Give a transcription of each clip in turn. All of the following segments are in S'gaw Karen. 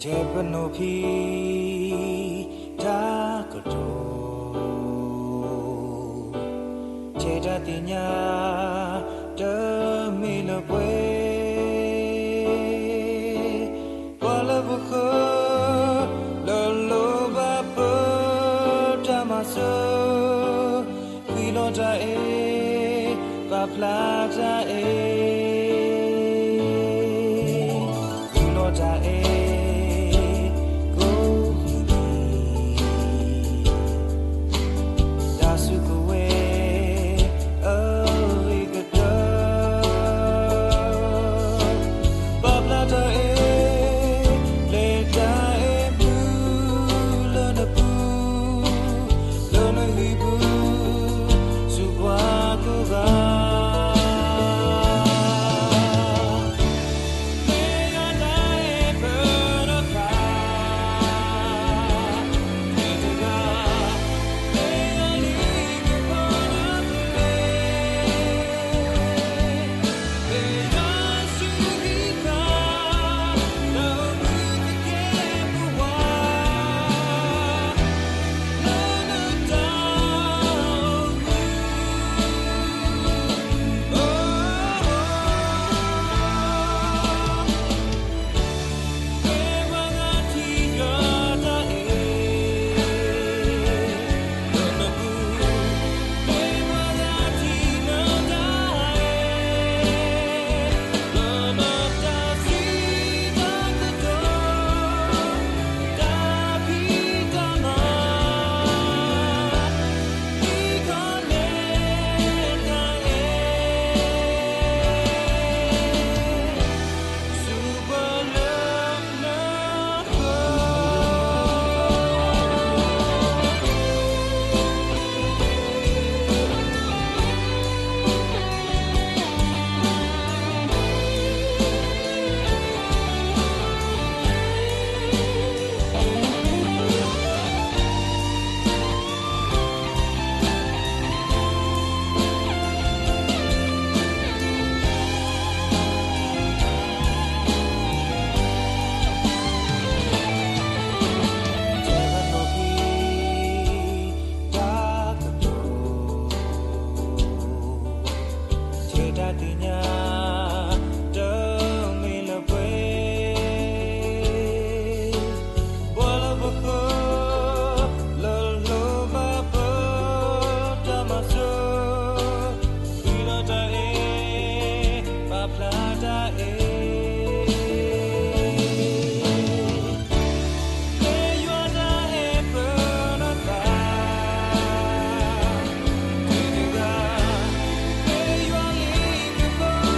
တဲပနီၣ်ဖံးတၢ်ကတိၤ, တဲတၢ်သ့ၣ်ညါတမ့ၢ်လၢပှဲၤ, ပှၤလၢပဃၢၤ လၢလိၣ်ဘၣ်ပတၢ်မၤစၢၤ, ဃံလီၤတၢ်အဲၣ်, ပာ်ဖျါတၢ်အဲၣ်, ဃုလီၤတၢ်အဲၣ်, ကိးမုၢ်နံၤ တၢ်စုကဝဲၤအဂ့ၤကတၢၢ်, ပာ်ဖျါတၢ်အဲၣ်, လဲၤတၢ်အဲၣ်မုာ်လၢနပူၤ, လၢနဟံၣ်ပူၤ, ဆူပှၤကိးဂၤ တဲတၢ်သ့ၣ်ညါတမ့ၢ်လၢပှဲၤ, ပှၤလၢပဃၢၤ လၢလိၣ်ဘၣ်ပတၢ်မၤစၢၤ, ဃံလီၤတၢ်အဲၣ်, ပာ်ဖျါတၢ်အဲၣ်, မ့ၢ်ယွၤတၢ်အဲၣ်ပၢလီၤသး, တဂၤ, မ့ၢ်ယွၤလံၤကပီၤ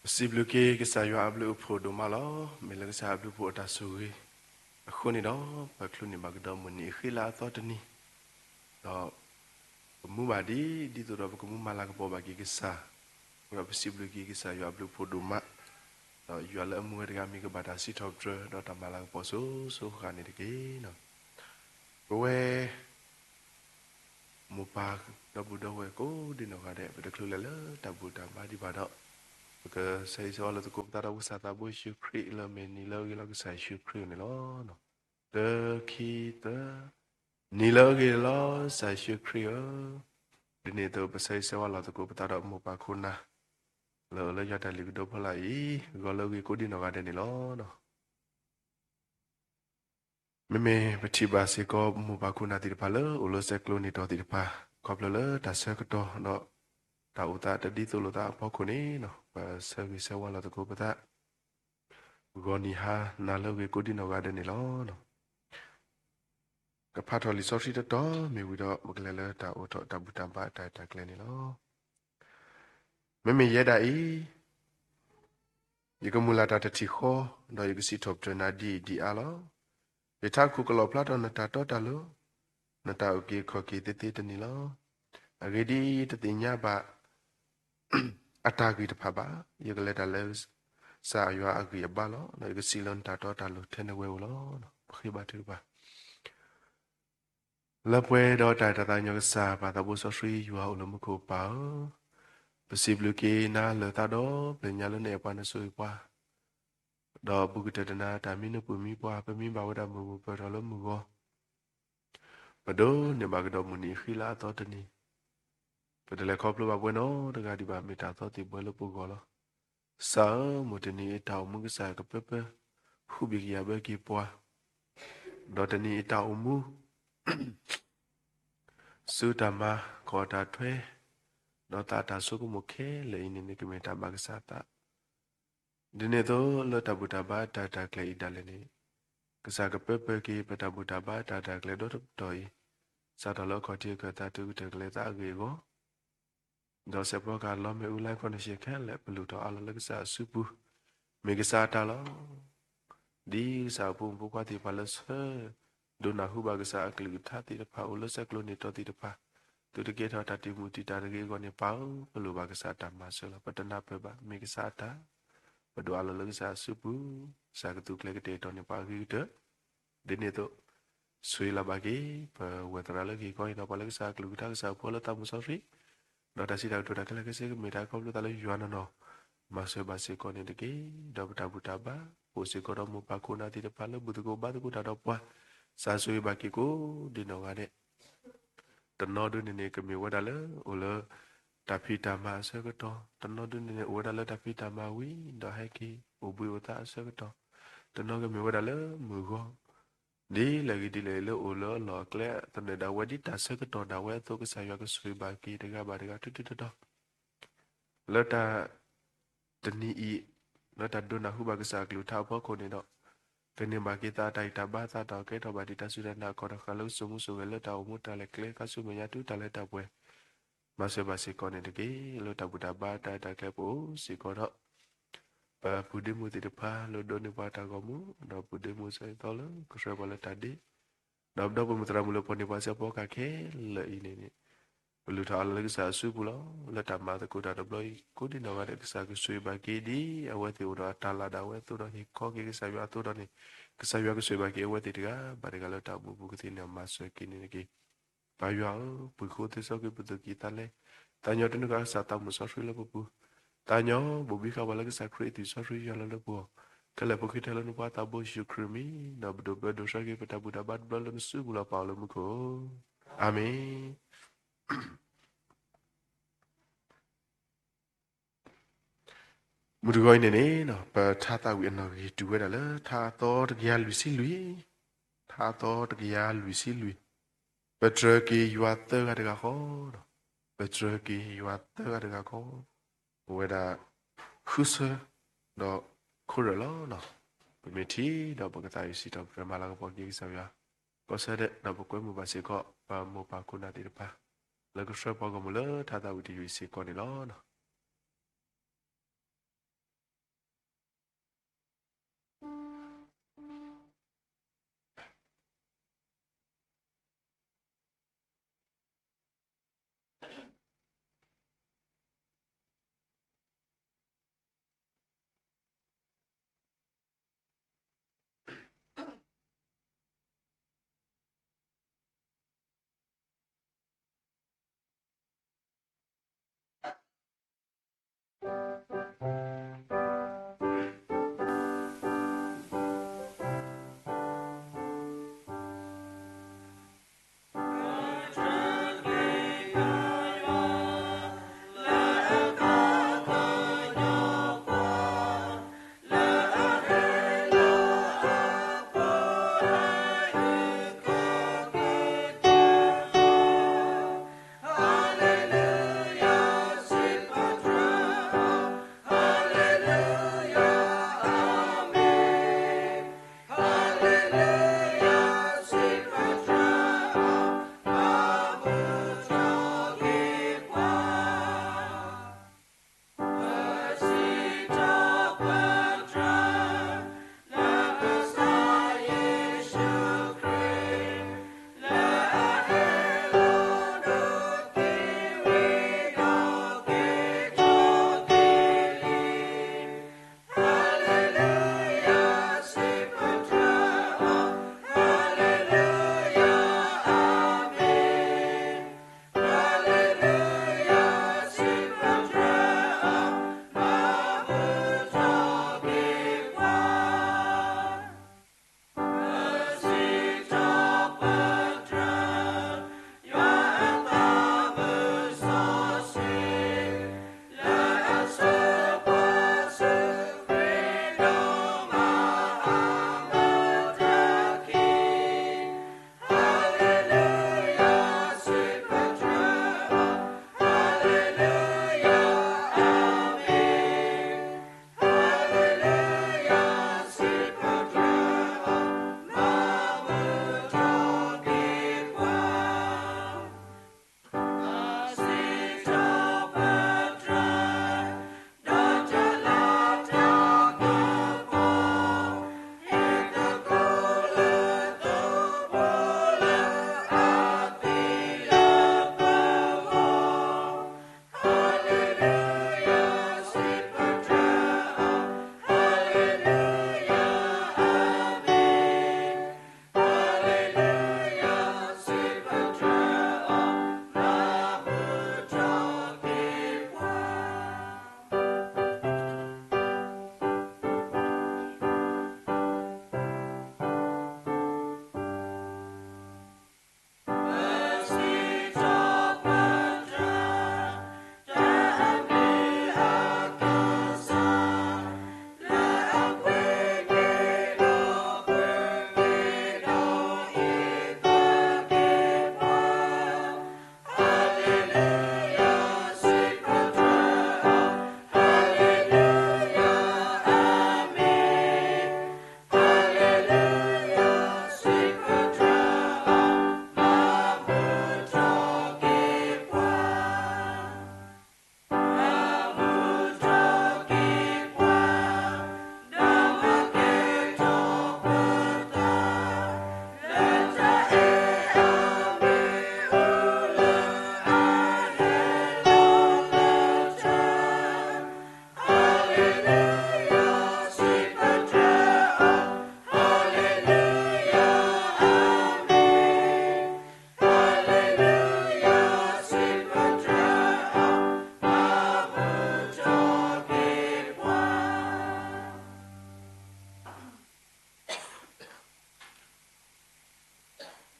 ပစံးဘျုးက့ၤကစၢ်ယွၤအဘျုးအဖှိၣ်ဒိၣ်မးလီၤ. မ့ၢ်လၢကစၢ်အဘျုးအဖှိၣ်အတၢ်ဆိၣ်ဂ့ၤအဃိန့ၣ်ဒီး ပချုးန့ၢ်ဘၣ်ကဒီးမုၢ်နံၤအဃံလၤအသီတနံၤ, ဒီးပမူဘၣ်ဒ် ဒ်သိးဒီးပကမူမၤလၤကပီၤဘၣ်က့ၤကစၢ်, ဒီးပစံးဘျုးက့ၤကစၢ်ယွၤအဘျုးအဖှိၣ်ဒိၣ်မး, ဒီးယွၤလၢအမူဝဲတဂၤမ့ၢ်ကဘၣ်တၢ်စံးထီၣ်ပတြၢၤ ဒီးတၢ်မၤလၤကပီၤစိၤစိၤဃၣ်ဃၣ်န့ၣ်တက့ၢ်. ပဝဲ မိၢ်ပၢ်ဒီပုၢ်ဒီဝဲၢ်ကိးဒံနီၢ်ဂၤဒဲး ပတချုးလဲၤလၢတၢ်ဘူၣ်တၢ်ဘါဒံးဘၣ်ဒီး, ပကဆၢဂ့ၤဆၢဝါလိာ်သကိးပသးဒီးပကစၢ်သးဘိယ့ၣ်ၡူးခရံာ်လၢမ့ၢ်နံၤလၢအဂ့ၤလီၤကစၢ်ယ့ၣ်ၡူးခရံာ်န့ၣ်လီၤ. တၢ ခံ သၢ, နံၤလၢအဂ့ၤလီၤ ကစၢ်ယ့ၣ်ၡူးခရံာ်ဧၢ, ဒ်န့ၣ်အသိးပဆၢဂ့ၤဆၢဝါလိာ်သကိးပသးဒီးမိၢ်ပၢ်ခိၣ်နၢ် လၢအအိၣ်လၢယွၤတၢ်လုၢ်ကဒိဖီလာ်အံၤ ဂီၤလၢအဂ့ၤကိးဒံနီၢ်ဂၤဒဲးန့ၣ်လီၤ. မ့မ့ၢ်ပထံၣ်ဘၣ်စ့ၢ်ကီးမိၢ်ပၢ်ခိၣ်နၢ်သ့ၣ်တဖၣ်လၢအိၣ်လၢဆဲးကျိးန့ၢ်တီၤသ့ၣ်တဖၣ် ခီဖျိလၢတၢ်ဆၢကတီၢ်ဒီး တၢ်အိၣ်သးတဒ်သိးလိာ်သးအဖီခိၣ်န့ၣ်, ပဆၢဂ့ၤဆၢဝါလိာ်သကိးပသး ဂီၤနံၤဟါနၤလၢအဂ့ၤကိးဒံနီၢ်ဂၤဒဲးန့ၣ်လီၤ. ကဖးထီၣ်လံာ်စီဆှံတတီၤမ့ၢ်ဝံၤဒီး ပကလဲၤလၢတၢ်အိၣ်ထီၣ်တၢ်ဘူၣ်တၢ်ဘါတၢ်ရဲၣ်တၢ်ကျဲၤန့ၣ်လီၤ. မ့မ့ၢ်ယဲဒၣ်အံၤ ယကမုၢ်လၢ်တၢ်တထံၣ်ဃီ, ဒီးယကစံးထီၣ်ပတြၢၤနၤဒ်အံၤဒ်အါလီၤ. ယထးခိၣ်ကလီၣ်ဖျါထီၣ်နတၢ်တီတၢ်လိၤ, နတၢ်အုၣ်က့ၤခီၣ်က့ၤသ့သ့တနံၤလီၤ. အဂ့ၢ်ဒ်အံၤ, တသ့ၣ်ညါဘၣ် အတၢ်ဂ့ၢ်တဖၣ်ဘၣ်. ယကလဲၤတၢ်လၢ ကစၢ်ယွၤအဂံၢ်အဘါလီၤ. ဒီးယကစံးလၢနတၢ်တီတၢ်လိၤထဲနဝဲဧိၤလီၤ. ပဃ့ဘါထုကဖၣ် လၢပှဲၤဒီးတၢ်အဲၣ်တၢ်သးကညီၤကစၢ် ပၢ်သးဘိစီဆှံယွၤအိၣ်လၢမူခိၣ်ပၢ်ဧၢ, ပစံးဘျုးက့ၤနၤလၢသးဒီဖျၢၣ်ညါလၢနအဲၣ်ပှၤနဆိၣ်ဂ့ၤပှၤ, ဒီးဘူးကတၢၢ်တနၤတၢ်မံနုာ်ပူၤမံပှၤ ပမံဘၣ်ဝဲဒၣ်မုၢ်မုၢ်ပၢၢ်ထီၣ်လၢမုၢ်ဂီၤ, ပဒိးန့ၢ်ဘၣ်ကဒီးမုၢ်နံၤအဃံလၤအသီတနံၤ, ပတလဲၤခီဖျိဘၣ်ပဝဲနီတဂၤဒံးဘၣ် မ့ၢ်တၢ်သီသ့ၣ်ဘှဲလၢပဂီၢ်လီၤ. ကစၢ်ဧၢ, မိၢ်တနံၤအတၢ်အိၣ်မူကစၢ်ကပၢပၢ ဟူးဘံၣ်ကယာ်ဘၢက့ၤပှၤ, ဒီးတနံၤအတၢ်အိၣ်မူ ဆူတၢ်မၤကီၢ်တၢ်ထွဲ, ဒီးသးတၢ်ဆိကမိၣ်ခဲလၢာ်အံၤန့ၣ်န့ၣ် ကမ့ၢ်တၢ်ဘၣ်ကစၢ်သး, ဒ်န့ၣ်အသိးလၢတၢ်ဘူၣ်တၢ်ဘါတၢ်ရဲၣ်တၢ်ကျဲၤအံၤဒၣ်လဲာ်န့ၣ်, ကစၢ်ကပၢပၢက့ၤ ပတၢ်ဘူၣ်တၢ်ဘါတၢ်ရဲၣ်တၢ်ကျဲၤဒီတကတီၢ်အံၤ, စးထီၣ်လၢအခီၣ်ထံးအခၢၣ်သးတုၤကတၢၢ်ကလဲၤသးအဂ့ၢ်အဂီၢ် ဒီးစဲးဖီကဟၣ်လီမ့ၣ်အူ live connection ခဲလၢာ် ပလုၢ်ထီၣ်အးလီၤလၢကစၢ်အစုပူၤ, မ့ၢ်ကစၢ်အတၢ်လီၤ. ဒ်ကစၢ်အဖိမုၣ်ဖိခွါသ့ၣ်တဖၣ်လၢဆၢဒိးနၢ်ဟူဘၣ်ကစၢ်အကလုၢ်ကထါသ့ၣ်တဖၣ် အိၣ်လၢဆဲးကျိးန့ၢ်တီၤသ့ၣ်တဖၣ်, သုတကဲထီၣ်တၢ်တံာ်မုၢ်တံာ်တာ်တဂ့ၤအဂီၢ်န့ၣ် ပၢ်ဧၢ, ပလိၣ်ဘၣ်ကစၢ်အတၢ်မၤစၢၤလီၤ. ပတနၢ်ပၢၢ်ဘၣ် မ့ၢ်ကစၢ်အတၢ်, ပဒိးအးလီၤလၢကစၢ်အစုပူၤ, ကစၢ်ကသူကျဲၤကတဲာ်ကတီၤန့ၢ်ပှၤအဂ့ၤကတၢၢ် ဒ်န့ၣ်အသိး, ဆိၣ်ဂ့ၤလီၤဘၣ်က့ၤ ပဝဲသရၣ်လၢကဟ့ၣ်ခီဟ့ၣ်နီၤပှၤလၢကစၢ်အကလုၢ်ကထါ ကစၢ်အဖိလၢသးမုၢ်စီဆှံ, ဒီးတၢ်စံးတၢ်ကတိၤတၢ်ခဲလၢာ်ခဲဆ့ကမ့ၢ်တၢ်ခီဖျိသးလၢယွၤနီၢ်နီၢ်, မၤစၢၤဘၣ်စ့ၢ်ကီးန့ၣ်တက့ၢ်. ဒီးပတၢ်ဘူၣ်တၢ်ဘါ, အိၣ်စ့ၢ်ကီးဒီးမိၢ်ပၢ်ခိၣ်နၢ်သ့ၣ်တဖၣ်လၢဘူၣ်သကိးဘါသကိးတၢ်ဒီးပှၤ, ကစၢ်ဆိၣ်ဂ့ၤဘၣ်က့ၤကိးဒံနီၢ်ဂၤဒဲး တနီၤဒုန့ၣ်န့ၣ် ကမ့ၢ်ဝဲဒၣ်လၢအိၣ်လၢတၢ်ဖံးတၢ်မၤအဆၢကတီၢ်, တနီၤဒုန့ၣ်န့ၣ် အိၣ်ဝဲဒၣ်လၢတၢ်ဖံးတၢ်မၤဝံၤ ဒီးဟဲက့ၤအိၣ်ဘှံးအိၣ်သါအဆၢကတီၢ်, တနီၤကမ့ၢ်ဝဲဒၣ်လၢမုၢ်ဂီၤ, ဒ်လဲၣ်ဂ့ၤဒ်လဲၣ်ဂ့ၤလၢအိၣ်လၢအလီၢ်အကျဲသနၢၣ်ဒၣ်ဝဲဒ်တၢ်ဆၢကတီၢ်ဒၣ်ဝဲအသိး ကစၢ်ယွၤကဆိၣ်ဂ့ၤဘၣ်က့ၤတဂၤဘၣ်တဂၤ တုၤတုၤတီတီ လၢတၢ် တနံၤအံၤ, လၢတၢ်ဒိးနၢ်ဟူဘၣ်ကစၢ်အကလုၢ်ကထါအဖီခိၣ်န့ၣ်ဒီး, ကန့ၢ်ဘၣ်က့ၤသးအတၢ်ဂံၢ်တၢ်ဘါ သးတၢ်အီၣ်ကဲထီၣ်ဘၣ်ဒံးတၢ်စူၢ်တၢ်နာ် ကီၢ်တဃာ်လၢကစိာ်မူစိာ်ဂဲၤလၢတၢ်အိၣ်မူတၢ်လဲၤကျဲ ခါဆူမဲာ်ညါတုၤတၢ်လၢတၢ်ပှဲၤ, မၤစၢၤဘၣ်စ့ၢ်ကီးန့ၣ်တက့ၢ်. လၢတၢ်ဘူၣ်တၢ်ဘါတၢ်ရဲၣ်တၢ်ကျဲၤပအိၣ်စ့ၢ်ကီးဒီး ပပုၢ်ဒ့မုၣ်သ့ၣ်တဖၣ်လၢဒိးန့ၢ်ပှၤတၢ်ဂီၤမူ, ဒီးပုၢ်ဒ့မုၣ်စ့ၢ်ကီးလၢကဆှၢပှၤလၢတၢ်ဒ့ ဒီးပဒီပုၢ်ဝဲၢ်သရၣ်မုၣ်လၢပှၤန့ၢ်ပှၤစဲးဖီကဟၣ်ခဲလၢာ်အံၤန့ၣ်န့ၣ်, ပလုၢ်ထီၣ်အးလီၤလၢကစၢ်အစုပူၤလီၤ. လၢတၢ်မၤသကိးတၢ်တဘျီအံၤ ကိးဒံနီၢ်ဂၤဒဲး ကစၢ်ကဆိၣ်ဂ့ၤဘၣ်က့ၤဒ်အဝဲသ့ၣ်အိၣ်ဒီးအတၢ်လၤဒၣ်ဝဲအသိးဒီး ဟ့ၣ်ခီက့ၤကစၢ်ယွၤအသိးဒီးန့ၣ်, ကစၢ်ယွၤကဆိၣ်ဂ့ၤဘၣ်က့ၤအဝဲသ့ၣ်တဂၤဘၣ်တဂၤလၢတၢ်အိၣ်မူပူၤကသ့န့ၣ် မၤစၢၤက့ၤန့ၣ်တက့ၢ်. ပၢ်ယွၤဧၢ, ပှ့ၤဃိသ့စီက့ၤပသူၣ်ကံၢ်သးလဲ, သးညီတနုာ်ဃာ်ကစၢ်သးမုၢ်စီဆှံလၢပပူၤ, သးညီဘိၣ်ဘံဃာ်ပှၤလၢကစၢ်ခရံာ်အသွံၣ်စီဆှံယွၤလၢလၢပဂီၢ်, ခဲလၢာ်ပဃ့ထီၣ်လၢနဖိခွါသးဘိယ့ၣ်ၡူးခရံာ်အမံၤ, ဒီးပဒိးဘျၢဒိးဆှၢက့ၤပတၢ်ဘူၣ်တၢ်ဘါတဘျီလၢနစုပူၤလီၤ. ပၢ်အိၣ်လၢမူခိၣ်ဧၢ, အၤမ့ၣ်. မုၢ်တဂီၤအံၤန့ၣ်န့ၣ် ပထါသးဝံၣ်အနီၣ်ဂံၢ်တုၤဝဲဒၣ်လၢ ထါအသီတကယၤလွံၢ်ဆံလွံၢ်, ထါအသီတကယၤလွံၢ်ဆံလွံၢ်, ပတြၢၤက့ၤယွၤသၢဂၤတဂၤဃီ, ပတြၢၤက့ၤယွၤသၢဂၤတဂၤဃီ, ပဝဲဒၣ် ဃုဆၢ ဒီးခိၣ်ရၢၢ်လီၤ. ပမ့ၢ်ထံၣ်ဒီးပကသးဝံၣ်စံးထီၣ်ပတြၢၤမၤလၤကပီၤက့ၤကစၢ်ယွၤ, ကီၢ်ဆၢဒဲး ဒီးပကွဲမုာ်ဘၣ်စ့ၢ်ကီး ပမိၢ်ပၢ်ခိၣ်နၢ်သ့ၣ်တဖၣ် လၢကဆှၢပှၤဂီၢ်မုၢ်လၢထါသးဝံၣ်တယုၢ်အံၤစ့ၢ်ကီးန့ၣ်လီၤ.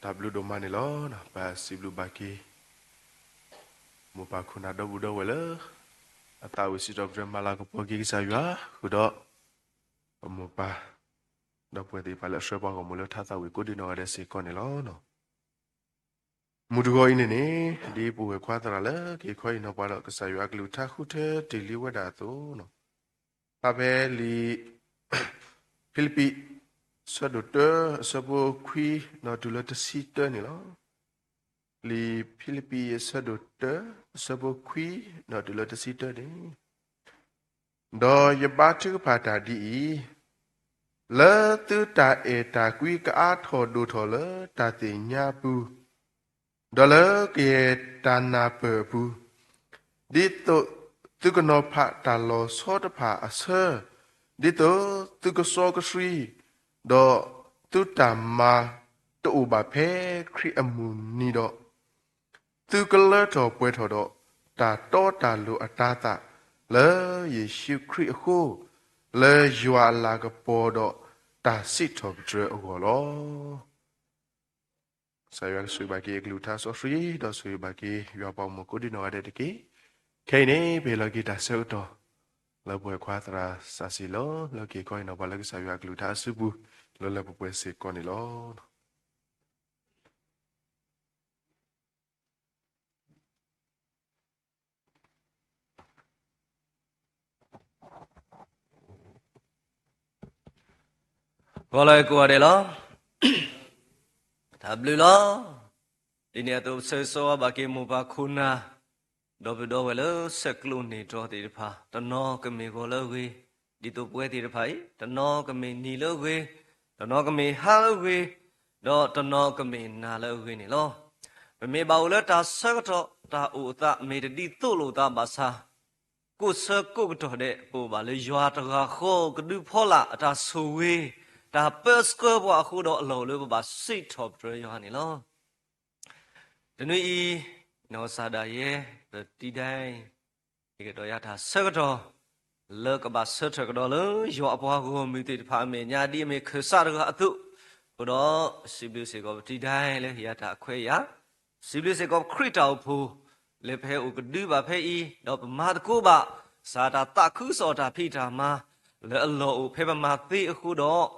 တၢ်ဘျုးဒိၣ်မးန့ၣ်လီၤ. ပစံးဘျုးဘၣ်က့ၤ မိၢ်ပၢ်ခိၣ်နၢ်ဒီပုၢ်ဒီဝဲၢ်လၢ အသးဝံၣ်စံးထီၣ်ပတြၢၤမၤလၤကပီၤက့ၤကစၢ်ယွၤ ဃုာ်ဒီး ပမိၢ်ပၢ် ဒီပုၢ်ဝဲၢ်သ့ၣ်တဖၣ်လၢအဆှၢပှၤဂီၢ်မုၢ်လၢထါသးဝံၣ်ကိးဒံနီၢ်ဂၤဒဲးစ့ၢ်ကီးန့ၣ်လီၤ. မုၢ်တဂီၤအံၤန့ၣ်န့ၣ် ဒ်ပဝဲၢ်ခွါသရၣ်လၢက့ၤခီအံၤနီၤ ပှၤဒီးကစၢ်ယွၤအကလုၢ်ကထါဃုထၢတ့ၢ်လံဝဲဒၣ်အသိး ဖဲလံာ် ဖံလံးပံး အဆၢဒိၣ်တၢ အဆၢဖိခွံ ဒီးတုၤလၢတဆံတၢန့ၣ်လီၤ. လံာ်ဖံလံးပံး အဆၢဒိၣ်တၢ အဆၢဖိခွံ ဒီးတုၤလၢတဆံတၢန့ၣ် ဒီးယဘါထုကဖၣ်တၢ်ဒ်အံၤ, လၢသုတၢ်အဲၣ်တၢ်ကွံကအါထီၣ်ဒိၣ်ထီၣ်လၢတၢ်သ့ၣ်ညါအပူၤ, ဒီးလၢကယဲၢ်တၢ်နၢ်ပၢၢ်အပူၤ, ဒ်သိးသုကနီၤဖးတၢ်လီၤဆီတဖၣ်အဆၢ, ဒ်သိးသုကစီကဆှံ, ဒီးသုတၢ်မၤတအိၣ်ဘၣ်ဖဲခရံာ်အမုၢ်နံၤဒီး, သုကလၢထီၣ်ပှဲၤထီၣ်ဒီးတၢ်တီတၢ်လိၤအတၤသၣ် လၢယ့ၣ်ၡူးခရံာ်အဃိ, လၢယွၤအလၤကပီၤဒီးတၢ်စံးထီၣ်ပတြၢၤအဂီၢ်လီၤ. ကစၢ်ယွၤကဆိၣ်ဂ့ၤဘၣ်က့ၤအကလုၢ်ကထါစီဆှံ ဒီးဆိၣ်ဂ့ၤဘၣ်က့ၤယွၤပှၤဂီၢ်မုၢ်ကိးဒံနီၢ်ဂၤဒဲးတက့ၢ်. ခဲအံၤန့ၣ် ပဟ့ၣ်လီၤက့ၤတၢ်ဆၢကတီၢ် လၢပဝဲၢ်ခွါသရၣ်စးစံလီၤ လၢက့ၤခီအံၤနီၤ ပှၤလၢကစၢ်ယွၤအကလုၢ်ကထါအစုပူၤ လၢလၢပှဲၤပှဲၤစ့ၢ်ကီးန့ၣ်လီၤ. ဂီၤလၢကိးဂၤဒဲးလီၤ. တၢ်ဘျုးလီၤ. ဒ်န့ၣ်အသိး ပဆၢဂ့ၤဆၢဝါဘၣ်က့ၤမိၢ်ပၢ်ခိၣ်နၢ် ဒီပုၢ်ဒီဝဲၢ်လၢဆဲးကျိးန့ၢ်တြီသ့ၣ်တဖၣ် တနီၤကမ့ၢ်ဂီၤလၢအဂ့ၤ, ဒ်သိးပဝဲသ့ၣ်တဖၣ်အံၤ တနီၤကမ့ၢ်နံၤလၢအဂ့ၤ, တနီၤကမ့ၢ်ဟါလၢအဂ့ၤ, ဒီးတနီၤကမ့ၢ်နၤလၢအဂ့ၤန့ၣ်လီၤ. ပမ့ၢ်ဘၣ်အိၣ်လၢတၢ်ဆၢကတီၢ် တၢ်အိၣ်အသး မ့ၢ်တဒ်သိးလိာ်အသးဘၣ်ဆၣ် ကိးဆၢကိးကတီၢ်ဒဲး ပအိၣ်ဘၣ်လၢယွၤတဂၤဃီ ကဒုးဖီလာ်အတၢ်ဆိၣ်ဂ့ၤ တၢ်ပၢဆှၢပှၤအဃိဒီး အလီၢ်အိၣ်လၢပဘၣ်စံးထီၣ်ပတြၢၤယွၤန့ၣ်လီၤ. တနွံအံၤ နီၢ်ကစၢ်ဒၣ်ယဲ ပတံၤဒဲး ဟ့ၣ်ကဒီးယၤတၢ်ဆၢကတီၢ် လၢကဘၣ်ဆၢထၢၣ်ကဒီးလၢယွၤအပှၤဂီၢ်မုၢ်သ့ၣ်တဖၣ်အမဲာ်ညါ ဒ်အမ့ၢ်ခၢၣ်စးတဂၤအသိး, အဃိဒီး စံးဘျုးစ့ၢ်ကီးပတံၤဒဲးလၢဟ့ၣ်ယၤတၢ်အခွဲးအယာ်, စံးဘျုးစ့ၢ်ကီးပခရံာ်တၢ်အိၣ်ဖှိၣ် လၢပဟဲအိၣ်ကဒုဘၣ်ဖဲအံၤ ဒီးပမၤသကိးဘၣ် ကစၢ်တၢ်သးခုကစီၣ်တၢ်ဖံးတၢ်မၤ လၢအလီၢ်အိၣ်ဖဲပမၤသ့အဃိဒီး,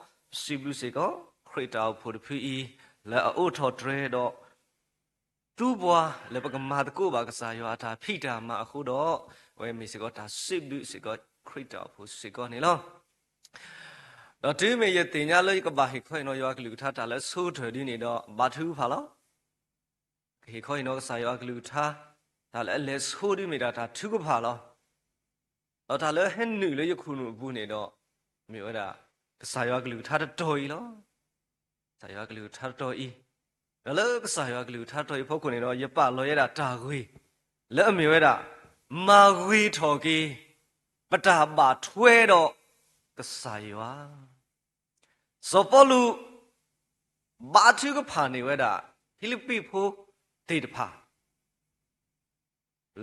စံးဘျုးစ့ၢ်ကီး ခရံာ်တၢ်အိၣ်ဖှိၣ်တဖုအံၤ လၢအအိးထီၣ်တြဲၤဒီး သူပှၤလၢပကမၤသကိးဘၣ်ကစၢ်ယွၤအတၢ်ဖံးတၢ်မၤအဃိဒီး, အဝဲမ့ၢ်စ့ၢ်ကီးတၢ်စံးဘျုးစ့ၢ်ကီးခရံာ်တၢ်အိၣ်ဖှိၣ်စ့ၢ်ကီးန့ၣ်လီၤ. ဒီးတုၤမ့ၢ်ယသ့ၣ်ညါလၢယကဘၣ်ဟ့ၣ်ခီဟ့ၣ်နီၤယွၤကလုၢ်ကထါတၢ်လၢအဆိကတၢၢ်ဒ်န့ၣ်ဒီး ဘါထုကဖၣ်လီၤ. ကဟ့ၣ်ခီဟ့ၣ်နီၤကစၢ်ယွၤကလုၢ်ကထါ တၢ်လၢအလဲၤဆိဒ်မ့ၢ်ဒၣ်တၢ်ထုကဖၣ်လီၤ. ဒီးတၢ်လၢဟဲနုာ်လၢယခိၣ်နူာ်အပူၤန့ၣ်ဒီး မ့ၢ်ဝဲဒၣ် ကစၢ်ယွၤကလုၢ်ကထါတတီၤအံၤလီၤ. ကစၢ်ယွၤကလုၢ်ကထါတတီၤအံၤ, ဒီးလၢကစၢ်ယွၤကလုၢ်ကထါတတီၤအံၤအဖီခိၣ်န့ၣ်ဒီး ယပာ်လီၤယဲဒၣ်တၢ်ဂ့ၢ် လၢအမ့ၢ်ဝဲဒၣ် မၤဂ့ၤထီၣ်က့ၤ ပတၢ်ဘၣ်ထွဲဒီးကစၢ်ယွၤ စီၤပီလူး ဘါထုကဖၣ်န့ၢ်ဝဲဒၣ် ဖံလံးပံးဖိသ့ၣ်တဖၣ်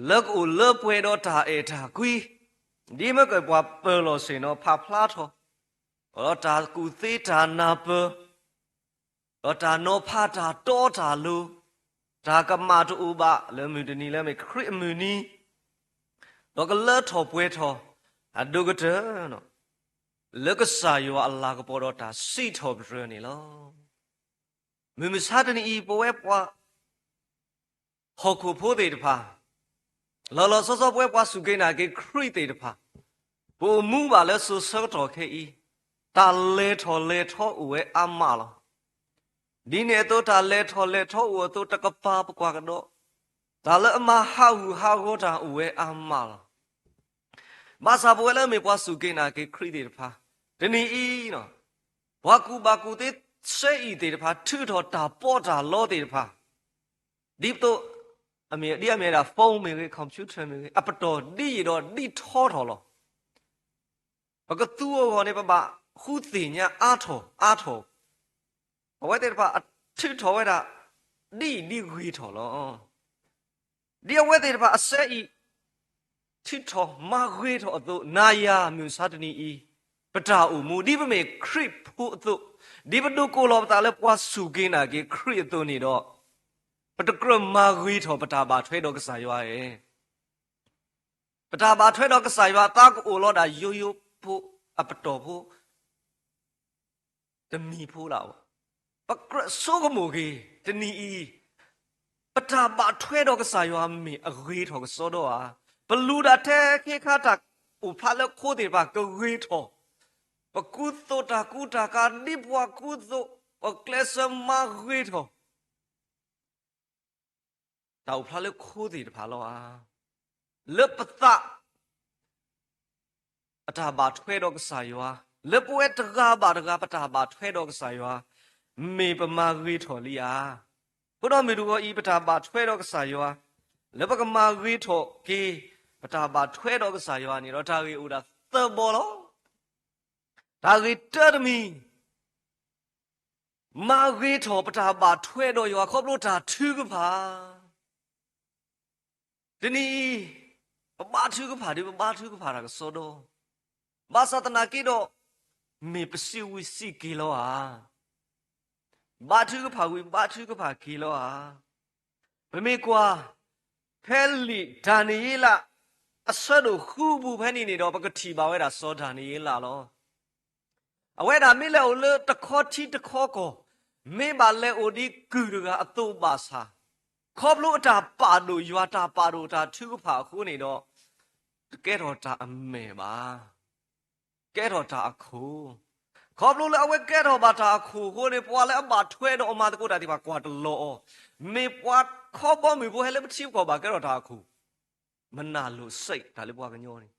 လၢကအိၣ်လၢပှဲၤဒီးတၢ်အဲၣ်တၢ်ကွံ, ဒ်မ့ၢ်ကပှၤပၢၤလီၢ်ဆ့ၣ်နီၤဖးဖျါထီၣ်, ဒီးတၢ်ကူၣ်သ့တၢ်နၢ်ပၢၢ်, ဒီးတၢ်နီၤဖးတၢ်တီတၢ်လိၤ, တၢ်ကမၣ်တအိၣ်ဘၣ်လၢမုၢ်တနံၤလၢမ့ၢ်ခရံာ်အမုၢ်နံၤ ဒီးကလၢထီၣ်ပှဲၤထီၣ် အဒိၣ်ကတၢၢ် လၢကစၢ်ယွၤအလၤကပီၤဒီးတၢ်စံးထီၣ်ပတြၢၤန့ၣ်လီၤ. မုၢ်မဆါတနံၤအံၤ ပဝဲပှၤ ဟီၣ်ခိၣ်ဖိသ့ၣ်တဖၣ်, လီၤလီၤဆီဆီပဝဲပှၤစူၢ်က့ၤနာ်က့ၤခရံာ်သ့ၣ်တဖၣ်, ပအိၣ်မူဘၣ်လၢစိၤဆၢကတီၢ်ခဲအံၤ, တၢ်လဲၤထီၣ်လဲၤထီအိၣ်ဝဲအါမးလီၤ. ဒ်န့ၣ်အသိး တၢ်လဲၤထီၣ်လဲၤထီအိၣ်အသိး တကပၤပကွၢ်ကဒီး, တၢ်လၢအမၤဟးဂူာ်ဟးဂီၤတၢ်အိၣ်ဝဲအါမးလီၤ. ဘၣ်ဆၣ်ပဝဲလၢအမ့ၢ်ပှၤစူၢ်က့ၤနာ်က့ၤခရံာ်သ့ၣ်တဖၣ်, တနံၤအံၤ, ပှၤကူၣ်ဘၣ်ကူၣ်သ့စဲအံၤသ့ၣ်တဖၣ် ထုးထီၣ်တၢ်ပီးတၢ်လီသ့ၣ်တဖၣ်, ဒ်သိး အမ့ၢ်ဒ်အမ့ၢ်ဝဲဒၣ် phone မ့ၢ်ဂ့ၤ computer မ့ၢ်ဂ့ၤ အပတီၢ်ဒ်ယံာ်ဒီးဒ်ထီထီၣ်လီၤ. ပကသူအဂီၢ်န့ၣ် ပဘၣ်ဃုသ့ၣ်ညါအါထီၣ်အါထီၣ်, အဝဲသ့ၣ်တဖၣ်အထုးထီၣ်ဝဲဒၣ် ဒ်အံၤဒ်ဂ့ၤထီၣ်လီၤ. ဒ်အဝဲသ့ၣ်တဖၣ်အစဲအံၤ ထုးထီၣ်မၤဂ့ၤထီၣ်အသိး, နၤယၤမုၢ်မဆါတနံၤအံၤ ပတၢ်အိၣ်မူ ဒ်ပမ့ၢ်ခရံာ်ဖိအသိး, ဒ်ပဒိးကိးလီၤပသးလၢပှၤစူၢ်က့ၤနာ်က့ၤခရံာ်အသိးန့ၣ်ဒီး, ပတကြၢးမၤဂ့ၤထီၣ်ပတၢ်ဘၣ်ထွဲဒီးကစၢ်ယွၤဧါ. ပတၢ်ဘၣ်ထွဲဒီးကစၢ်ယွၤအသးကအိၣ်လီၤဒၣ်ယိယိဖိ, အပတီၢ်ဖိ တမံၤဖိလၢ်ဘၣ်. ပကြၢးဆိကမိၣ်က့ၤ တနံၤအံၤ ပတၢ်ဘၣ်ထွဲဒီးကစၢ်ယွၤမ့ၢ်အဂ့ၤထီၣ်ကစီဒီဧါ. ပလူၤဒၣ်ထဲခ့ခါတၢ်အိၣ်ဖျါလၢခိသ့ၣ်တဖၣ်ကဂ့ၤထီၣ်, ပကူသိးတၢ်ကူတၢ်ကၤ ဒ်ပှၤကူသိး, ပကျဲးစၢးမၤဂ့ၤထီၣ် တၢ်အိၣ်ဖျါလၢခိသ့ၣ်တဖၣ်လီၤဧါ. လၢပသး အတၢ်ဘၣ်ထွဲဒီးကစၢ်ယွၤ, လၢပဝဲတဂၤဘၣ်တဂၤ ပတၢ်ဘၣ်ထွဲဒီးကစၢ်ယွၤ, မ့ၢ်ပမၤဂ့ၤထီၣ်လံဧါ. အဃိဒီးမုၢ်တဂီၤအံၤ ပတၢ်ဘၣ်ထွဲဒီးကစၢ်ယွၤ, လၢပကမၤဂ့ၤထီၣ်က့ၤ ပတၢ်ဘၣ်ထွဲဒီးကစၢ်ယွၤန့ၣ်ဒီး တၢ်ဂ့ၢ်အိၣ်ဒၣ်သၢဘီလီၤ. တၢ်ဂ့ၢ်တၢတမံၤ, မၤဂ့ၤထီၣ်ပတၢ်ဘၣ်ထွဲဒီးယွၤခီဖျိတၢ်ထုကဖၣ်. တနံၤအံၤ ပဘါထုကဖၣ်ဒီး ပဘါထုကဖၣ်တၢ်ကစီဒီ, ဘၣ်ဆၣ်သနာ်က့ဒီး မ့ၢ်ပစံးဝံၤစံးက့ၤလီၤဧါ. ဘါထုကဖၣ်ဝံၤ ဘါထုကဖၣ်က့ၤလီၤဧါ. ပမ့ၢ်ကွၢ် ဖဲလံာ်ဒၤနံးယ့လး အဆၢဒိၣ်ဃုပူၤဖဲန့ၣ်န့ၣ်ဒီး ပကထံၣ်ဘၣ်ဝဲဒၣ်စီၤဒၤနံးယ့လးလီၤ. အဝဲဒၣ်မ့ၢ်လဲၤအိၣ်လၢတခီထံတခီကီၢ်, မ့ၢ်ဘၣ်လဲၤအိၣ်ဒ်ကုၢ်တဂၤအသိးဘၣ်ဆၣ်, ခီဖျိအတၢ်ပာ်ဒိၣ်ယွၤ တၢ်ပာ်ဒိၣ်တၢ်ထုကဖၣ်အဃိန့ၣ်ဒီး, တကဲထီၣ်တၢ်အမဲၢ်ဘၣ်, ကဲထီၣ်တၢ်အခိၣ်. ခီဖျိလၢအဝဲကဲထီၣ်ဘၣ်တၢ်အခိၣ်အဃိန့ၣ် ပှၤလၢအဘၣ်ထွဲဒီးအမၤသကိးတၢ်သ့ၣ်တဖၣ်ကွၢ်တလီၤအီၤ, မ့ၢ်ပှၤခီဘီမုၢ်ဖိဟဲလၢပထံပကီၢ်ဘၣ်ကဲထီၣ်တၢ်အခိၣ်, မနၤလိာ်စ့ၢ်တၢ်လၢပှၤကညီန့ၣ်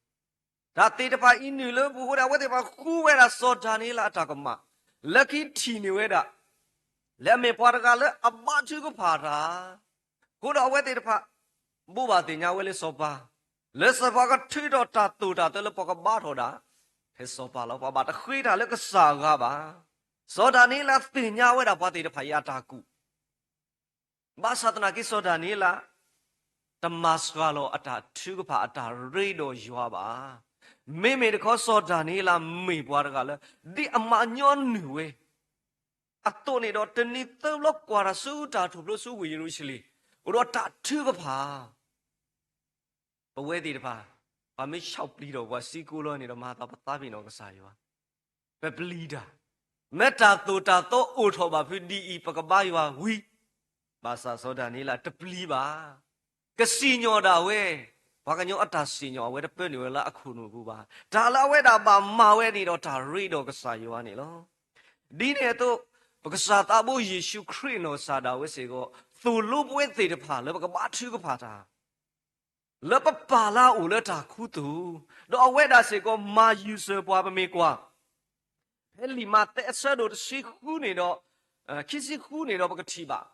တၢ်သ့ၣ်တဖၣ်အံၤနုာ်လၢပူၤအဃိန့ၣ် အဝဲသ့ၣ်တဖၣ်ဃုဝဲဒၣ်စီၤဒၤနံးယ့လးအတၢ်ကမၣ်, လၢခံထံၣ်န့ၢ်ဝဲဒၣ် လၢအမ့ၢ်ပှၤတဂၤလၢအဘါထုကဖၣ်တၢ်, အဃိဒီးအဝဲသ့ၣ်တဖၣ် ဘိးဘၣ်သ့ၣ်ညါဝဲလၢစီၤပၤ, လၢစီၤပၤကထုးထီၣ်တၢ်သိၣ်တၢ်သီလၢပှၤကဘါထီၣ်ဒၣ် ဖဲစီၤပၤလီၤ. ပှၤဘၣ်တဃ့တၢ်လၢကစၢ်အဂၤဘၣ်. စီၤဒၤနံးယ့လးသ့ၣ်ညါဝဲဒၣ်ပှၤသ့ၣ်တဖၣ်အံၤအတၢ်ကူၣ် ဘၣ်ဆၣ်သနာ်က့စီၤဒၤနံးယ့လး တမၤစှၤလီၤအတၢ်ထုကဖၣ်အတၢ်ရ့ဒီးယွၤဘၣ်. မ့မ့ၢ်တခီစီၤဒၤနံးယ့လးမ့ၢ်ပှၤတဂၤလၢ ဒ်အမၤညီနုၢ်ဝဲအသိးန့ၣ်ဒီး တနံၤသၢဘျီကွၢ်တၢ်ဆူတၢ်ထူၣ်ဖျိဆူဝ့ၢ်ယရူၤၡလ့ၣ်, အိၣ်ဒီးတၢ်ထုကဖၣ် ပဝဲသ့ၣ်တဖၣ် ပှၤမ့ၢ်ဆီၣ်ပျံၤဒီးပှၤစံကိးလီၤန့ၣ်ဒီး မၤသးပသးပ့ၤနီၣ်ကစၢ်ယွၤ, ပပျံၤတၢ်, မ့ၢ်တၢ်သိၣ်တၢ်သီအိၣ်ထီၣ်ဘၣ်ဖုးဒ်အံၤ ပကဘါယွၤဝံၤ, ဘၣ်ဆၣ်စီၤဒၤနံးယ့လးတပျံၤဘၣ်. ကစံၣ်ညီၣ်ဒၣ်ဝဲ, ပှၤကညီအတၢ်စံၣ်ညီၣ်အဝဲတပၢနုာ်ဝဲလၢအခိၣ်နူာ်ပူၤဘၣ်. တၢ်လၢအဝဲဒၣ်ဘၣ်မၤဝဲန့ၣ်ဒီးတၢ်ရ့ဒီးကစၢ်ယွၤန့ၣ်လီၤ. ဒ်န့ၣ်အသိး ပကစၢ်သးဘိယ့ၣ်ၡူးခရံာ်နီၢ်ကစၢ်ဒၣ်ဝဲစ့ၢ်ကီး သိၣ်လိပဝဲသ့ၣ်တဖၣ်လၢပကဘါထုကဖၣ်တၢ် လၢပပာ်လၢအအိၣ်လၢတၢ်ခူသူၣ်, ဒီးအဝဲဒၣ်စ့ၢ်ကီးမၤယူၤစၢၤပှၤပမ့ၢ်ကွၢ်, ဖဲလံာ်မးသဲအဆၢဒိၣ်တဆံဃုန့ၣ်ဒီး, ခံဆံဃုန့ၣ်ဒီးပကထံၣ်ဘၣ်,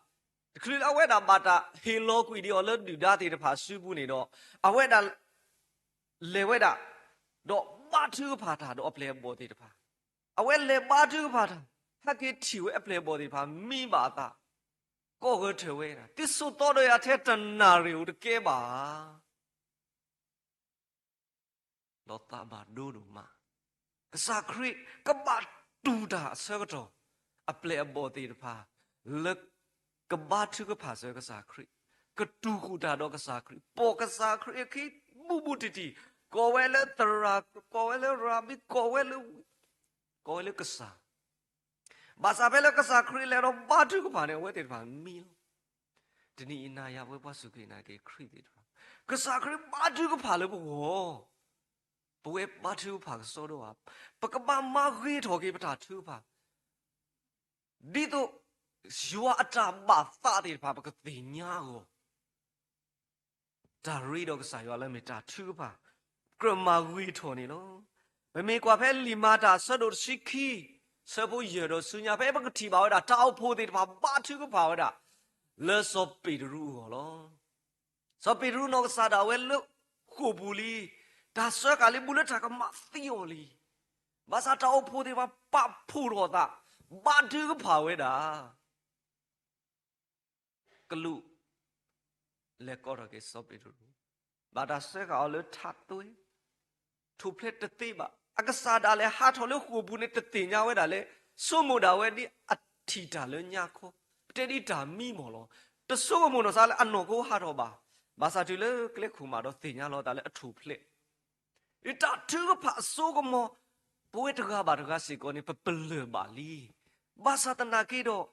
တချုးလၢအဝဲဒၣ်ဘၣ်တၢ်ဟ့ၣ်လီၤကွံာ်ဒံးအီၤလၢဒုၣ်ဒါသ့ၣ်တဖၣ်အစုပူၤန့ၣ်ဒီး, အဝဲဒၣ် လဲၤဝဲဒၣ်, ဒီးဘါထုကဖၣ်တၢ်ဒီးအပျဲၢ်အဘီၣ်သ့ၣ်တဖၣ်, အဝဲလဲၤဘါထုကဖၣ်တၢ်, ဟဲက့ၤထံၣ်ဝဲအပျဲၢ်အဘီၣ်သ့ၣ်တဖၣ်မံဘၣ်အသး, ကိးဂဲၤထၢၣ်ဝဲဒၣ်, သုဆိးသီဒီးယၤထဲတနၣ်ရံၣ်ဧိၤတကဲဘၣ်ဧါ. ဒီးသးဘၣ်ဒိဒိၣ်မး, ကစၢ်ခရံာ်ကဘၣ်တူၢ်တၢ်အဆၢကတီၢ်, အပျဲၢ်အဘီၣ်သ့ၣ်တဖၣ်, လၢကဘါထုကဖၣ်စၢၤကစၢ်ခရံာ်, ကတူၢ်ဃုာ်တၢ်ဒီးကစၢ်ခရံာ်, ပိာ်ကစၢ်ခရံာ်အခံဘူးဘူးတံၢ်တံၢ်, ကိးဝဲလၢသရၣ်, ကိးဝဲလၢရၤဘံ, ကိးဝဲလၢ ကိးဝဲလၢကစၢ်, ဘၣ်ဆၣ်ဖဲလၢကစၢ်ခရံာ်လဲၤဒီးဘါထုကဖၣ်န့ၣ် အဝဲသ့ၣ်တဖၣ်မံလီၤ. တနံၤအံၤနၤယၤပဝဲပှၤစူၢ်က့ၤနာ်က့ၤခရံာ်သ့ၣ်တဖၣ်, ကစၢ်ခရံာ်ဘါထုကဖၣ်လၢပဂီၢ်, ပဝဲဘါထုကဖၣ်ကစီဒီဧါ, ပကဘၣ်မၤဂ့ၤထီၣ်က့ၤပတၢ်ထုကဖၣ်, ဒ်သိး ယွၤအတၢ်ဘၣ်သးသ့ၣ်တဖၣ်ပကသ့ၣ်ညါအဂီၢ် တၢ်ရ့ဒီးကစၢ်ယွၤလၢမ့ၢ်တၢ်ထုကဖၣ်, ကြၢးမၤဂ့ၤထီၣ်န့ၣ်လီၤ. ပမ့ၢ်ကွၢ်ဖဲလံာ်မၤတၢ်အဆၢဒိၣ်တဆံခံ, ဆၢဖိယဲၢ်ဒီးဆူညါ ဖဲပကထံၣ်ဘၣ်ဝဲဒၣ် တၢ်အိၣ်ဖှိၣ်သ့ၣ်တဖၣ်ဘါထုကဖၣ်ဝဲဒၣ် လၢစီၤပ့းတရူးအဂီၢ်လီၤ. စီၤပ့းတရူးနီၢ်ကစၢ်ဒၣ်ဝဲလၢဃိာ်ပူၤလံ, တၢ်စၢဃာ်လံ ဘူးလၢတၢ်ကမၣ်သံအီၤလံ. ဘၣ်ဆၣ်တၢ်အိၣ်ဖှိၣ်သ့ၣ်တဖၣ်ပာ်ဖှိၣ်ထီၣ်အသး, ဘါထုကဖၣ်ဝဲဒၣ် ကလူး လဲၤကိးထီၣ်က့ၤစီၤပ့းတရူး, ဘၣ်တၢ်စၢဃာ်အီၤလၢထးသွဲ, ထူၣ်ဖျဲးတသ့ဘၣ်. အကစၢ်ဒၣ်လဲာ်ဟးထီၣ်လၢဃိာ်ပူၤန့ၣ် တသ့ၣ်ညါဝဲဒၣ်လၢ ဆိကမိၣ်ဒၣ်ဝဲဒ်အထံၣ်တၢ်လၢညါခီ, ပတဲဒ်တၢ်မံမီၢ်လီၤ. တဆိကမိၣ်နီၢ်စါလၢအနီၢ်ကီၢ်ဟးထီၣ်ဘၣ်, ဘၣ်ဆၣ်တုၤလၢကျဲခိၣ်မးဒီးသ့ၣ်ညါလီၤသးလၢအထူၣ်ဖျဲး တၢ်ထုကဖၣ်အစိကမီၤ, ပဝဲတဂၤဘၣ်တဂၤစ့ၢ်ကီးန့ၣ် ပပလၢၢ်ဘၣ်လံ. ဘၣ်ဆၣ်သနာ်က့ဒီး,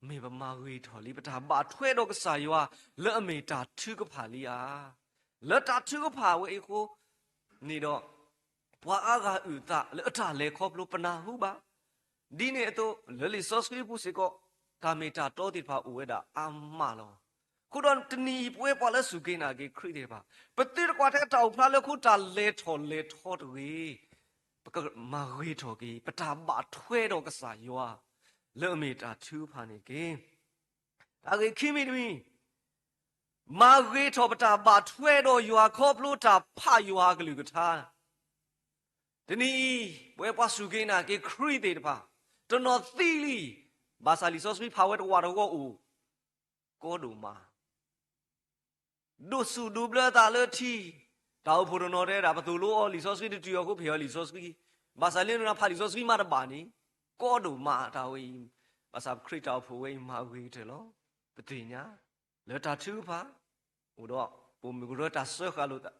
မ့ၢ်ပမၤဂ့ၤထီၣ်လံ ပတၢ်ဘၣ်ထွဲဒီးကစၢ်ယွၤ လၢအမ့ၢ်တၢ်ထုကဖၣ်လံဧါ. လၢတၢ်ထုကဖၣ်ဝဲအံၤအဃိန့ၣ်ဒီး, ပှၤအါဂၤအုၣ်သးလၢအတၢ်လဲၤခီဖျိပနၢ်ဟူဘၣ်. ဒ်န့ၣ်အသိး လၢလံာ်စီဆှံအပူၤစ့ၢ်ကီး, တၢ်မ့ၢ်တၢ်တီသ့ၣ်တဖၣ်အိၣ်ဝဲဒၣ်အါမးလီၤ. အဃိဒီးတနံၤအံၤ ပဝဲပှၤလၢစူၢ်က့ၤနာ်က့ၤခရံာ်သ့ၣ်တဖၣ်, ပသုတကွၢ်ထဲတၢ်အိၣ်ဖျါလၢခိတၢ်လဲၤထီၣ်လဲၤထီတဂ့ၤ, ပကမၤဂ့ၤထီၣ်က့ၤ ပတၢ်ဘၣ်ထွဲဒီးကစၢ်ယွၤ လၢအမ့ၢ်တၢ်ထုကဖၣ်န့ၣ်တက့ၢ်. တၢ်ဂ့ၢ်ခံမံၤတမံၤ, မၤဂ့ၤထီၣ်ပတၢ်ဘၣ်ထွဲဒီးယွၤခီဖျိတၢ်ဖးယွၤအကလုၢ်ကထါ. တနံၤအံၤ ပဝဲပှၤစူၢ်က့ၤနာ်က့ၤခရံာ်သ့ၣ်တဖၣ်, တနီၤသံလံ, ဘၣ်ဆၣ်လံာ်စီဆှံဖးဝဲတဝးတဝီအိၣ်, ကီဒိၣ်မး ဒိးစူၣ်ဒိးဘျၢသးလၢထံ, တၢ်အိၣ်ဖှိၣ်တနီၤတဲဒၣ် ပသိၣ်လိအီၤလံာ်စီဆှံတတုၤအီၤအဃိ ဖဲးအီၤလံာ်စီဆှံ, ဘၣ်ဆၣ်လၢနဖးလံာ်စီဆှံမးတဘၣ်န့ၣ်, ကီဒိၣ်မးတၢ်ဝဲအံၤ, ဘၣ်ဆၣ်ပခရံာ်တၢ်အိၣ်ဖှိၣ်ဝဲအံၤမၤဂ့ၤကတၢၢ်လီၤ. ပသ့ၣ်ညါ လၢတၢ်ထုကဖၣ်, အိၣ်ဒီး ပိာ်မုၣ်ကရၢတၢ်စၢဃာ်လိာ်သး,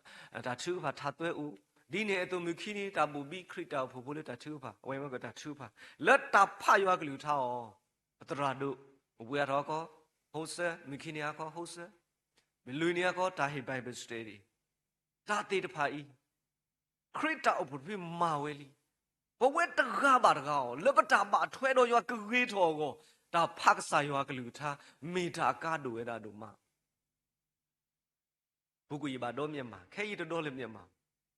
တၢ်ထုကဖၣ်ထးသွဲအိၣ်, ဒ်န့ၣ်အသိးမုၢ်ခံန့ၣ် တၢ်ဘိၣ်ဘံခရံာ်တၢ်အိၣ်ဖှိၣ်ဖိလၢတၢ်ထုကဖၣ်, အဝဲမ့ၢ်ကတၢၢ်တၢ်ထုကဖၣ်, လၢတၢ်ဖးယွၤကလုၢ်ကထါအီၤ, ပသရၣ်ဒိၣ်, ပဝဲအထီၣ်အခီ, ဟိစၢ, မုၢ်ခံန့ၣ်အခီ ဟိစၢ, မုၢ်လွံၢ်န့ၣ်အခီ တၢ်ဟ့ၣ် Bible study, တၢ်သ့ၣ်တဖၣ်အံၤ ခရံာ်တၢ်အိၣ်ဖှိၣ်တဖုမၤဝဲလံ. ပဝဲတဂၤဘၣ်တဂၤအီၤ လၢပတၢ်ဘၣ်ထွဲဒီးယွၤကဂ့ၤထီၣ်အဂီၢ်, တၢ်ဖးကစၢ်ယွၤကလုၢ်ကထါ, မ့ၢ်တၢ်အကါဒိၣ်ဝဲဒၣ်ဒိၣ်မး. ပူၤကွံာ်ယဘၣ်ဒီမျၢ်မး, ခဲအံၤတဒီလၢမျၢ်မး,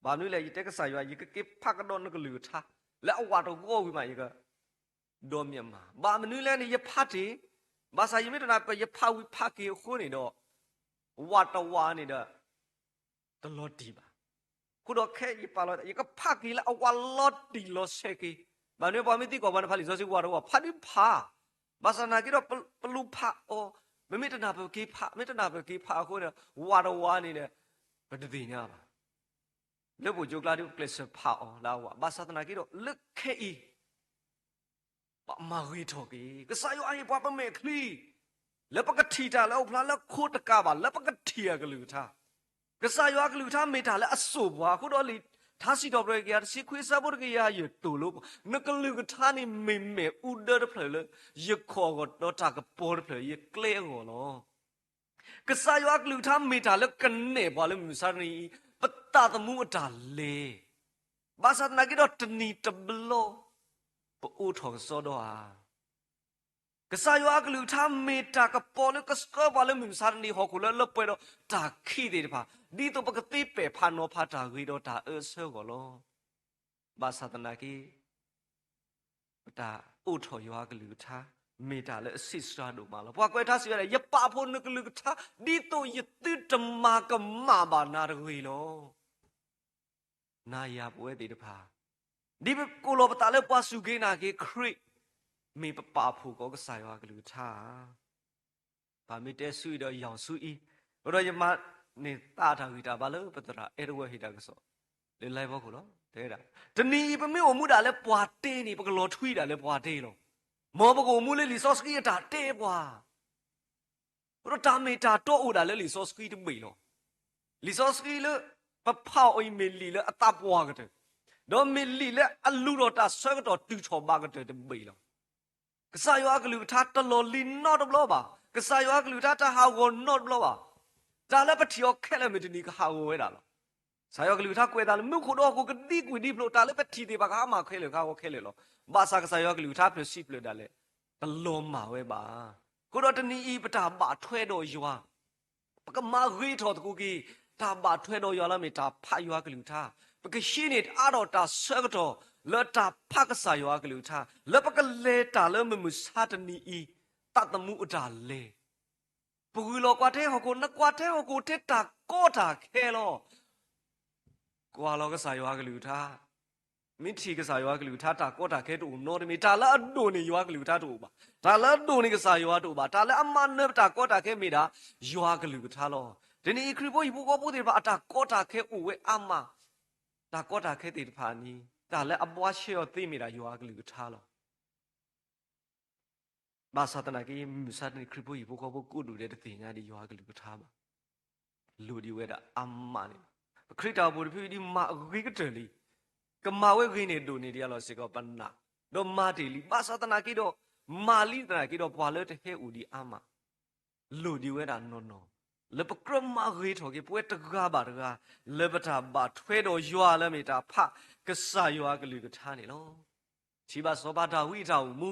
ဘၣ်မနုၤလဲၣ် ယတဲကစၢ်ယွၤ ယကက့ၤဖးကဒီးနကလုၢ်ကထါ, လၢအဝးတဂီၢ်ဝံၤမး ယကဒီမျၢ်မး, ဘၣ်မနုၤလဲၣ်န့ၣ် ယဖးတ့ၢ်, ဘၣ်ဆၣ်ယမ့ၢ်တနၢ်ပၢၢ် ယဖးဝံၤဖးက့ၤအဃိန့ၣ်ဒီး, ဝးတဝးန့ၣ်ဒီး တလီၤတံၢ်ဘၣ်. အဃိဒီးခဲအံၤယပာ်လီၤ ယကဖးက့ၤလၢအဝးလီၤတံၢ်လီၤဆဲးက့ၤ, ဘၣ်မနုၤပှၤမ့ၢ်သံကွၢ်ပှၤနဖးလံာ်စီဆှံဝးတဝး ဖးဒုဖး, ဘၣ်ဆၣ်သနာ်က့ဒီး ပလူၤဖးအီၤ, မ့မ့ၢ်တနၢ်ပၢၢ်က့ၤဖး, မ့ၢ်တနၢ်ပၢၢ်က့ၤဖးအဃိန့ၣ် ဝးတဝးန့ၣ်ဒီး ပတသ့ၣ်ညါဘၣ်. လၢပှိၤကၠိကျါဒ်ပကျဲးစၢးဖးအီၤလၢအဝး, ဘၣ်ဆၣ်သနာ်က့ဒီး လၢခဲအံၤ ပမၤဂ့ၤထီၣ်က့ၤ ကစၢ်ယွၤအံၤ ပှၤပမဲာ်ချံ, လၢပကထံၣ်တၢ်လၢအအိၣ်ဖျါလၢခိတကးဘၣ် လၢပကထံၣ်အကလုၢ်ကထါ, ကစၢ်ယွၤအကလုၢ်ကထါမ့ၢ်တၢ်လၢအစိၣ်ပှၤ, အဃိဒီးလံာ်ထါစံးထီၣ်ပတြၢၤတကယၤတဆံခွံအဆၢဖိတကယၤယဲၢ်သိၣ်လိ, နကလုၢ်ကထါန့ၣ်မ့ၢ်မ့ၣ်အူဒၢတဖျၢၣ်လၢယခီၣ်အဂီၢ် ဒီးတၢ်ကပီၤတဖျၢၣ်လၢယကျဲအဂီၢ်လီၤ. ကစၢ်ယွၤအကလုၢ်ကထါမ့ၢ်တၢ်လၢကနဲၣ်ပှၤလၢမုၢ်မဆါတနံၤအံၤ ပသးသမူအတၢ်လဲၤ, ဘၣ်ဆၣ်သနာ်က့ဒီးတနံၤတဘျီ ပအိးထီၣ်ကစီဒီဧါ. ကစၢ်ယွၤအကလုၢ်ကထါမ့ၢ်တၢ်ကပီၤလၢကဆှၢပှၤလၢမုၢ်မဆါတနံၤ ဟီၣ်ခိၣ်လၢလၢပှဲၤဒီးတၢ်ခံးသ့ၣ်တဖၣ်, ဒ်သိးပကသ့ပဲာ်ဖးနီၤဖးတၢ်ဂ့ၤဒီးတၢ်အၢအဆၢအဂီၢ်လီၤ. ဘၣ်ဆၣ်သနာ်က့ ပတၢ်အိးထီၣ်ယွၤအကလုၢ်ကထါ မ့ၢ်တၢ်လၢအဆံးစှၤဒိၣ်မးလီၤ. ပှၤကွဲးထါစံးဝဲဒၣ် ယပာ်ဖှိၣ်နကလုၢ်ကထါ ဒ်သိးယသုတမၤကမၣ်ဘၣ်နၤတဂ့ၤလီၤ. နၤယၤပဝဲသ့ၣ်တဖၣ် ဒ်ပကိးလီၤပသးလၢပှၤစူၢ်က့ၤနာ်က့ၤခရံာ် မ့ၢ်ပပာ်ဖှိၣ်ကီးကစၢ်ယွၤအကလုၢ်ကထါဧါ. ပမ့ၢ်တဲဆူအံၤဒီးယီၤဆူအံၤ, အဃိဒီးယမၤန့ၢ်သးတၢ်ဂံၢ်တၢ်ဘါလၢပသရၣ် အဲၣ်တဝဲ ဟ့ၣ်တၢ်ကစီၣ် လၢ live ဖီခိၣ်လီၤ. တဲဒၣ် တနံၤအံၤပမ့ၢ်အိၣ်မူဒၣ်လၢပှၤတဲန့ၣ် ပကလီၤထွံဒၣ်လၢပှၤတဲလီၤ. မ်ပကအိၣ်မူလၢလံာ်စီဆှံအတၢ်တဲပှၤ အဃိဒီးတၢ်မ့ၢ်တၢ်တီအိၣ်ဒၣ်လၢလံာ်စီဆှံတဘ့ၣ်လီၤ. လံာ်စီဆှံလၢပဖးအီၤအံၤ မ့ၢ်လံာ်လၢအသးပှၢ်ကတၢၢ်, ဒီးမ့ၢ်လံာ်လၢအလူၤထီၣ်တၢ်ဆၢကတီၢ်တုၤထီၣ်ဘးကတၢၢ်တဘ့ၣ်လီၤ. ကစၢ်ယွၤအကလုၢ်ကထါတလီၤလံၤနီတဘျီဘၣ်. ကစၢ်ယွၤအကလုၢ်ကထါတဟးဂီၤနီတဘျီဘၣ်. တၢ်လၢပထံၣ်အီၤခဲလၢာ်မုၢ်တနံၤကဟးဂီၤဝဲဒၣ်လီၤ. ကစၢ်ယွၤအကလုၢ်ကထါကွဲးသးလၢမူခိၣ်ဒီးဟီၣ်ခိၣ်ကဒံကွံာ်ဒံဖျိး တၢ်လၢပထံၣ်သ့ၣ်တဖၣ်ကဟါမၢ်ခဲလၢာ် ကဟးဂီၤခဲလၢာ်လီၤ. ဘၣ်ဆၣ်ကစၢ်ယွၤအကလုၢ်ကထါဖျၢၣ်ဆံးဖျၢၣ်ဒၣ်လဲာ် တလီၤမၢ်ဝဲဘၣ်. အဃိဒီးတနံၤအံၤ ပတၢ်ဘၣ်ထွဲဒီးယွၤ ပကမၤဂ့ၤထီၣ်သကိးက့ၤ တၢ်ဘၣ်ထွဲဒီးယွၤလၢမ့ၢ်တၢ်ဖးယွၤကလုၢ်ကထါ, ပကဟံးန့ၢ်အါထီၣ်တၢ်ဆၢကတီၢ် လၢတၢ်ဖးကစၢ်ယွၤကလုၢ်ကထါ, လၢပကလဲၤတၢ်လၢမုၢ်မဆါတနံၤအံၤ သးသမူအတၢ်လဲၤ, ပဂုာ်လီၤကွၢ်ထဲဟီၣ်ခိၣ် နကွၢ်ထဲဟီၣ်ခိၣ်ထဲတၢ်ကီတၢ်ခဲလီၤ. ကွၢ်လီၤကစၢ်ယွၤကလုၢ်ကထါ, မ့ၢ်ထံၣ်ကစၢ်ယွၤကလုၢ်ကထါ တၢ်ကီတၢ်ခဲတအိၣ်နီတမံၤ, တၢ်လၢအဒိၣ်န့ၢ်ယွၤကလုၢ်ကထါတအိၣ်ဘၣ်, တၢ်လၢအဒိၣ်န့ၢ်ကစၢ်ယွၤတအိၣ်ဘၣ်, တၢ်လၢအမၤနၢၤပတၢ်ကီတၢ်ခဲမ့ၢ်ဒၣ် ယွၤကလုၢ်ကထါလီၤ. တနံၤအံၤခရံာ်ဖိဟံၣ်ဖိဃီဖိသ့ၣ်တဖၣ် အတၢ်ကီတၢ်ခဲအိၣ်ဝဲအါမး, တၢ်ကီတၢ်ခဲသ့ၣ်တဖၣ်န့ၣ် တၢ်လၢအဘှါရှဲအီၤသ့မ့ၢ်ဒၣ်ယွၤကလုၢ်ကထါလီၤ. ဘၣ်ဆၣ်သနာ်က့ မုၢ်မဆါတနံၤ ခရံာ်ဖိဟံၣ်ဖိဃီဖိကိးဒူၣ်ဒဲးတသ့ၣ်ညါဒံးယွၤအကလုၢ်ကထါဘၣ်. လိၣ်ဒံးဝဲဒၣ်အါမးန့ၣ်လီၤ. ပခရံာ်တၢ်အိၣ်ဖှိၣ်တဖုအံၤဒ်မၤအဂ့ၤကတၢၢ်လံ. ကမၤဝဲဂ့ၤန့ၢ်ဒိၣ်န့ၢ်ဒံးအလီၢ်စ့ၢ်ကီးပနာ်, ဒီးမၤတ့ၢ်လံ. ဘၣ်ဆၣ်သနာ်က့ဒီး မၤလံသနာ်က့ဒီး ပှၤလၢတဟဲအိၣ်ဒံးအါမး လိၣ်ဒံးဝဲဒၣ်နီၢ်နီၢ် လၢပကြၢးမၤဂ့ၤထီၣ်က့ၤပဝဲတဂၤဘၣ်တဂၤ လၢပတၢ်ဘၣ်ထွဲဒီးယွၤလၢအမ့ၢ်တၢ်ဖးကစၢ်ယွၤအကလုၢ်ကထါန့ၣ်လီၤ. ထံၣ်ဘၣ်စီၤပၤဒၤဝံးအတၢ်အိၣ်မူ,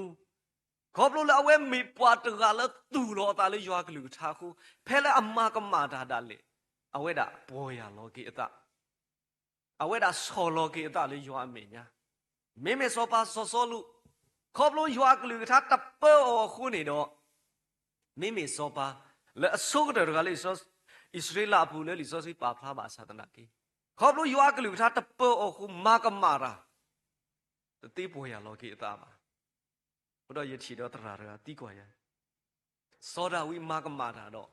ခီဖျိလၢအဝဲမ့ၢ်ပှၤတဂၤလၢသူၣ်လီၤအသးလၢယွၤအကလုၢ်ကထါအဃိ, ဖဲလၢအမၤကမၣ်တၢ်ဒၣ်လဲာ်, အဝဲဒၣ်ပီၢ်ယၢ်လီၤက့ၤအသး အဝဲဒၣ်ဆီၣ်လီၤက့ၤအသးလၢယွၤအမဲာ်ညါ. မ့မ့ၢ်စီၤပၤစီၤစီလူး, ခီဖျိယွၤအကလုၢ်ကထါတပၢအီၤအဃိန့ၣ်ဒီး, မ့မ့ၢ်စီၤပၤလၢအဆိကတၢၢ်တဂၤလၢ အံၣ်စရ့လးအပူၤလၢလံာ်စီဆှံပာ်ဖျါဘၣ်ဆၣ်သနာ်က့, ခီဖျိယွၤအကလုၢ်ကထါတပၢအီၤအဃိ မၤကမၣ်တၢ် တသ့ပီၢ်ယၢ်လီၤက့ၤအသးဘၣ်. အဃိဒီးယထံၣ်ဒီးသရၣ်တဂၤသံကွၢ်ယၤ, စီၤဒၤဝံးမၤကမၣ်တၢ်ဒီး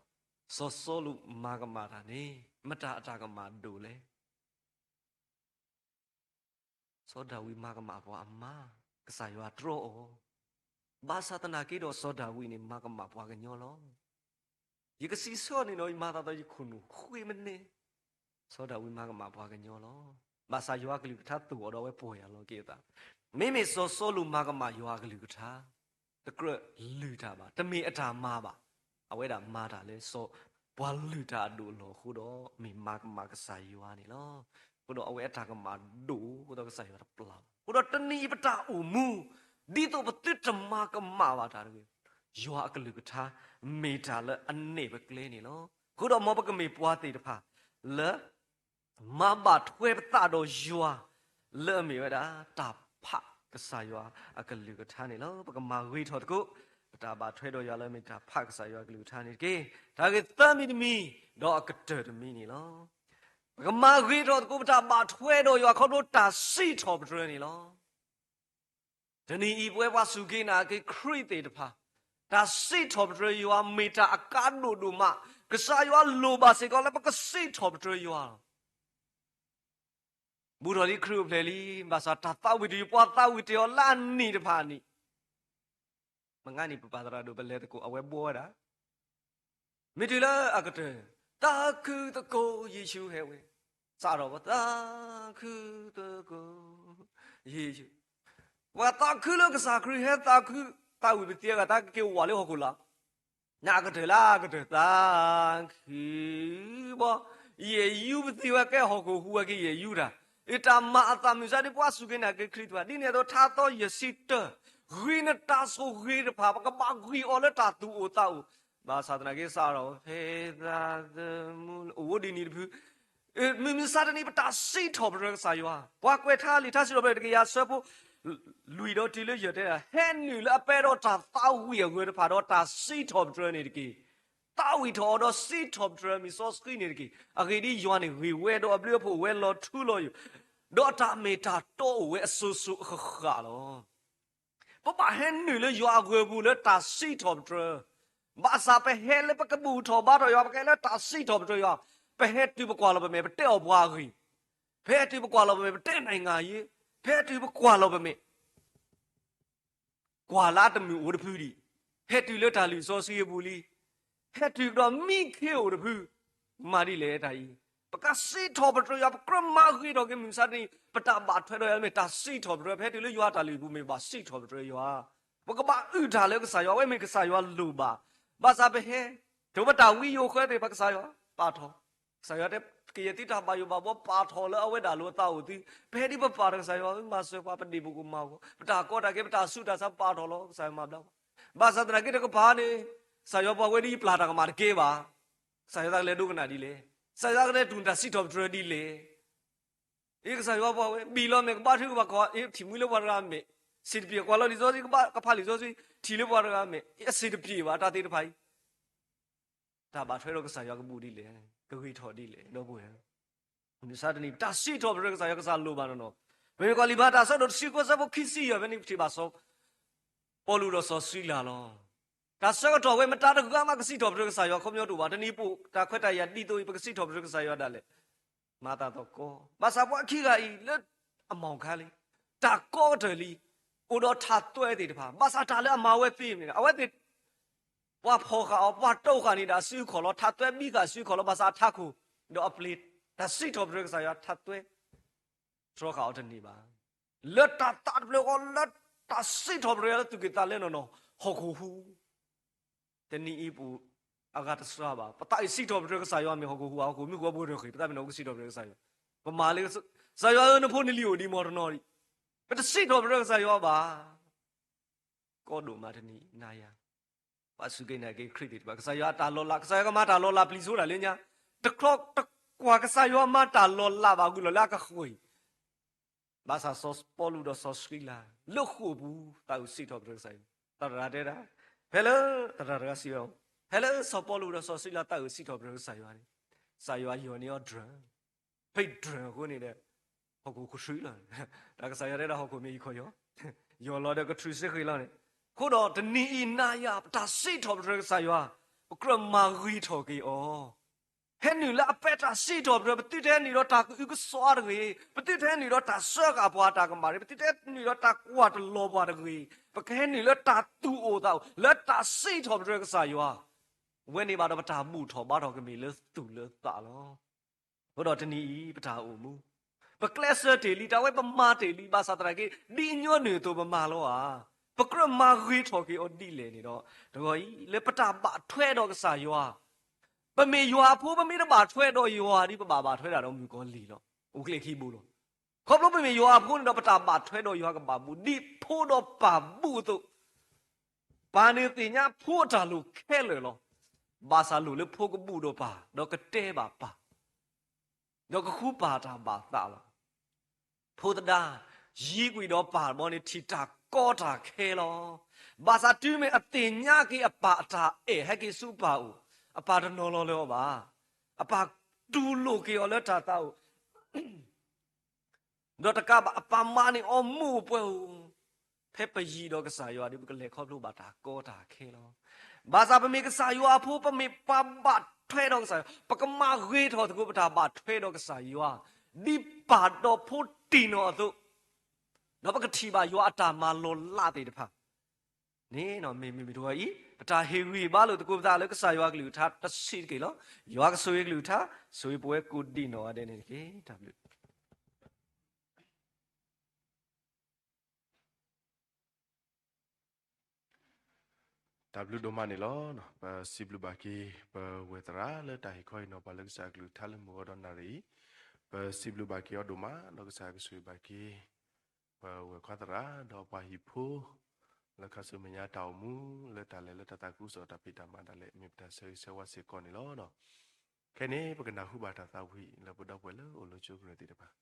စီၤစီလူးမၤကမၣ်တၢ်န့ၣ် မတၤအတၢ်ကမၣ်ဒိၣ်လဲၣ်. စီၤဒၤဝံးမၤကမၣ်ပှၤအမါ, ကစၢ်ယွၤတြီအီၤ, ဘၣ်ဆၣ်သနာ်က့ဒီးစီၤဒၤဝံးန့ၣ် မၤကမၣ်ပှၤကညီလီၤ. ယကစံးဆၢန့ၣ်ဒီး ယမၤသးဒီးယခိၣ်နူာ်ဃ့မ့ၢ်န့ၣ်, စီၤဒၤဝံးမၤကမၣ်ပှၤကညီလီၤ. ဘၣ်ဆၣ်ယွၤအကလုၢ်ကထါသူၣ်အီၤဒီးအဝဲပီၢ်ယၢ်လီၤက့ၤအသး. မ့မ့ၢ်စီၤစီလူးမၤကမၣ်ယွၤအကလုၢ်ကထါ, တကြၢးလုၢ်တၢ်ဘၣ်, တမ့ၢ်အတၢ်မၤဘၣ်. အဝဲဒၣ်မၤတၢ်လၢစီၤ, ပှၤလုၢ်တၢ်အဒိၣ်အလီၢ်အဃိဒီး မ့ၢ်မၤကမၣ်ကစၢ်ယွၤန့ၣ်လီၤ. အဃိဒီးအဝဲအတၢ်ကမၣ်ဒိၣ်အဃိဒီးကစၢ်ယွၤတပျၢ်ဘၣ်. အဃိဒီးတနံၤအံၤပတၢ်အိၣ်မူ, ဒ်သိးပသုတမၤကမၣ်ဘၣ်တၢ်တဂ့ၤ, ယွၤအကလုၢ်ကထါ မ့ၢ်တၢ်လၢအနဲၣ်ပကျဲန့ၣ်လီၤ. အဃိဒီးမ်ပကမ့ၢ်ပှၤသ့ၣ်တဖၣ်လၢ မၤဘၣ်ထွဲပသးဒီးယွၤ လၢအမ့ၢ်ဝဲဒၣ် တၢ်ဖးကစၢ်ယွၤအကလုၢ်ကထါန့ၣ်လီၤ. ပကမၤဂ့ၤထီၣ်သကိး ပတၢ်ဘၣ်ထွဲဒီးယွၤလၢအမ့ၢ်တၢ်ဖးကစၢ်ယွၤအကလုၢ်ကထါန့ၣ်တက့ၢ်. တၢ်ဂ့ၢ်သၢမံၤတမံၤ, ဒီးအကတၢၢ်တမံၤန့ၣ်လီၤ. ပကမၤဂ့ၤထီၣ်သကိး ပတၢ်ဘၣ်ထွဲဒီးယွၤခီဖျိတၢ်စံးထီၣ်ပတြၢၤန့ၣ်လီၤ. တနံၤအံၤပဝဲပှၤစူၢ်က့ၤနာ်က့ၤခရံာ်သ့ၣ်တဖၣ်, တၢ်စံးထီၣ်ပတြၢၤယွၤမ့ၢ်တၢ်အကါဒိၣ်ဒိၣ်မး, ကစၢ်ယွၤလိၣ်ဘၣ်စ့ၢ်ကီးလၢပကစံးထီၣ်ပတြၢၤယွၤလီၤ. ဘူးထီၣ်လံခရံာ်အိၣ်ဖျဲၣ်လံ, ဘၣ်ဆၣ်တၢ်သးဝံၣ်တယုၢ် ပှၤသးဝံၣ်တ့ၢ်အီၤလၢအနံၣ်တဖၣ်အနံၣ်, မုၢ်ဂၤနံၤပပၢ်သရၣ်ဒိၣ် ပလဲၤသကိး အဝဲဘှီဝဲဒၣ် မ့ၢ်တုၤလၢအကတၢၢ်, သးခုသကိးယ့ၣ်ၡူးဟဲဝဲ, စးထီၣ်ဝဲ သးခုသကိး ယ့ၣ်ၡူး, ပှၤသးခုလၢကစၢ်ခရံာ်ဟဲသးခု, သးဝံၣ်ပသံအဂၤ တၢ်ကက့ၤဝးလၢဟီၣ်ခိၣ်လာ်, နကတၢၢ်လၢအကတၢၢ်သးခု, ဘီ, ယဲၢ်ယူပသံဝဲကဲဟီၣ်ခိၣ်ဟူးဝဲက့ၤယဲၢ်ယူတၢ်, အတၢ်မၤအသးမုၢ်ဆါဒ်ပှၤစူၢ်က့ၤနာ်က့ၤခရံာ်တဖၣ် ဒ်န့ၣ်အသိး ထါသီယဲၢ်ဆံတၢၢ်, ဂ့ၤနတၢ်ဆိၣ်ဂ့ၤတဖၣ် ပကဘၣ်ဂံၢ်အီၤလၢတၢ်သူၣ်အိၣ်သးအိၣ်, ဘၣ်ဆၣ်သနာ်က့စးထီၣ် ဖဲသးသမူလၢအိၣ်ဒ်န့ၣ်တဖု မုၢ်မဆါတနံၤ ပတၢ်စံးထီၣ်ပတြၢၤကစၢ်ယွၤ, ပှၤကွဲးထါလံာ်ထါစံးထီၣ်ပတြၢၤတကယၤဆၢဖိ လွံၢ်ဒီးတုၤလၢယဲၢ်တဲဒၣ်, ဟဲနုာ်လၢအပဲဒီးတၢ်သးဝံၣ်အဂၢၤတဖၣ်ဒီးတၢ်စံးထီၣ်ပတြၢၤန့ၣ်တက့ၢ်. သးဝံၣ်ထီၣ်အီၤဒီးစံးထီၣ်ပတြၢၤမံၤစီဆှံန့ၣ်တက့ၢ်. အဂ့ၢ်ဒ်အံၤ, ယွၤန့ၣ်ဂ့ၤဝဲဒီးအဘျုးအဖှိၣ်အိၣ်ဝဲလီၤထူလီၤယိာ်, ဒီးအတၢ်မ့ၢ်တၢ်တီအိၣ်ဝဲအစိၤစိၤအဃၣ်ဃၣ်လီၤ. ပဘၣ်ဟဲနုာ်လၢယွၤအဂၢၤပူၤလၢတၢ်စံးထီၣ်ပတြၢၤ, ဘၣ်ဆၣ်ပဟဲလၢပကဘူၣ်ထီၣ်ဘါထီၣ်ယွၤ, ပကဟဲလၢတၢ်စံးထီၣ်ပတြၢၤယွၤ, ပဟဲတုၤပကွၢ်လီၤပမဲာ် ပတဲအီၣ်ပှၤအဂ့ၢ်, ပဟဲတုၤပကွၢ်လီၤပမဲာ် ပတဲနံၣ်ငါယ့, ပဟဲတုၤပကွၢ်လီၤပမဲာ် ကွၢ်လၢအတမုာ်အိၣ်တဖုဒံး, ဟဲတုၤလၢတၢ်လုၢ်စီဆှံအပူၤလံ, ဟဲတုၤကဒီးမံခ့အိၣ်တဖု, မၤဒ်လဲၣ်တၢ်အံၤ, ပကစံးထီၣ်ပတြၢၤယွၤ, ပကြၢးမၤဂ့ၤထီၣ်က့ၤမုၢ်မဆါတနံၤ, ပတၢ်ဘၣ်ထွဲဒီးယွၤမ့ၢ်တၢ်စံးထီၣ်ပတြၢၤ, ပဟဲတုၤလၢယွၤတၢ်လုၢ်အပူၤမ့ၢ်ဘၣ်စံးထီၣ်ပတြၢၤယွၤ, ပကဘၣ်အုၣ်တၢ်လၢကစၢ်ယွၤ, အဝဲမ့ၢ်ကစၢ်ယွၤလိၣ်ဘၣ်, ဘၣ်ဆၣ်ပဟဲ, တုၤပတၢ်ဝံယိၤဃၢသ့ၣ်တဖၣ် ကစၢ်ယွၤပာ်ထီၣ် ကစၢ်ယွၤတဲ, ကယဲၢ်သုတၢ်ဘၣ်ယိၣ်ဘၣ်ဘှီပာ်ထီၣ်လၢအဝဲဒၣ်လိၤအသးအိၣ်သု, ပဟဲဒ်ပပာ်ဒီးကစၢ်ယွၤ, မၤစၢၤပှၤ ပဒ့ၣ်ပကိၢ်မၤဂီၤ, ပတၢ်ကီတၢ်ခဲ ပတၢ်ဆူးတၢ်ဆါပာ်ထီၣ်လီၤ, ကစၢ်ယွၤမၤဘျါပှၤ, ဘၣ်ဆၣ်သနာ်က့တကပၤန့ၣ်, ကစၢ်ယွၤပှၤဝဲဒ်ယပျၢ်တၢ်ကမၣ်တကဲဘၣ်, ကစၢ်ယွၤသးကလဲၤဒိကနၣ်ဒ်လဲၣ်, ကစၢ်ယွၤသးကလဲၤတူၢ်နတၢ်စံးထီၣ်ပတြၢၤဒ်လဲၣ် အ့ ကစၢ်ယွၤပှၤဝဲ, ဘံၣ်လီၤမဲာ် ကဘါထုကဖၣ်ကီး, အ့ ထံၣ်မှံလၢပှၤတဂၤမဲာ်, စံးတပျ့ၤကွၢ်လီၤလံာ်စီဆှံ, ကဖးလံာ်စီဆှံ, ထံၣ်လၢပှၤတဂၤမဲာ်, အ့ အစံးတပျ့ၤဘၣ် တၢ်သ့ၣ်တဖၣ်အံၤ, တၢ်ဘၣ်ထွဲဒီးကစၢ်ယွၤကဘူၣ်ဒ်လဲၣ်, ကဂ့ၤထီၣ်ဒ်လဲၣ်, ဒီပုၢ်ဝဲၢ်, မုၢ်မဆါတနံၤ တၢ်စံးထီၣ်ပတြၢၤကစၢ်ယွၤ ကစၢ်လိၣ်ဘၣ်နီၢ်နီၢ်, ပမ့ၢ်ကွၢ်လံာ်မၤတၢ်အဆၢဒိၣ်တဆံဃုအဆၢဖိခံဆံယဲၢ်ဖဲန့ၣ် ပထံၣ်ဘၣ်စီၤ ပီလူးဒီးစီၤစံလၤလီၤ. တၢ်ဆၢကတီၢ်ဝဲ မတၤတဂၤမးကစံးထီၣ်ပတြၢၤကစၢ်ယွၤ ခီပညီတအိၣ်ဘၣ်, တနံၤအံၤပအိၣ်တၢ်ခွဲးတၢ်ယာ်ဒ်သိးအံၤ ပကစံးထီၣ်ပတြၢၤကစၢ်ယွၤဒၣ်လဲာ်, မၤသးသီကီ, ဘၣ်ဆၣ်ပှၤခံဂၤအံၤလၢ အမီၢ်ခါလံ, တၢ်ကီကတၢၢ်လံ, အိၣ်ဒီးထးသွဲသ့ၣ်တဖၣ် ဘၣ်ဆၣ်တၢ်လၢအမၤဝဲသ့န့ၣ် အဝဲသ့ၣ် ပှၤဖီၣ်ဃာ်အီၤ ပှၤတိၢ်ဃာ်န့ၣ်ဒီးအစုအခီၣ်လီၤ ထးသွဲဘံဃာ်အစုအခီၣ်လီၤ ဘၣ်ဆၣ်အထးခိၣ် ဒီးအပျ့ၤ တၢ်စံးထီၣ်ပတြၢၤကစၢ်ယွၤ ထးသွဲ တြီဃာ်အီၤတန့ၢ်ဘၣ်. လၢတၢ်သးတဖျၢၣ်ဃီ လၢတၢ်စံးထီၣ်ပတြၢၤလၢသူၣ်က့ၣ်သးလဲနီၢ်နီၢ် ဟီၣ်ခိၣ်ဟူး တနံၤအံၤပအိၣ်အဂၤတစှၤဘၣ်. ပသးအံၤစံးထီၣ်ပတြၢၤကစၢ်ယွၤမ့ၢ်ဟီၣ်ခိၣ်ဟူး ဟီၣ်ခိၣ်မုၢ်ဃီပှဲၤထီၣ်ဃ့ၢ် ပသးမ့ၢ်နီၢ်ကစံးထီၣ်ပတြၢၤကစၢ်ယွၤ ပမၤလၢ ကစၢ်ယွၤဧၢ နဖိနလံၤအိၣ်ဒံးမီၢ်တနီၤဒံး ပတစံးထီၣ်ပတြၢၤကစၢ်ယွၤဘၣ်. ကီဒိၣ်မးတနံၤအံၤ နၤယၤ ပှၤစူၢ်က့ၤနာ်က့ၤခရံာ်သ့ၣ်တဖၣ် ကစၢ်ယွၤအတၢ်လီၤလး ကစၢ်ယွၤကမၤတၢ်လီၤလးပျံၤဆိတၢ်လၢညါ တကြၢးကစၢ်ယွၤမၤတၢ်လီၤလးဘၣ် ဂုာ်လီၤလၢအကဃ့ၢ် ဘၣ်ဆၣ်စီၤပီလူးဒီးစီၤစံလၤ လၢဃိာ်ပူၤ သးအုးစံးထီၣ်ပတြၢၤကစၢ်ယွၤ သရၣ်တဲဒၣ် ဖဲလၢ သရၣ်တဂၤစံးဝဲ ဖဲလၢစီၤပီလူးဒီးစီၤစံလၤသးအုးစံးထီၣ်ပတြၢၤကစၢ်ယွၤန့ၣ် ကစၢ်ယွၤယီၢ်န့ၢ်အီၤ ဒြၢၣ် ဖဲဒြၢၣ်အဃိန့ၣ်ဒီး ဟီၣ်ခိၣ်ကဆှုလီၤ. တၢ်ကစၢ်ယွၤတဲဒၣ်ဟီၣ်ခိၣ်မ့ၢ်ယခီၣ်ယီၢ် ယီၢ်လီၤဒီးကထုးစ့ဃ့လီၤန့ၣ် အဃိဒီးတနံၤအံၤနၤယၤ ပတၢ်စံးထီၣ်ပတြၢၤကစၢ်ယွၤ ပကြၢးမၤဂ့ၤထီၣ်က့ၤအီၤ ဟဲနုာ်လၢအပဲတၢ်စံးထီၣ်ပတြၢၤ ပသုတဟဲနုာ်ဒီးတၢ်ကအုကစွါတဂ့ၤ, ပသုတဟဲနုာ်ဒီးတၢ်စၢဃာ်ပှၤတၢ်ကမၣ်တဂ့ၤ, ပသုတဟဲနုာ်ဒီးတၢ်ကွၢ်တလီၤပှၤတဂ့ၤ, ပကဟဲနုာ်လၢတၢ်သူၣ်အိၣ်သးအိၣ် လၢတၢ်စံးထီၣ်ပတြၢၤကစၢ်ယွၤ, ဝဲန့ၣ်ဘၣ်ဒီးပတၢ်ဘူၣ်ထီၣ်ဘါထီၣ်ကမ့ၢ်လၢသူၣ်လၢသးလီၤ. အဃိဒီးတနံၤအံၤ ပတၢ်အိၣ်မူ ပကျဲးစၢးတ့ၢ်လံ, တၢ်ဝဲပမၤတ့ၢ်လံ, ဘၣ်ဆၣ်သနာ်က့ ဒ်အညီနုၢ်အသိးပမၤလီၤဧါ. ပကြၢးမၤဂ့ၤထီၣ်က့ၤအီၤဒ်လဲၣ်န့ၣ်ဒီး တဂီၤအံၤ လၢပတၢ်ဘၣ်ထွဲဒီးကစၢ်ယွၤ, ပမ့ၢ်ယွၤအဖိ ပမ့ၢ်တဘၣ်ထွဲဒီးယွၤဒီး ပဘၣ်ဘၣ်ထွဲဒၣ်ဒီးမုၣ်ကီၤလံၢ်လီၤ. အိၣ်ချ့ခံဘိလီၤ. ခီဖျိပမ့ၢ်ယွၤအဖိန့ၣ်ဒီး ပတၢ်ဘၣ်ထွဲဒီးယွၤကဘၣ်ဘူး ဒ်ဖိဒီးပၢ်ဘူးအသိး ပၢ်န့ၣ်သ့ၣ်ညါဖိအတၢ်လိၣ်ခဲလၢာ်လီၤ. ဘၣ်ဆၣ်လိၣ်လၢဖိကဘူးဒီးပၢ် ဒီးကတဲဘၣ်ပၢ် ဒီးကဃုပၢ်တၢ်ဘၣ်သးလီၤ. ဖိသဒါ ယံၤကွံာ်ဒီးပၢ်တဘျီန့ၣ် ထံၣ်တၢ်ကီတၢ်ခဲလီၤ. ဘၣ်ဆၣ်တုၤမ့ၢ်အသ့ၣ်ညါက့ၤအပၢ်အတၢ်အဲၣ် ဟဲက့ၤဆူပၢ်အိၣ်, အပၢ်တနီၤလီၤလၢၤအီၤဘၣ်. အပၢ်တူၢ်လိာ်က့ၤအီၤလၢတၢ်သးအိၣ် ဒီးတကးဘၣ် အပၢ်မၤန့ၢ်အီၤမိၢ်ပှဲၤဧိၤ, ဖဲပယံၤဒီးကစၢ်ယွၤဒီး ပကလဲၤခီဖျိဘၣ်တၢ်ကီတၢ်ခဲလီၤ. ဘၣ်ဆၣ်ပမ့ၢ်ကစၢ်ယွၤအဖိ ပမ့ၢ်ပှၤဘၣ်ထွဲဒီးကစၢ်ယွၤ ပကမၤဂ့ၤထီၣ်သကိးပတၢ်ဘၣ်ထွဲဒီးကစၢ်ယွၤ ဒ်ပၢ်ဒီးဖိတံၢ်နီၢ်အသိး, ဒီးပကထံၣ်ဘၣ်ယွၤအတၢ်မၤလီၤလးသ့ၣ်တဖၣ်န့ၣ် မ့မ့ၢ်တဂီၤအံၤ ပတၢ်ဟ့ၣ်ဂံၢ်ဟ့ၣ်ဘါလိာ်သကိးပသးလၢကစၢ်ယွၤကလုၢ်ကထါတဆံးတက့ၢ်လီၤ. ယွၤကဆိၣ်ဂ့ၤကလုၢ်ကထါ, ဆိၣ်ဂ့ၤပဝဲကိးဒံးနီၢ်ဂၤဒဲးန့ၣ်တက့ၢ်. တၢ်ဘျုး တၢ်ဘျုးဒိၣ်မးန့ၣ်လီၤ. ပစံးဘျုးဘၣ်က့ၤ ပဝဲၢ်သရၣ်လၢတၢ်ဟ့ၣ်ခီဟ့ၣ်နီၤပှၤလၢကစၢ်ကလုၢ်ကထါလၢမုၢ်ဂီၤဒီးနၣ်ရံၣ်အံၤ, ပစံးဘျုးဘၣ်က့ၤအီၤဒိၣ်မး ဒီးကစၢ်ကဆိၣ်ဂ့ၤဘၣ်က့ၤ ပဝဲၢ်ခွါသရၣ် ဒီးပှၤဟံၣ်ဖိ လၢခါဆူမဲာ်ညါတၢ်အိၣ်မူ လၢတၢ်လဲၤလၢတၢ်သးခုကစီၣ်တၢ်ဖံးတၢ်မၤဒၣ်လဲာ် မ့ၢ်ပတၢ်ဆၢဂ့ၤဆၢဝါစ့ၢ်ကီးန့ၣ်လီၤ. ခဲန့ၣ် ပကနၢ်ဟူဘၣ်တၢ်သးဝံၣ် လၢပဒီပုၢ်ဝဲၢ်လၢအိၣ်လၢကၠိကရၢၢ်သ့ၣ်တဖၣ်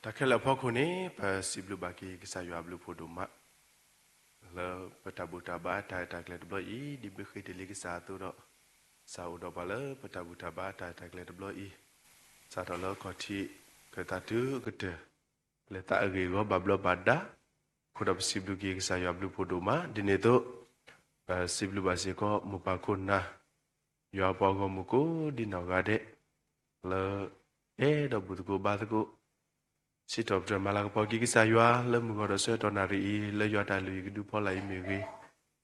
တၢ်ခဲလၢာ်အဖီခိၣ်န့ၣ် ပစံးဘျုးဘၣ်က့ၤကစၢ်ယွၤအဘျုးဖးဒိၣ်မး လၢပတၢ်ဘူၣ်တၢ်ဘါတၢ်ရဲၣ်တၢ်ကျဲၤတဘျီအံၤ ဒ်ဘၣ်ဃ့ၢ်တ့ၢ်လံကစၢ်အသိးဒီး ကစၢ်အိၣ်ဒီးပှၤလၢပတၢ်ဘူၣ်တၢ်ဘါတၢ်ရဲၣ်တၢ်ကျဲၤတဘျီအံၤ စးထီၣ်လၢခီၣ်ထံး ကတၢၢ်တုၤကတၢၢ် လဲၤသးအဂ့ၢ်အဂီၢ်ဘၣ်ဘျီးဘၣ်ဒါ အဃိဒီးပစံးဘျုးက့ၤကစၢ်ယွၤအဘျုးဖးဒိၣ်မး ဒ်န့ၣ်အသိး ပစံးဘျုးဘၣ်စ့ၢ်ကီးမိၢ်ပၢ်ခိၣ်နၢ် ယွၤပှၤဂီၢ်မုၢ်ကိးဒံနီၢ်ဂၤဒဲး လၢ အဲၣ်ဒိးဘူၣ်သကိးဘါသကိး စံးထီၣ်ပတြၢၤမၤလၤကပီၤက့ၤကစၢ်ယွၤ လၢမုၢ်ဂီၤဒီးဆၢကတီၢ်နၣ်ရံၣ်အံၤ လၢယွၤတၢ်လုၢ်ဟံၣ်ကဒုဖီလာ်အံၤမ့ၢ်ဂ့ၤ,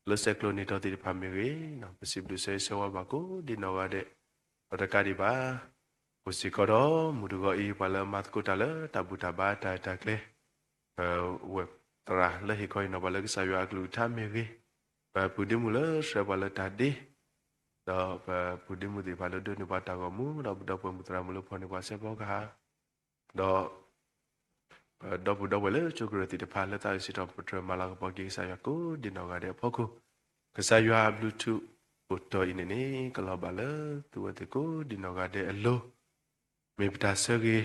လၢဆဲးကျိးန့ၢ်တီၤသ့ၣ်တဖၣ်မ့ၢ်ဂ့ၤ, ပစံးဘျုးဆၢဂ့ၤဆၢဝါဘၣ်ကိးဒံနီၢ်ဂၤဒဲး, ဒီးတကးဒံးဘၣ်, အိၣ်စ့ၢ်ကီးဒီးမုၢ်တဂီၤအံၤ ပှၤလၢအမၤသကိးတၢ်လၢတၢ်ဘူၣ်တၢ်ဘါတၢ်ရဲၣ်တၢ်ကျဲၤ ဝဲၢ်သရၣ်လၢဟ့ၣ်ခီအံၤနီၤပှၤလၢကစၢ်ယွၤအကလုၢ်ကထါမ့ၢ်ဂ့ၤ, ပပုၢ်ဒ့မုၣ်လၢဆှၢပှၤလၢတၢ်ဒ့, ဒီးပပုၢ်ဒ့မုၣ်သ့ၣ်တဖၣ်လၢဒိးန့ၢ်ပှၤတၢ်ဂီၤမူ ဒီးပဒီပုၢ်ဝဲၢ်မုၢ်သရၣ်မုၣ်လၢဖီၣ်န့ၢ်ပှၤစဲးဖီကဟၣ်, ဒီး ပဒီပုၢ်ဒီဝဲၢ်လၢကၠိကရၢၢ်သ့ၣ်တဖၣ် လၢသးစံးထီၣ်ပတြၢၤမၤလၤကပီၤက့ၤကစၢ်ယွၤကိးဒံနီၢ်ဂၤဒဲးအဖီခိၣ်, ကစၢ်ယွၤအဘျုးထူးအိၣ်တီၢ်အံၤန့ၣ်န့ၣ် ကလီၤဘၣ်လၢသုဝဲသ့ၣ်ကိးဒံနီၢ်ဂၤဒဲးအလိၤ, မ့ၢ်ပတၢ်ဆၢဂ့ၤ ဒီး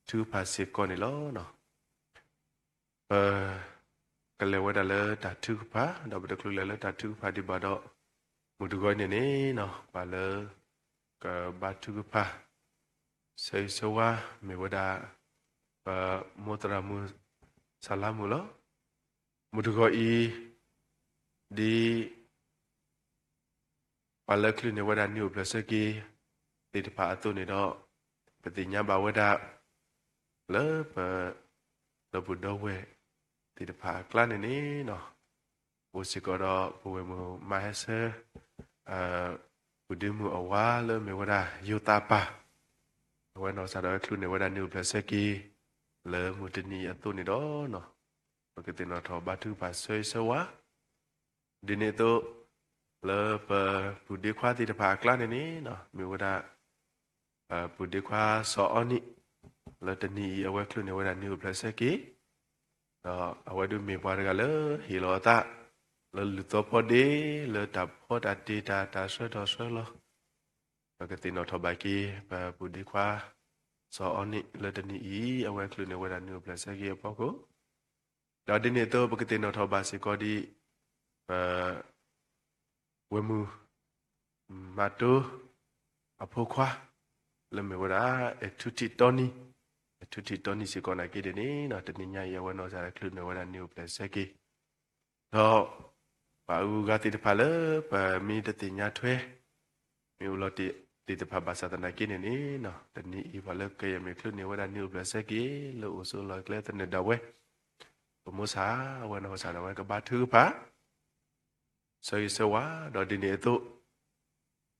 ထုကဖၣ်စ့ၢ်ကီးန့ၣ်လီၤ. ပ ကလဲၤဝဲဒၣ်လၢတၢ်ထုကဖၣ် ဒီးပတချုးလဲၤလၢတၢ်ထုကဖၣ်ဒံးဘၣ်ဒီး မုၢ်တဂီၤအံၤန့ၣ်န့ၣ် ပှၤလၢ ကဘါထုကဖၣ် ဆၢဂ့ၤဆၢဝါ မ့ၢ်ဝဲဒၣ် ပမိၢ်သရၣ်မုၣ် စၢ်လါမုၣ်လီၤ. မုၢ်တဂီၤအံၤ ဒ် ပှၤလၢချုးန့ၢ်ဝဲဒၣ်နံၣ်အိၣ်ဖျဲၣ်ဆၢက့ၤ သ့ၣ်တဖၣ်အသိးန့ၣ်ဒီး ပသ့ၣ်ညါဘၣ်ဝဲဒၣ် လၢပ ဒီပုၢ်ဒီဝဲၢ်သ့ၣ်တဖၣ်အကျါန့ၣ်န့ၣ် အိၣ်စ့ၢ်ကီးဒီးပဝဲၢ်မုၣ်မါဟဲဆၢ ပုၢ်ဒ့မုၣ်အဝၤလၢမ့ၢ်ဝဲဒၣ်ယိၤသးပၢ်, အဝဲနီၢ်စၢ်ဒၣ်ဝဲချုးန့ၢ်ဝဲဒၣ်နံၣ်အိၣ်ဖျဲၣ်ဆၢက့ၤ လၢမုၢ်တနံၤအံၤအသိးန့ၣ်ဒီး ပကသ့ၣ်နီၣ်ထီၣ်ဘါထုကဖၣ်ဆၢဂ့ၤဆၢဝါ ဒ်န့ၣ်အသိး လၢပပုၢ်ဒ့ခွါသ့ၣ်တဖၣ်အကျါန့ၣ်န့ၣ် မ့ၢ်ဝဲဒၣ် ပုၢ်ဒ့ခွါစီၤအီနံၣ် လၢတနံၤအံၤအဝဲချုးန့ၢ်ဝဲဒၣ်နံၣ်အိၣ်ဖျဲၣ်ဆၢက့ၤ ဒီးအဝဲဒုးမ့ၢ်ပှၤတဂၤလၢဟ့ၣ်လီၤအသး လၢလူၢ်သီဖီဒ့ လၢတၢ်ဖီတၢ်တ့တၢ် တၢ်ဆှၢထီၣ်ဆှၢလီၤ ပကသ့ၣ်နီၣ်ထီၣ်ဘၣ်က့ၤ ပပုၢ်ဒ့ခွါ စီၤအီနံၣ်လၢတနံၤအံၤ အဝဲချုးန့ၢ်ဝဲဒၣ်နံၣ်အိၣ်ဖျဲၣ်ဆၢက့ၤအဖီခိၣ် ဒီးဒ်န့ၣ်အသိး ပကသ့ၣ်နီၣ်ထီၣ်ဘၣ်စ့ၢ်ကီးဒ် ပ ဝဲၢ်မုၣ် မၤတိ အဖိခွါ လၢမ့ၢ်ဝဲဒၣ် အဲၣ်ထူထံးတီနံၤ, အဲၣ်ထူထံးတီနံၤစ့ၢ်ကီးနာ်က့ဒ်န့ၣ် တနံၤညါအံၤ အဝဲနီၢ်စၢ်ချုးန့ၢ်ဝဲဒၣ်နံၣ်အိၣ်ဖျဲၣ်ဆၢက့ၤ ဒီး ပှၤအဂုၤအဂၤသ့ၣ်တဖၣ်လၢ ပမ့ၢ်တသ့ၣ်ညါထွဲ မ့ၢ်အိၣ်လီၤတ့ၢ်သ့ၣ်တဖၣ်ဘၣ်ဆၣ်သနာ်က့န့ၣ်န့ၣ် တနံၤအံၤ ပှၤလၢကယဲၢ်မ့ၢ်ချုးန့ၢ်ဝဲဒၣ်နံၣ်အိၣ်ဖျဲၣ်ဆၢက့ၤ လၢအိၣ်ဆိးလီၢ်ကျဲသနၢၣ်ဒၣ်ဝဲ ပမိၢ်ဆၣ် အဝဲနီၢ်စၢ်ဒၣ်ဝဲကဘါထုကဖၣ် ဆၢဂ့ၤဆၢဝါ ဒီးဒ်န့ၣ်အသိး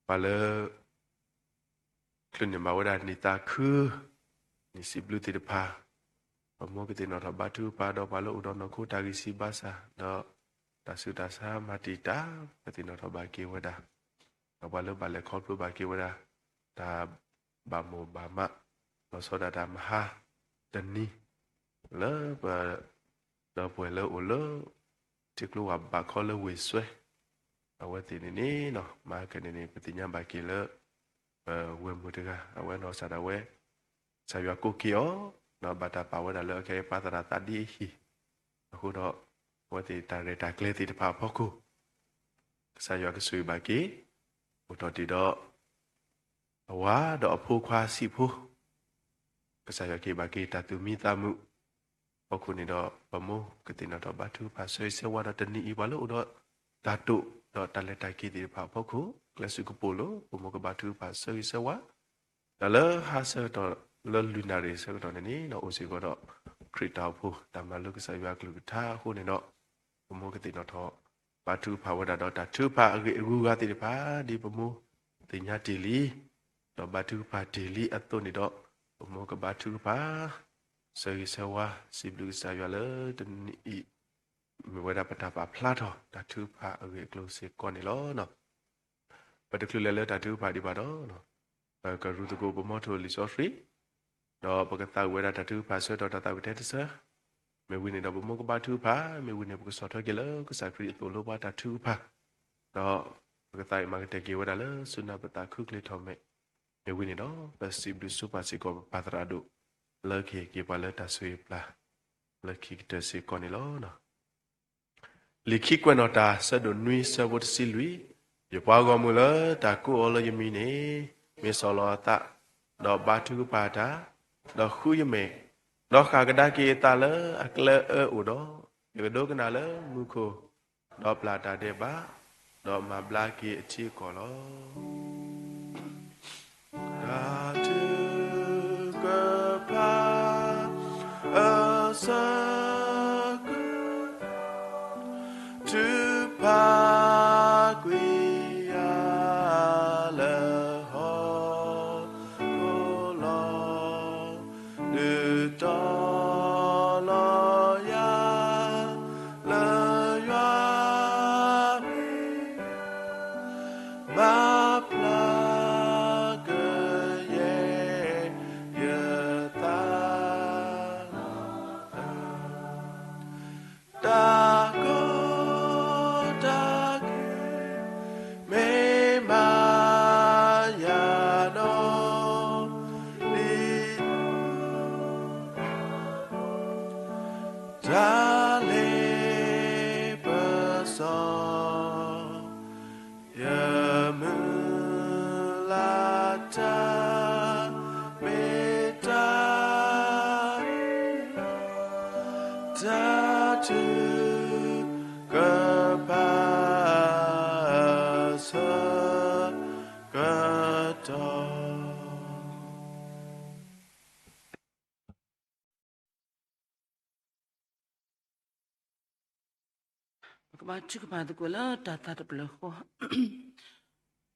ပှၤလၢ ချုးန့ၢ်ဘၣ်ဝဲဒၣ်နံၣ်သးခု နံၣ်စံးဘျုးသ့ၣ်တဖၣ် ပမိၢ်ကသ့ၣ်နီၣ်ထီၣ်ဘါထုကဖၣ် ဒီးပှၤလၢအိၣ်ဒီးနီၢ်ခိတၢ်ဂံၢ်စၢ်ဘါစၢ် ဒီးတၢ်ဆူးတၢ်ဆါမၤတံာ်တာ် ကသ့ၣ်နီၣ်ထီၣ်ဘၣ်က့ၤဝဲဒၣ် ဒီးပှၤလၢဘၣ်လဲၤခီဖျိဘၣ်က့ၤဝဲဒၣ် တၢ်ဘၣ်မိၣ်ဘၣ်မး လီၤဆီဒၣ်တၢ်မဟါတနံၤ လၢပ ဒီပုၢ်ဝဲၢ်လၢအိၣ်လၢ ထံကျိဝၢ်ဘးခီလၢဝ့ၢ်စွဲ အဝဲသ့ၣ်န့ၣ်န့ၣ် မၤကန့ၣ်န့ၣ် ပသ့ၣ်ညါဘၣ်က့ၤလၢ ပဝဲၢ်မုၣ်တဂၤ အဝဲနီၢ်စၢ်ဒၣ်ဝဲ ကစၢ်ယွၤကိးက့ၤအီၤ ဒီးဘၣ်တၢ်ပာ်ဝဲဒၣ်လၢအကဲပှၤသရၣ်သးဒ့အဟံၣ် အဃိဒီး အဝဲသ့ၣ်တၢ်ရဲၣ်တၢ်ကျဲၤသ့ၣ်တဖၣ်အဖီခိၣ် ကစၢ်ယွၤကဆိၣ်ဂ့ၤဘၣ်က့ၤ အိၣ်ထီၣ်တ့ၢ်ဒီး အဝၤဒီးအဖိခွါဆံးဖိ ကစၢ်ယွၤကဟ့ၣ်ဘၣ်က့ၤတၢ်သူၣ်မံသးမုာ် အဖီခိၣ်န့ၣ်ဒီး ပမိၢ်ကသ့ၣ်နီၣ်ထီၣ်ဘါထုကဖၣ်ဆၢဂ့ၤဆၢဝါဒီးတနံၤအံၤ ပှၤလၢအိၣ်ဒီးတၢ်တိာ် ဒီးတၢ်လဲၤတၢ်က့ၤသ့ၣ်တဖၣ်အဖီခိၣ် ကျဲးစူးကပိာ်လိၤ ပမိၢ်ကဘါထုကဖၣ်ဆၢဂ့ၤဆၢဝါ ဒီးလၢဟါဆၢကတီၢ်လၢလွံၢ်နၣ်ရံၣ်ဆၢကတီၢ်န့ၣ်န့ၣ် အိၣ်စ့ၢ်ကီးဒီး ခရံာ်တၢ်အိၣ်ဖှိၣ်တၢ်မၤလိကစၢ်ယွၤအကလုၢ်ကထါအဃိန့ၣ်ဒီး ပမိၢ်ကသ့ၣ်နီၣ်ထီၣ် ဘါထုကဖၣ်ဝဲဒၣ်ဒီးတၢ်ထုကဖၣ်အဂ့ၢ်အဂုၤအဂၤသ့ၣ်တဖၣ် ဒ်ပမိၢ်သ့ၣ်ညါတ့ၢ်လံ ဒီးဘါထုကဖၣ်တ့ၢ်လံအသိးန့ၣ်ဒီး ပမိၢ်ကဘါထုကဖၣ် ဆၢဂ့ၤဆၢဝါ စံးဘျုးကစၢ်ယွၤလၢတနံၤအံၤ မ့ၢ်ဝဲဒၣ်ပတၢ်ပာ်ဖျါထီၣ်တၢ်ထုကဖၣ်အဂ့ၢ်အကျိၤစ့ၢ်ကီးန့ၣ်လီၤ. ပတချုးလဲၤလၢတၢ်ထုကဖၣ်ဒံးဘၣ်ဒီး ပကရူးသကိးပမီထိၣ်လံာ်စီဆှံ ဒီးပကသးဝံၣ်ဝဲဒၣ်တၢ်ထုကဖၣ်ဆၢကတီၢ်တၢ်သးဝံၣ်ထဲတဆၢ မ့ၢ်ဝံၤန့ၣ်ဒီးပမိၢ်ကဘါထုကဖၣ် မ့ၢ်ဝံၤန့ၣ် ပကဆီၣ်ထွဲက့ၤလၢကစၢ်ခရံာ်အသိၣ်လိပှၤတၢ်ထုကဖၣ် ဒီးပကသးဝံၣ်မၤကတၢၢ်က့ၤဝဲဒၣ်လၢဆူနၢ်ပသးခုချ့ထီၣ်မဲာ် မ့ၢ်ဝံၤန့ၣ်ဒီး ပစံးဘျုးစံးပာ်စ့ၢ်ကီးပပၢ်သရၣ်ဒိၣ် လၢကဟ့ၣ်က့ၤပှၤလၢတၢ်ဆိၣ်ဂ့ၤပျၢ် လၢခံကတၢၢ်စ့ၢ်ကီးန့ၣ်လီၤ. လံာ်ခံကွဲးနီၣ်တၢ် ဆၢဒိၣ်နွံ ဆၢဖိတဆံလွံၢ်, ယပှၤဂီၢ်မုၢ်လၢတၢ်ကိးအီၤလၢယမံၤန့ၣ် မ့ၢ်ဆီၣ်လီၤအသး, ဒီးဘါထုကဖၣ်တၢ်, ဒီးဃုယမဲာ်, ဒီးဃၣ်ကဒါက့ၤအသးလၢအကျဲအၢအိၣ်ဒီး, ယကဒိကနၣ်လၢမူခိၣ်, ဒီးပျၢ်တၢ်ဒဲးဘး, ဒီးမၤဘျါက့ၤအထံအကီၢ်လီၤ. တၢ်ထုကဖၣ်အဆၢကတီၢ် ထုကဖၣ်ကွံာ်ယၤလၢဟီၣ်ခိၣ်လီၤ. ဒုးတီလီၤယၤ လၢယွၤမ့ၢ် ဘၣ်ဖျါကယဲၢ် ယသးလီၤ. တၢ်ကီတၢ်ခဲ မ့ၢ်မၤယၤနီၢ် ဒ်သိး တၢ်လ့ပစီ ယမုၢ်လၢ်တၢ် မ့ၢ်တၢ်အ့ၣ်လိာ် တၢ်ထုကဖၣ်အဆၢကတီၢ် ပကဘါထုကဖၣ်သကိးလၢတၢ်သးတဖျၢၣ်ဃီ.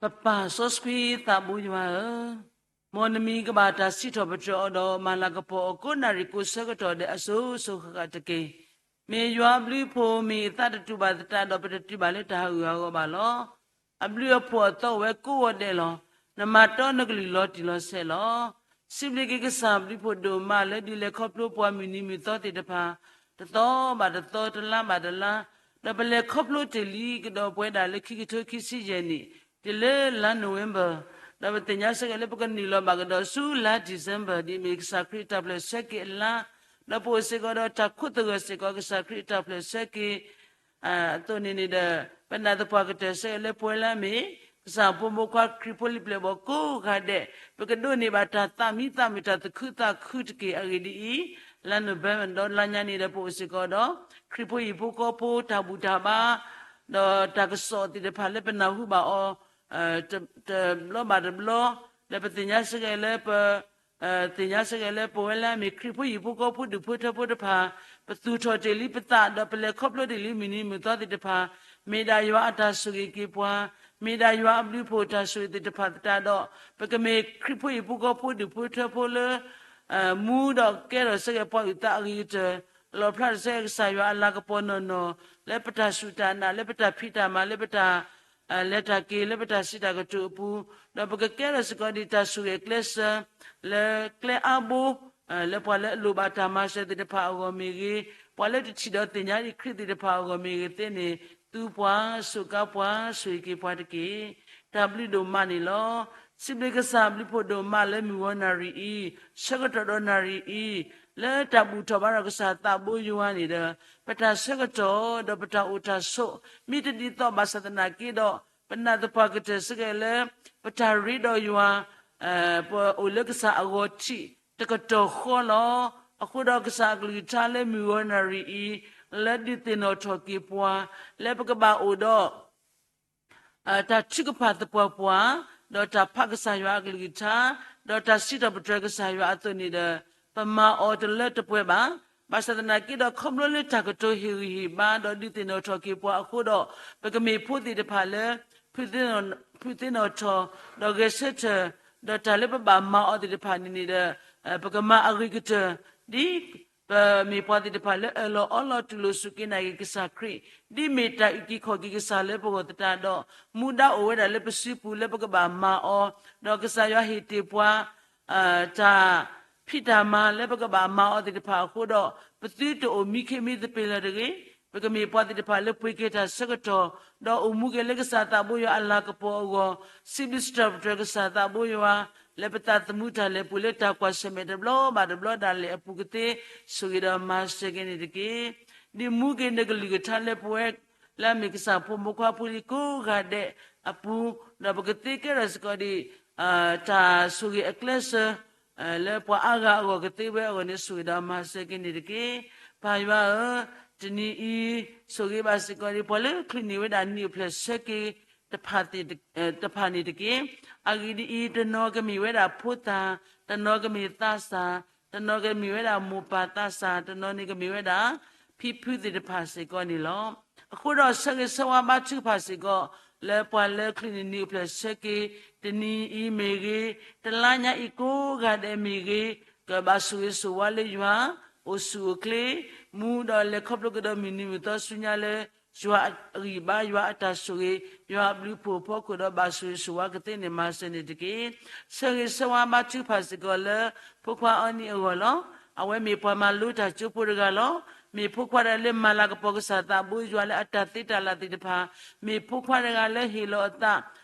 ပပၢ်စီဆှံသးဘိယွၤဧၢ, မ်နမံၤကဘၣ်တၢ်စံးထီၣ်ပတြၢၤအီၤဒီး မၤလၤကပီၤအီၤကိးနၣ်ရံၣ်ကိးဆၢကတီၢ်ဒဲးအစိၤစိၤဃၣ်ဃၣ်တက့ၢ်. မ့ၢ်ယွၤအဘျုးအဖှိၣ် မ့ၢ်အသးတတူာ်ဘၣ်သတးဒီး ပတတုၤဘၣ်လၢတၢ်ဟးဂူာ်ဟးဂီၤဘၣ်လီၤ. အဘျုးအဖှိၣ်အသီအိၣ်ဝဲကိးဂီၤဒဲးလီၤ. နမၤတီနကလုၢ်လီၤတံၢ်လီၤဆဲးလီၤ. စံးဘျုးက့ၤကစၢ်ဘျုးဖှိၣ်ဒိၣ်မးလၢဒုးလဲၤခီဖျိပှၤမုၢ်နံၤမုၢ်သီသ့ၣ်တဖၣ်, တသီဘၣ်တသီ တလါဘၣ်တလါ, ဒီးပလဲၤခီဖျိတ့ၢ်လံကဒီးပဝဲဒၣ်လၢခံကထိခံဆံယဲၢ်နံၣ်, တုၤလၢလါနိၣ်ဝ့ဘၢၣ်, ဒီးပသ့ၣ်ညါစ့ၢ်ကီးလၢပကနုာ်လီၤဘၣ်ကဒီးဆူလါဒံၣ်စ့ဘၢၣ် ဒ်အမ့ၢ်ကစၢ်ခရံာ်အတၢ်ဖျၢၣ်ဆၢက့ၤအလါ, ဒီးပအိၣ်စ့ၢ်ကီးဒီးတၢ်ခိးသဂၢၢ်စ့ၢ်ကီးကစၢ်ခရံာ်အတၢ်ဖျၢၣ်ဆၢက့ၤ အသိးန့ၣ်န့ၣ်ဒီး ပနာ်သပှၢ်ကတၢၢ်စ့ၢ်ကီးလၢပဝဲလၢအမ့ၢ် ကစၢ်ဖိမိၢ်ခွါခရံာ်ဖိလံၤပျဲၢ်ဘီၣ်ကိးဂၤဒဲး, ပကဒိးန့ၢ်ဘၣ်တၢ်သးမံသးမုာ်တၢ်သူၣ်ခုသးခုတက့ၢ်. အဂ့ၢ်ဒ်အံၤ, လါနိၣ်ဝ့ဘၢၣ်ဒီးလါညါန့ၣ်ဒီး ပအိၣ်စ့ၢ်ကီးဒီး ခရံာ်ဖိဟံၣ်ဖိဃီဖိတၢ်ဘူၣ်တၢ်ဘါ ဒီးတၢ်ကစီၣ်သ့ၣ်တဖၣ်လၢပနၢ်ဟူဘၣ်အီၤ တဘျီဘၣ်တဘျီ, ဒီးပသ့ၣ်ညါစ့ၢ်ကီးလၢပ သ့ၣ်ညါစ့ၢ်ကီးလၢပဝဲလၢအမ့ၢ်ခရံာ်ဖိဟံၣ်ဖိဃီဖိဒူၣ်ဖိထၢဖိတဖၣ်, ပသူၣ်ထီၣ်တ့ၢ်လံပသးဒီးပလဲၤခီဖျိတ့ၢ်လံမုၢ်နံၤမုၢ်သီသ့ၣ်တဖၣ်, မ့ၢ်ဒၣ်ယွၤအတၢ်ဆိၣ်ဂ့ၤက့ၤပှၤ, မ့ၢ်ဒၣ်ယွၤအဘျုးအဖှိၣ်တၢ်ဆိၣ်ဂ့ၤသ့ၣ်တဖၣ်သတးဒီး, ပကမ့ၢ်ခရံာ်ဖိဟံၣ်ဖိဃီဖိဒူၣ်ဖိထၢဖိလၢ မူဒီးကဲထီၣ်စ့ၢ်ကီးပှၤအုၣ်သးအဂ့ၤကတၢၢ်, လီၣ်ဖျါထီၣ်စ့ၢ်ကီးကစၢ်ယွၤအလၤကပီၤနီၢ်နီၢ်, လၢပတၢ်စူၢ်တၢ်နာ်, လၢပတၢ်ဖံးတၢ်မၤ, လၢပတၢ် လဲၤတၢ်က့ၤလၢပတၢ်စံးတၢ်ကတိၤအပူၤ, ဒီးပကကဲထီၣ်စ့ၢ်ကီးဒ်တၢ်ဆိၣ်ဂ့ၤအကျဲစၢၤ လၢကျဲအါဘိ လၢပှၤလၢအလိၣ်ဘၣ်တၢ်မၤစၢၤသ့ၣ်တဖၣ်အဂီၢ်မ့ၢ်ဂ့ၤ, ပှၤလၢတထံၣ်ဒီးသ့ၣ်ညါဒံးခရံာ်သ့ၣ်တဖၣ်အဂီၢ်မ့ၢ်ဂ့ၤသ့န့ၣ်, သူပှၤ, စူးကါပှၤ, ဆိၣ်ဂ့ၤက့ၤပှၤတက့ၢ်. တၢ်ဘျုးဒိၣ်မးန့ၣ်လီၤ. စံးဘျုးကစၢ်ဘျုးဖှိၣ်ဒိၣ်မးလၢမုၢ်ဂီၤနၣ်ရံၣ်အံၤ, ဆၢကတီၢ်ဒီးနၣ်ရံၣ်အံၤ, လၢတၢ်ဘူၣ်ထီၣ်ဘါထီၣ်ကစၢ်သးဘိယွၤန့ၣ်ဒီး, ပတၢ်ဆၢကတီၢ် ဒီးပတၢ်အိၣ်တၢ်ဆိး မ့ၢ်တဒ်သိးဘၣ်ဆၣ်သနာ်က့ဒီး, ပနာ်သပှၢ်ကတၢၢ်စ့ၢ်ကီးလၢ ပတၢ်ရ့ဒီးယွၤ, ပအိၣ်လၢကစၢ်အဂီၢ်ထံးတကတီၢ်ဃီလီၤ. အဃိဒီးကစၢ်အကလုၢ်ကထါလၢမုၢ်ဂီၤနၣ်ရံၣ်အံၤ, လၢဒုးသ့ၣ်နီၣ်ထီၣ်က့ၤပှၤ, လၢပကဘၣ်အိၣ်ဒီး တၢ်ထုကဖၣ်သပှၢ်ပှၢ်, ဒီးတၢ်ဖးကစၢ်ယွၤအကလုၢ်ကထါ, ဒီးတၢ်စံးထီၣ်ပတြၢၤကစၢ်ယွၤအသိးန့ၣ်ဒီး, ပမၤအီၤတလၢတပှဲၤဘၣ်. ဘၣ်ဆၣ်သနာ်က့ဒီး ခီဖျိလၢတၢ်ကတိၤဟ့ၣ်ဂံၢ်ဟ့ၣ်ဘါ ဒီးဒုးသ့ၣ်နီၣ်ထီၣ်က့ၤပှၤအဃိဒီး, ပကမ့ၢ်ဖိသ့ၣ်တဖၣ်လၢ ဖုးသ့ၣ်နီၣ်ထီၣ်, ဒီးဂဲၤဆၢထၢၣ်, ဒီးတၢ်လၢပဘၣ်မၤအီၤသ့ၣ်တဖၣ်န့ၣ်န့ၣ်ဒီး, ပကမၤအဂ့ၤကတၢၢ်, ဒ် ပမ့ၢ်ပှၤသ့ၣ်တဖၣ်လၢအၢၣ်လီၤအီလီၤတူၢ်လိာ်စူၢ်က့ၤနာ်က့ၤကစၢ်ခရံာ်, ဒ်မ့ၢ်တၢ်အုၣ်က့ၤခီၣ်က့ၤကစၢ်လၢပဂီၢ်သတးဒီး, မူဒါအိၣ်ဝဲဒၣ်လၢပစုပူၤလၢပကဘၣ်မၤအီၤ, ဒီးကစၢ်ယွၤဟ့ၣ်တ့ၢ်ပှၤ တၢ်ဖံးတၢ်မၤလၢပကဘၣ်မၤအီၤသ့ၣ်တဖၣ်အဃိဒီး, ပသုတအိၣ်မံခ့မံသပ့ၤလၢၤတဂ့ၤ. ပကမ့ၢ်ပှၤသ့ၣ်တဖၣ်လၢပှ့ၤက့ၤတၢ်ဆၢကတီၢ်, ဒီးအိၣ်မူက့ၤလၢကစၢ်သးဘိယွၤအလၤကပီၤအဂီၢ်, စံးဘျုးစံးထီၣ်ပတြၢၤကစၢ်သးဘိယွၤ, လၢပသးသမူတၢ်လဲၤပူၤလၢတၢ်ကွၢ်ဆၢၣ်မဲာ်တဘျီဘၣ်တဘျီဒၣ်လဲာ်အပူၤကသ့ ဆိၣ်ဂ့ၤဒီးမၤစၢၤက့ၤန့ၣ်တက့ၢ်. ဒုးမူက့ၤနကလုၢ်ကထါလၢပဝဲ လၢအမ့ၢ်ကစၢ်ဖိမိၢ်ခွါဖိလံၤကိးဂၤဒဲးအပူၤ, ဒီးပကသ့ကဲထီၣ်စ့ၢ်ကီးဒံး တၢ်ဆိၣ်ဂ့ၤအကျဲးစၢး လၢပှၤအါဂၤအဂီၢ်ကသ့ဝဲအဂီၢ်န့ၣ် ဆိၣ်ဂ့ၤဒီးမၤစၢၤက့ၤန့ၣ်တက့ၢ်. ပၢ်ယွၤဧၢ, တနံၤအံၤ ဆိၣ်ဂ့ၤဘၣ်စ့ၢ်ကီးဒံး ပှၤလၢချုးန့ၢ်ဝဲဒၣ်နံၣ်အိၣ်ဖျဲၣ်ဆၢက့ၤ တဖၣ်န့ၣ်တက့ၢ်. အဂ့ၢ်ဒ်အံၤ, တနီၤကမ့ၢ်ဝဲဒၣ်ဖိသၣ်, တနီၤကမ့ၢ်သးစၢ်, တနီၤကမ့ၢ်ဝဲဒၣ်မိၢ်ပၢ်သးစၢ်, တနီၤန့ၣ်ကမ့ၢ်ဝဲဒၣ် ဖံဖုသ့ၣ်တဖၣ်စ့ၢ်ကီးန့ၣ်လီၤ. အဃိဒီးဆၢဂ့ၤဆၢဝါဘါထုကဖၣ်စ့ၢ်ကီး လၢပှၤလၢချုးန့ၢ်နံၣ်အိၣ်ဖျဲၣ်ဆၢက့ၤ တနံၤအံၤမ့ၢ်ဂ့ၤ, တလါညါအံၤကိးဂၤဒဲးမ့ၢ်ဂ့ၤ, ကဘၣ်ဆိၣ်ဂ့ၤဆိၣ်ဝါလၢယွၤ အိၣ်ဆူၣ်အိၣ်ချ့, မူဒီးလဲၤခီဖျိကဒီးမုၢ်နံၤမုၢ်သီဆူညါလၢ ယွၤအဂံၢ်ဘါ, ယွၤအတၢ်ဆိၣ်ဂ့ၤ, ယွၤအဘျုးအဖှိၣ်အဖီခိၣ်ဒီးဘၣ်ဆိၣ်ဂ့ၤဆိၣ်ဝါကသ့န့ၣ် မၤစၢၤန့ၣ်တက့ၢ်. ဆၢဂ့ၤဆၢဝါဘါထုကဖၣ်စ့ၢ်ကီးလၢ ဖိခွါအီနံၣ်အဂီၢ်လီၤ. အဝဲမ့ၢ်ပှၤမၤလိတၢ်ကၠိဖိတဂၤလီၤ. မ့ၢ်ဖိခွါတဂၤလၢမၤလၤကပီၤကစၢ်သးဘိယွၤလၢအတၢ်သ့တၢ်လၢ်သ့ၣ်တဖၣ်, မ့ၢ်ဖိခွါတဂၤလၢဟ့ၣ်လီၤအသး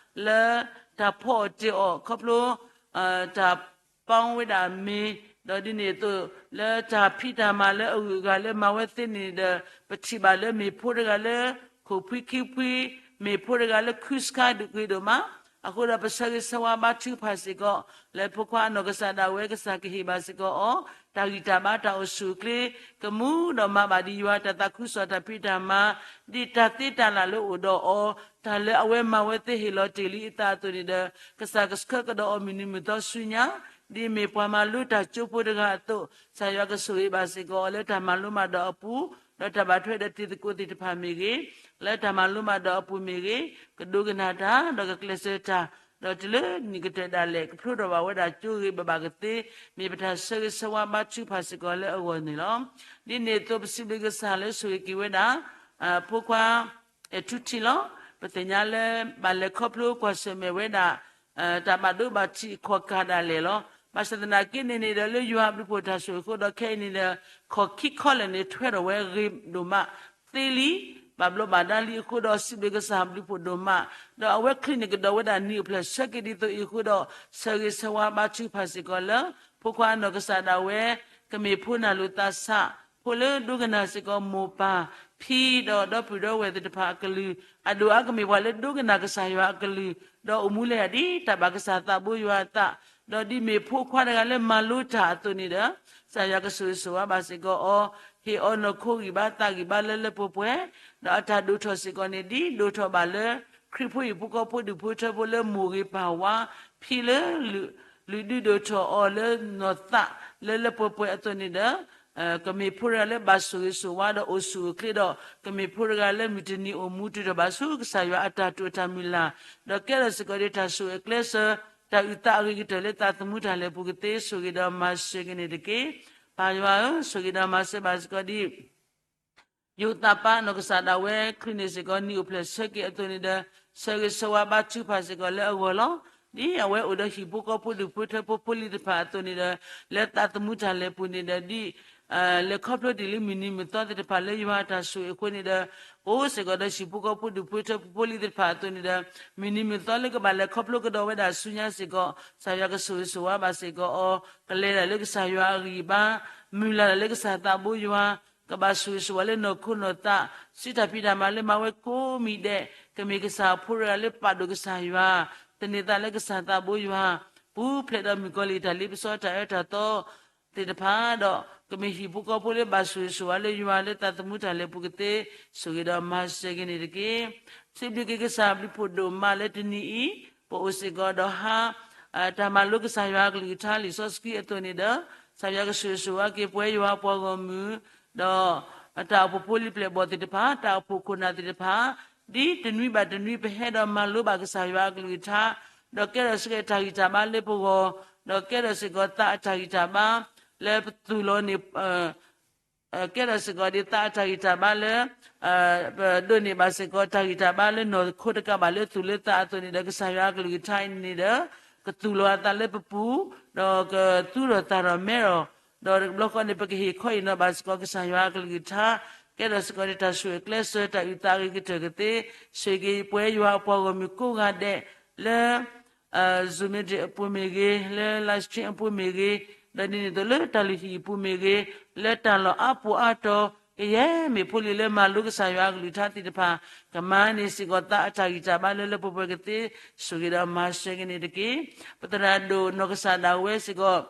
လၢတၢ်ဖီအီၣ်တ့ၢ်အီၣ်ခီဖျိ တၢ်ပီဝဲဒၣ်မ့ၤ, ဒီးဒ်န့ၣ်အသိး လၢတၢ်ဖံးတၢ်မၤလၢအဂုၤအဂၤလၢမၤဝဲသ့န့ၣ်ဒီး ပထံၣ်ဘၣ်လၢမ့ၢ်ဖိတဂၤလၢ ခိၣ်ဖှံခံဖှံ, မ့ၢ်ဖိတဂၤလၢခုစခါဒုးဂ့ၤဒိၣ်မး, အဃိဒီးပဆၢဂ့ၤဆၢဝါဘါထုကဖၣ်စ့ၢ်ကီး လၢဖိခွါအနီၢ်ကစၢ်ဒၣ်ဝဲကစၢ်ကဟ့ၣ်ဘၣ်စ့ၢ်ကီးအီၤ တၢ်ဂံၢ်တၢ်ဘါတၢ်အိၣ်ဆူၣ်အိၣ်ချ့, ကမူဒီးမၤဘၣ်ဒ်ယွၤတၢ်သးခုကစီၣ်တၢ်ဖံးတၢ်မၤ, ဒ်တၢ်သ့တၢ်လၢ်လၢအိၣ်ဒီးအီၤ, တၢ်လၢအဝဲမၤဝဲသ့ဟ့ၣ်လီၤတ့ၢ်လံအသးအသိးန့ၣ်ဒီး ကစၢ်ကဆှၢကဒီးအီၤမုၢ်နံၤမုၢ်သီဆူညါ, ဒ်မ့ၢ်ပှၤမၤလိတၢ်ကၠိဖိတဂၤအသိး, ကစၢ်ယွၤကဆိၣ်ဂ့ၤဘၣ်စ့ၢ်ကီးအီၤလၢတၢ်မၤလိမၤဒိးအပူၤ, ဒီးတၢ်ဘၣ်ထွဲဒီးတံၤသကိးသ့ၣ်တဖၣ်မ့ၢ်ဂ့ၤ, လၢတၢ်မၤလိမၤဒိးအပူၤမ့ၢ်ဂ့ၤ, ကဒိကနၣ်တၢ်, ဒီးကကျဲးစၢးတၢ်, ဒီးတုၤလၢနံၣ်ကတၢၢ်ဒၣ်လဲာ် ကဖျိထီၣ်ဘၣ်ဝဲဒၣ်ကၠိဂ့ၤဘၣ်ဘၣ်ကသ့, မ့ၢ်ပတၢ်ဆၢဂ့ၤဆၢဝါဘါထုကဖၣ်စ့ၢ်ကီးလၢအဂီၢ်န့ၣ်လီၤ. ဒ်န့ၣ်အသိးပစံးဘျုးကစၢ်လၢဆိၣ်ဂ့ၤက့ၤဝဲဒၣ် ဖိခွါ အဲၣ်ထူထံလီၤ. ပသ့ၣ်ညါလၢ ဘၣ်လဲၤခီဖျိကွၢ်ဆၢၣ်မဲာ်ဝဲဒၣ် တၢ်ဘၣ်ဒိဘၣ်ထံးအခီၣ်ကၢ်ဒၣ်လဲာ်လီၤ. ဘၣ်ဆၣ်သနာ်က့န့ၣ်န့ၣ်ဒီး လၢယွၤအဘျုးအဖှိၣ်တၢ်ဆိၣ်ဂ့ၤအဃိဒီး ခဲအံၤန့ၣ်ဒီး ခီၣ်ခံခီလၢာ်န့ၣ် ထွဲထီၣ်ဝဲဂ့ၤဒိၣ်မးသ့လံ, ဘၣ်ဘျီးဘၣ်ဒါလံအဃိဒီး စံးဘျုးကစၢ်ဘျုးဖှိၣ်ဒိၣ်မး, ဒီးအဝဲချုးန့ၢ်ကဒီးဝဲဒၣ်နံၣ်အိၣ်ဖျဲၣ်ဆၢက့ၤဒ်သိးအံၤအဃိဒီး ဆၢဂ့ၤဆၢဝါဘါထုကဖၣ်စ့ၢ်ကီးလၢ ဖိခွါအနီၢ်ကစၢ်ဒၣ်ဝဲ ကမ့ၢ်ဖိနၢ်လိာ်သးဆး, ဖိလၢဒိကနၣ်စ့ၢ်ကီးမိၢ်ပၢ်, ဖံဒီးဒီပုၢ်ဒီဝဲၢ်သ့ၣ်တဖၣ်အကလုၢ်, အဒိၣ်အါကမ့ၢ်ပှၤလၢဒိကနၣ်ကစၢ်ယွၤအကလုၢ်, ဒီးအိၣ်မူလၢယၤဒ်တၢ်ဘၣ်ကစၢ်သးဘိယွၤအသး, ဒီးဒ်မ့ၢ်ဖိခွါတဂၤလၢမၤလိတၢ်အသိးန့ၣ်ဒီး ကစၢ်ယွၤကဆိၣ်ဂ့ၤဆိၣ်ဝါဘၣ်စ့ၢ်ကီးအီၤ, ဟ့ၣ်အီၤနီၢ်ခိဂံၢ်ဘါသးဂံၢ်ဘါလၢလၢပှဲၤပှဲၤ, ဒီးအတၢ်ဒိၣ်ထီၣ်စ့ၢ်ကီးန့ၣ် ဒ်ဒိၣ်ထီၣ်ဘၣ်လၢ ခရံာ်ဖိဟံၣ်ဖိဃီဖိဒူၣ်ဖိထၢဖိလၢမိၢ်ဂ့ၤပၢ်ဝါ, ဖံလၢ လုၢ်ဒုးဒိၣ်ထီၣ်အီၤလၢနီၢ်သးလၢလၢပှဲၤပှဲၤအသိးန့ၣ်ဒီး ကမ့ၢ်ဖိတဂၤလၢဘၣ်ဆိၣ်ဂ့ၤဆိၣ်ဝါဒီးအိၣ်ဆူၣ်အိၣ်ချ့ဒီး ကမ့ၢ်ဖိတဂၤလၢမုၢ်တနံၤအိၣ်မူတုၤထီၣ်ဘၣ်ဆူကစၢ်ယွၤအတၢ်တိာ်အတၢ်မုၢ်လၢ်, ဒီးကဲထီၣ်စ့ၢ်ကီးဒ်တၢ်ဆိၣ်ဂ့ၤအကျဲးစၢး, တၢ်အုၣ်သးအဂ့ၤကတၢၢ်လၢသးသမူတၢ်လဲၤပူၤကသ့ ဆိၣ်ဂ့ၤဒီးမၤစၢၤက့ၤန့ၣ်တက့ၢ်. ပၢ်ယွၤဧၢ, ဆိၣ်ဂ့ၤဒီးမၤစၢၤဘၣ်စ့ၢ်ကီးဒ် ယိၤသးပၤအနီၢ်ကစၢ်ဒၣ်ဝဲ ချုးန့ၢ်စ့ၢ်ကီးနံၣ်အိၣ်ဖျဲၣ်ဆၢက့ၤအသိးန့ၣ်ဒီး ဆၢဂ့ၤဆၢဝါဘါထုကဖၣ်စ့ၢ်ကီးလၢအဂီၢ်လီၤ. ဒ်အဝဲအိၣ်ဒီးဟံၣ်ဖိဃီဖိဒူၣ်ဖိထၢဖိဖိလံၤသ့ၣ်တဖၣ်အသိးန့ၣ်ဒီး လၢသးသမူတၢ်လဲၤပူၤန့ၣ်ဒီး ဒ် လဲၤခီဖျိတ့ၢ်လံမုၢ်နံၤမုၢ်သီသ့ၣ်တဖၣ်လၢယွၤအတၢ်ဆိၣ်ဂ့ၤအဃိန့ၣ်ဒီး အိၣ်စ့ၢ်ကီးဒီးဟံၣ်ဖိဃီဖိဒူၣ်ဖိထၢဖိဖိလံၤသ့ၣ်တဖၣ်အသိးန့ၣ်ဒီး မုၢ်နံၤမုၢ်သီလၢကဘၣ်လဲၤခီဖျိကဒီးဝဲဒၣ်ဆူညါစ့ၢ်ကီး ကစၢ်ယွၤကဆိၣ်ဂ့ၤဆိၣ်ဝါဘၣ်စ့ၢ်ကီးအီၤ, ကလဲၤဒၣ်လၢကစၢ်ယွၤအဂံၢ်အဘါ, မုၢ်လၢ်လၢကစၢ်သးဘိယွၤ, ကဘၣ်ဆိၣ်ဂ့ၤဆိၣ်ဝါလၢနီၢ်ခိနီၢ်သး, စုတၢ်ဖံးတၢ်မၤလၢမၤဝဲကိးမံၤဒဲး, ကမ့ၢ်ကစၢ်အဖိတဂၤလၢပာ်ဒိၣ်ကစၢ်ယွၤ, သန့ၤသးလၢကစၢ်သးဘိယွၤ, ပူၤဖျဲးဒီးမုၣ်ကီၤလံၢ်တၢ်လ့ပစီတၢ်အၢတၢ်သီသ့ၣ်တဖၣ်ဒီး ကမ့ၢ်ဟံၣ်ဖိဃီဖိလၢဘၣ်ဆိၣ်ဂ့ၤဆိၣ်ဝါလၢယွၤလၢသးသမူတၢ်လဲၤပူၤကသ့ ဆိၣ်ဂ့ၤဒီးမၤစၢၤက့ၤန့ၣ်တက့ၢ်. စံးဘျုးက့ၤကစၢ်ဘျုးဖှိၣ်ဒိၣ်မးလၢတနံၤအံၤ ပအိၣ်စ့ၢ်ကီးဒီးဟါ တၢ်မၤလိကစၢ်ယွၤအကလုၢ်ကထါလံာ်စီဆှံအသိးန့ၣ်ဒီး ကစၢ်ယွၤကဆိၣ်ဂ့ၤဆိၣ်ဝါက့ၤပဝဲယွၤအပှၤဂီၢ်မုၢ်, ဒီး တၢ်အိၣ်ဖှိၣ်ဖိလံၤပျဲၢ်ဘီၣ်သ့ၣ်တဖၣ်, တၢ်အိၣ်ဖှိၣ်ခိၣ်နၢ်သ့ၣ်တဖၣ်, ဒ်တနွံဘၣ်တနွံပဟဲဒီးမၤလိဘၣ်ကစၢ်ယွၤအကလုၢ်ကထါ, ဒီးကဲထီၣ်စ့ၢ်ကီးတၢ်ဂံၢ်တၢ်ဘါလၢပဂီၢ်, ဒီးကဲထီၣ်စ့ၢ်ကီးသးအတၢ်ဂံၢ်တၢ်ဘါ လၢပသူၣ်လီၤန့ၣ် ကဲထီၣ်စ့ၢ်ကီးဒ်သးအတၢ်ဂံၢ်တၢ်ဘါလၢ ပဒိးန့ၢ်ဘၣ်စ့ၢ်ကီးတၢ်ဂံၢ်တၢ်ဘါလၢနီၢ်ခိတကးဘၣ်လၢသူၣ်လၢသးအသိးန့ၣ်ဒီး ကစၢ်ယွၤအကလုၢ်ကထါအံၤန့ၣ်ဒီး ကသူၣ်လီၤအသးလၢပပူၤ, ဒီးကသူၣ်ထီၣ်သၣ်ထီၣ်မဲထီၣ်, ဒီးတဘျီဃီန့ၣ် ပကဟ့ၣ်ခီဟ့ၣ်နီၤဘၣ်စ့ၢ်ကီးကစၢ်ယွၤအကလုၢ်ကထါ, ကဲထီၣ်စ့ၢ်ကီးဒ်တၢ်ဆိၣ်ဂ့ၤကျဲးစၢးတၢ်အုၣ်သးအဂ့ၤကတၢၢ်ကသ့, ဆိၣ်ဂ့ၤက့ၤပဝဲယွၤအပှၤဂီၢ်မုၢ်ကိးဂၤဒဲးလၢ Zoom meeting အပူၤမ့ၢ်ဂ့ၤ, လၢ live stream အပူၤမ့ၢ်ဂ့ၤ, ဒီးဒ်န့ၣ်အသိးလၢတၢ်လုၢ်ဟံၣ်အပူၤမ့ၢ်ဂ့ၤ, လၢတၢ်လီၢ်အါပူၤအါတီၤ ကယဲၢ်မ့ၢ်ဖိလံၤလၢမၤလိကစၢ်ယွၤအကလုၢ်ကထါသ့ၣ်တဖၣ် ကမၤန့ၢ်စ့ၢ်ကီးသးအတၢ်ဂံၢ်တၢ်ဘါလၢလၢပှဲၤပှဲၤကသ့ ဆိၣ်ဂ့ၤဒီးမၤစၢၤက့ၤန့ၣ်တက့ၢ်. ပသရၣ်ဒိၣ်နီၢ်ကစၢ်ဒၣ်ဝဲစ့ၢ်ကီး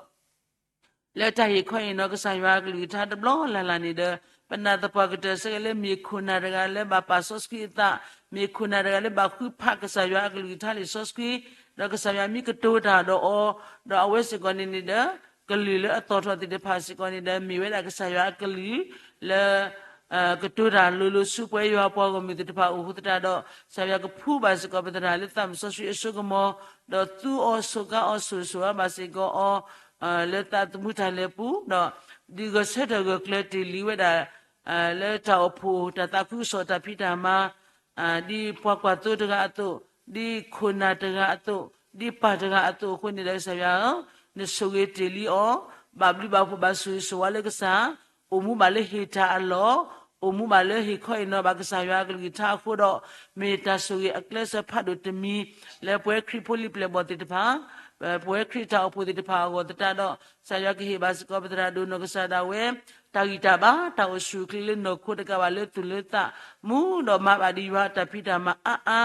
လၢတၢ်ဟ့ၣ်ခီအံၤနီၢ်ကစၢ်ယွၤအကလုၢ်ကထါတဘျီလၢ်လၢ်န့ၣ်ဒီး ပနာ်သပှၢ်ကတၢၢ်ဆၢက့ၤလၢမ့ၢ်ခိၣ်နၢ်တဂၤလၢဘၣ်ပာ်စီဆှံအသး, မ့ၢ်ခိၣ်နၢ်တဂၤလၢဘၣ်ဃုဖးကစၢ်ယွၤအကလုၢ်ကထါလံာ်စီဆှံ, ဒီးကစၢ်ယွၤမ့ၢ်ကတိၤတၢ်ဒီးအီၤ, ဒီးအဝဲစ့ၢ်ကီးန့ၣ်န့ၣ်ဒီး ကလုာ်လၢအသီၣ်ထီၣ်သ့ၣ်တဖၣ်စ့ၢ်ကီးန့ၣ်ဒီး မ့ၢ်ဝဲဒၣ်ကစၢ်ယွၤအကလုၢ်လၢ ကတိၤတၢ်လိၤလိၤဆူပှၤယွၤပှၤဂီၢ်မုၢ်သ့ၣ်တဖၣ်အအိၣ်အဃိသတးဒီး ကစၢ်ယွၤကဖှူဘၣ်စ့ၢ်ကီးပသရၣ်လၢသးစီဆှံအစိကမီၤ, ဒီးသူအီၤ ဆိၣ်ကါအီၤ ဆိၣ်ဂ့ၤဆိၣ်ဝါဘၣ်စ့ၢ်ကီးအီၤ လၢသးသမူတၢ်လဲၤပူၤ, ဒီးဒုးဂဲၤဆၢထၢၣ်ဂၢၢ်ကျၢၤတ့ၢ်လံဝဲဒၣ် လၢတၢ်အိၣ်ဖှိၣ်တၢ်သးခုကစီၣ်တၢ်ဖံးတၢ်မၤ ဒ်ပှၤကွၢ်သိတဂၤအသိး, ဒ်ခိၣ်နၢ်တဂၤအသိး, ဒ်ပၢ်တဂၤအသိးအဃိန့ၣ်ဒီး ကစၢ်ယွၤဧၢ, နဆိၣ်ဂ့ၤတ့ၢ်လံအီၤ, ဘၣ်ဘျုးဘၣ်ဖှိၣ်ဘၣ်ဆိၣ်ဂ့ၤဆိၣ်ဝါလၢကစၢ်, အိၣ်မူဘၣ်လၢဟ့ၣ်တၢ်အလီၢ်, အိၣ်မူဘၣ်လၢဟ့ၣ်ခီဟ့ၣ်နီၤဘၣ်ကစၢ်ယွၤအကလုၢ်ကထါအဃိဒီး, မ့ၢ်တၢ်ဆိၣ်ဂ့ၤအကျဲးစၢးဖးဒိၣ်တမံၤ လၢပဝဲခရံာ်ဖိလံၤပျဲၢ်ဘီၣ်သ့ၣ်တဖၣ် ပဝဲခရံာ်တၢ်အိၣ်ဖှိၣ်သ့ၣ်တဖၣ်အဂီၢ်သတးဒီး ကစၢ်ယွၤကဟ့ၣ်ဘၣ်စ့ၢ်ကီးပသရၣ်ဒိၣ်နီၢ်ကစၢ်ဒၣ်ဝဲ တၢ်ဂံၢ်တၢ်ဘါ တၢ်အိၣ်ဆူၣ်အိၣ်ချ့လၢနီၢ်ခိတကးဘၣ်လၢသူၣ်လၢသး, မူဒီးမၤဘၣ်ဒံးယွၤအတၢ်ဖံးတၢ်မၤအါအါ,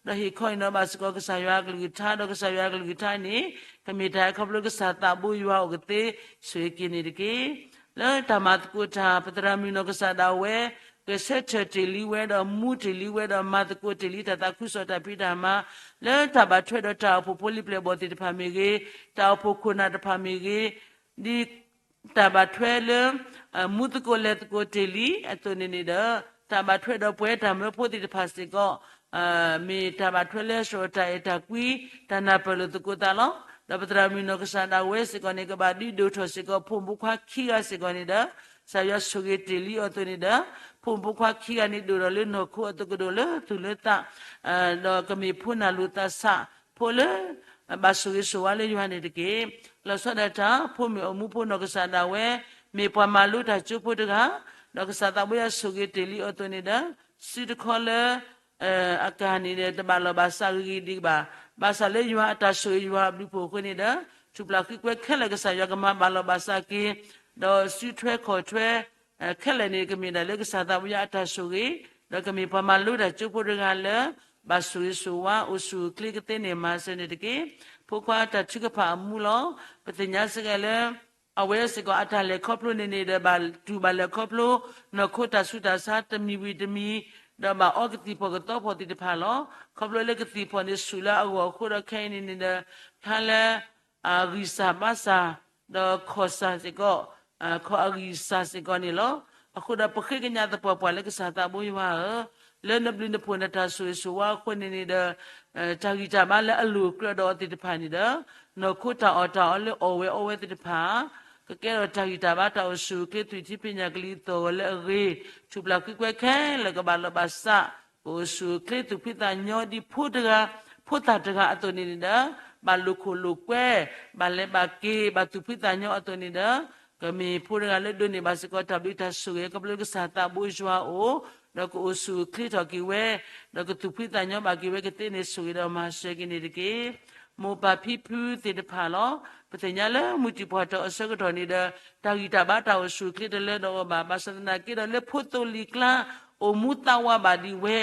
ဒီးဟ့ၣ်ခီဟ့ၣ်နီၤဘၣ်စ့ၢ်ကီးကစၢ်ယွၤအကလုၢ်ကထါ, ဒီးကစၢ်ယွၤအကလုၢ်ကထါန့ၣ် ကမ့ၢ်တၢ်ဟဲခီဖျိကစၢ်သးဘိယွၤအအိၣ်ကသ့ ဆိၣ်ဂ့ၤက့ၤန့ၣ်တက့ၢ်. လၢတၢ်မၤသကိးတၢ် ပသရၣ်မုၣ်နီၢ်ကစၢ်ဒၣ်ဝဲ ဂဲၤဆၢထၢၣ်တ့ၢ်လံဝဲဒီးမူတ့ၢ်လံဝဲဒီးမၤသကိးတ့ၢ်လံတၢ်သးခုကစီၣ်တၢ်ဖံးတၢ်မၤ လၢတၢ်ဘၣ်ထွဲဒီးတၢ်အိၣ်ဖှိၣ်ဖိလံၤပျဲၢ်ဘီၣ်သ့ၣ်တဖၣ်မ့ၢ်ဂ့ၤ, တၢ်အိၣ်ဖှိၣ်ခိၣ်နၢ်တဖၣ်မ့ၢ်ဂ့ၤ, ဒ်တၢ်ဘၣ်ထွဲလၢ မူသကိးလဲၤသကိးတ့ၢ်လံအသိးန့ၣ်န့ၣ်ဒီး တၢ်ဘၣ်ထွဲဒီးပဝဲတၢ်မၢဖိသ့ၣ်တဖၣ်စ့ၢ်ကီး မ့ၢ်တၢ်ဘၣ်ထွဲလၢစှီၤတၢ်အဲၣ်တၢ်ကွံ တၢ်နၢ်ပၢၢ်လိာ်သကိးသးလီၤ. ဒီးပသရၣ်မုၣ်နီၢ်ကစၢ်ဒၣ်ဝဲစ့ၢ်ကီးန့ၣ် ကဘၣ်ဒုးဒိၣ်ထီၣ်စ့ၢ်ကီး ဖိမုၣ်ဖိခွါခံဂၤစ့ၢ်ကီးန့ၣ်ဒီး ကစၢ်ယွၤဆိၣ်ဂ့ၤတ့ၢ်လံအီၤအသိးန့ၣ်ဒီး ဖိမုၣ်ဖိခွါခံဂၤန့ၣ် ဒိၣ်ထီၣ်လၢနီၢ်ခိအသိးကဒိၣ်လၢသူၣ်လၢသး ဒီးကမ့ၢ်ဖိနၢ်လိာ်သးဆး ဖိလၢ ဘၣ်ဆိၣ်ဂ့ၤဆိၣ်ဝါလၢယွၤန့ၣ်တက့ၢ်. လီၤဆီဒၣ်တၢ် ဖိမုၣ်အမူဖိနီၢ်ကစၢ်ဒၣ်ဝဲ မ့ၢ်ပှၤမၤလိတၢ်ကၠိဖိတဂၤ, ဒီးကစၢ်သးဘိယွၤဆိၣ်ဂ့ၤတ့ၢ်လံအီၤအသိးန့ၣ်ဒီး စုတခီလၢ အကၤန့ၣ်ဒီး တဘၣ်လီၢ်ဘၣ်စးဂ့ၤဂ့ၤဒံးဘၣ်. ဘၣ်ဆၣ်လၢယွၤအတၢ်ဆိၣ်ဂ့ၤယွၤအဘျုးဖှိၣ်အဃိန့ၣ်ဒီး ထူၣ်ပျၢ်ဃံကွဲခဲလၢာ်ကစၢ်ယွၤကမၤဘၣ်လီၢ်ဘၣ်စးက့ၤ, ဒီးစုထွဲခီၣ်ထွဲ ခဲလၢာ်န့ၣ် ကမ့ၢ်ဒၣ်လၢကစၢ်သးဘိယွၤအတၢ်ဆိၣ်ဂ့ၤ, ဒီးကမ့ၢ်ပှၤမၤလိတၢ်ကၠိဖိတဂၤလၢ ဘၣ်ဆိၣ်ဂ့ၤဆိၣ်ဝါ အိၣ်ဆူၣ်အိၣ်ချ့ကသ့န့ၣ် မၤစၢၤန့ၣ်တက့ၢ်. ဖိခွါတၢ်ထုကဖၣ်အမူလီၤ. ပသ့ၣ်ညါစ့ၢ်ကီးလၢ အဝဲစ့ၢ်ကီးအတၢ်လဲၤခီဖျိန့ၣ်န့ၣ်ဒီး ဘၣ်တူၢ်ဘၣ်လဲၤခီဖျိ နီၢ်ခိတၢ်ဆူးတၢ်ဆါတမံၤဝံၤတမံၤ, ဒီးဘၣ်အီကသံၣ်ဖီၣ်ကသီဖီၣ်သ့ၣ်တဖၣ်လီၤ. ခီဖျိလၢကသံၣ်ဖီၣ်န့ၣ်ဆူၣ်လၢအဂီၢ်အဃိဒီး ခဲအံၤန့ၣ်န့ၣ်ဒီး ဖျါလၢ အဂံၢ်စၢ်ဘါစၢ်, ဒီးခီၣ်စၢ်စ့ၢ်ကီး, ခီၣ်အဂံၢ်စၢ်စ့ၢ်ကီးန့ၣ်လီၤ. အဃိဒီးပဃ့ကညးသပှၢ်ပှၢ်လၢကစၢ်သးဘိယွၤဧၢ, လၢနဘျုးနဖှိၣ်နတၢ်ဆိၣ်ဂ့ၤဆိၣ်ဝါအဃိန့ၣ်န့ၣ်ဒီး တၢ်ဂံၢ်တၢ်ဘါလၢအလိၤကြၢးဒီးအီၤသ့ၣ်တဖၣ်န့ၣ်ဒီး နီၢ်ခိတၢ်အီၣ်တၢ်အီလၢအီၣ်ဝဲအီဝဲသ့ၣ်တဖၣ် ကကဲထီၣ်တၢ်ဂံၢ်တၢ်ဘါတၢ်အိၣ်ဆူၣ်အိၣ်ချ့ သွံၣ်ထံဖံးညၣ်ကလံၤသီၣ်ဂီၤလၢအဂ့ၤ, ထူၣ်ပျၢ်ဃံကွဲခဲလၢာ်ကဘၣ်လီၢ်ဘၣ်စး, ကအိၣ်ဆူၣ်အိၣ်ချ့သူၣ်ဖှံသးညီဒ်ဖိတဂၤ, ဖိသၣ်တဂၤအသိးန့ၣ်န့ၣ်ဒီး ဘၣ်လိာ်ခိၣ်လိာ်ကွဲ, ဘၣ်လဲၤဘၣ်က့ၤ, ဘၣ်သူၣ်ဖှံသးညီအသိးန့ၣ်ဒီး ကမ့ၢ်ဖိတဂၤလၢဒိးန့ၢ်ဘၣ်စ့ၢ်ကီးတၢ်ဘျုးတၢ်ဆိၣ်ဂ့ၤ ခီဖျိကစၢ်သးဘိယွၤအအိၣ်, ဒီးကအိၣ်ဆူၣ်အိၣ်ချ့ထီၣ်က့ၤဝဲ, ဒီးကသူၣ်ဖှံသးညီဘၣ်က့ၤဝဲကသ့န့ၣ် ဆိၣ်ဂ့ၤဒီးမၤစၢၤက့ၤန့ၣ်တက့ၢ်. မိၢ်ပၢ်ဖံဖုသ့ၣ်တဖၣ်လီၤ. ပသ့ၣ်ညါလၢမုၢ်တံၢ်ပှၢ်ထီၣ်အဆၢကတီၢ်န့ၣ်ဒီး တၢ်ဂံၢ်တၢ်ဘါတၢ်အိၣ်ဆူၣ်အိၣ်ချ့တလၢဒီးအီၤဘၣ်, ဘၣ်ဆၣ်သနာ်က့ဒီးလၢဖိသိလံၤကျါ အိၣ်မူသးဝးဘၣ်ဒံးဝဲ,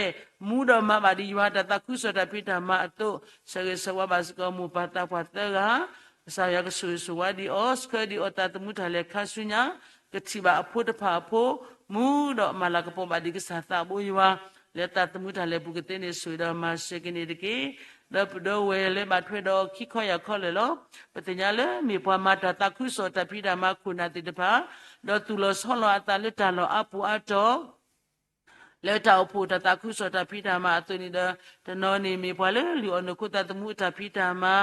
မူဒီးမၤဘၣ်ဒံးယွၤတၢ်သးခုကစီၣ်တၢ်ဖံးတၢ်မၤအသိး, ဆၢဂ့ၤဆၢဝါဘၣ်စ့ၢ်ကီးမိၢ်ပၢ်သးပှၢ်သၢဂၤ, ကစၢ်ယွၤကဆိၣ်ဂ့ၤဆိၣ်ဝါဒံးအီၤ, ဆှၢဒံးအီၤသးသမူတၢ်လဲၤခါဆူညါ, ကထံၣ်ဘၣ်အဖိတဖၣ်အဖိ, မူဒီးမၤလၤကပီၤဘၣ်ဒံးကစၢ်သးဘိယွၤ, လၢသးသမူတၢ်လဲၤပူၤကသ့န့ၣ် ဆိၣ်ဂ့ၤဒီးမၤစၢၤက့ၤန့ၣ်တက့ၢ်. ဒီးပဒီပုၢ်ဝဲၢ်လၢဘၣ်ထွဲဒီးခံခီယၢ်ခီလၢာ်လီၤ. ပသ့ၣ်ညါလၢမ့ၢ်ပှၤမၤတၢ်သးခုကစီၣ်တၢ်ဖံးတၢ်မၤခိၣ်နၢ်သ့ၣ်တဖၣ်, ဒီးသူၣ်လီၤဆီလီၤအသးလၢတၢ်လီၢ်အါပူၤအါတီၤ လၢတၢ်အိၣ်ဖှိၣ်တၢ်သးခုကစီၣ်တၢ်ဖံးတၢ်မၤအသိးန့ၣ်ဒီး တနီၤန့ၣ်မ့ၢ်ပှၤလၢလုၢ်အီၣ်နီၢ်ခိသးသမူအတၢ်ဖံးတၢ်မၤ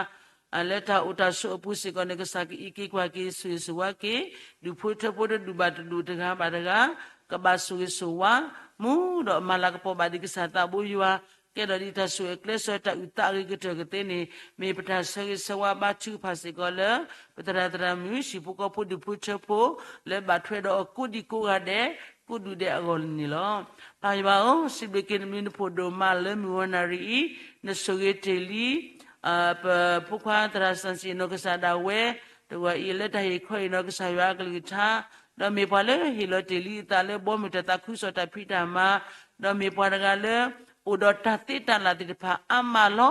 လၢတၢ်အိၣ်တၢ်ဆိးအပူၤစ့ၢ်ကီးန့ၣ် ကစၢ်ကအံးက့ၤကွၢ်က့ၤ ဆိၣ်ဂ့ၤဆိၣ်ဝါက့ၤ, ဒူၣ်ဖိထၢဖိတဒူၣ်ဘၣ်တဒူၣ်တဂၤဘၣ်တဂၤ ကဘၣ်ဆိၣ်ဂ့ၤဆိၣ်ဝါ, မူဒီးမၤလၤကပီၤဘၣ်ဒံးကစၢ်သးဘိယွၤ, ကဲထီၣ်ဒံးတၢ်ဆိၣ်ဂ့ၤအကျဲးစၢးတၢ်အုၣ်သးအဂ့ၤကတၢၢ်ကသ့န့ၣ် မ့ၢ်ပတၢ်ဆၢဂ့ၤဆၢဝါဘါထုကဖၣ်စ့ၢ်ကီးလၢ ပသရၣ်သရၣ်မုၣ် ဟံၣ်ဖိဃီဖိဒူၣ်ဖိထၢဖိ လၢဘၣ်ထွဲဒီးအီၤကိးဒံကိးဂၤဒဲး ကိးဒူၣ်ဒဲးအဂီၢ်န့ၣ်လီၤ. ပၢ်ယွၤဧၢ, စံးဘျုးက့ၤနဘျုးနဖှိၣ်ဒိၣ်မးလၢမုၢ်ဝီနၣ်ရံၣ်အံၤ, နဆိၣ်ဂ့ၤတ့ၢ်လံ ပဖိခွါသရၣ်စီဆှံနီၢ်ကစၢ်ဒၣ်ဝဲ တဂီၤအံၤလၢတၢ်ဟ့ၣ်ခီဟ့ၣ်နီၤကစၢ်ယွၤအကလုၢ်ကထါ, ဒီးမ့ၢ်ပှၤလၢဟ့ၣ်လီၤတ့ၢ်လံအသးလၢဘီမုၢ်တၢ်သးခုကစီၣ်တၢ်ဖံးတၢ်မၤ, ဒီးမ့ၢ်ပှၤတဂၤလၢ အိၣ်ဒီးတၢ်သ့တၢ်လၢ်သ့ၣ်တဖၣ်အါမးလီၤ.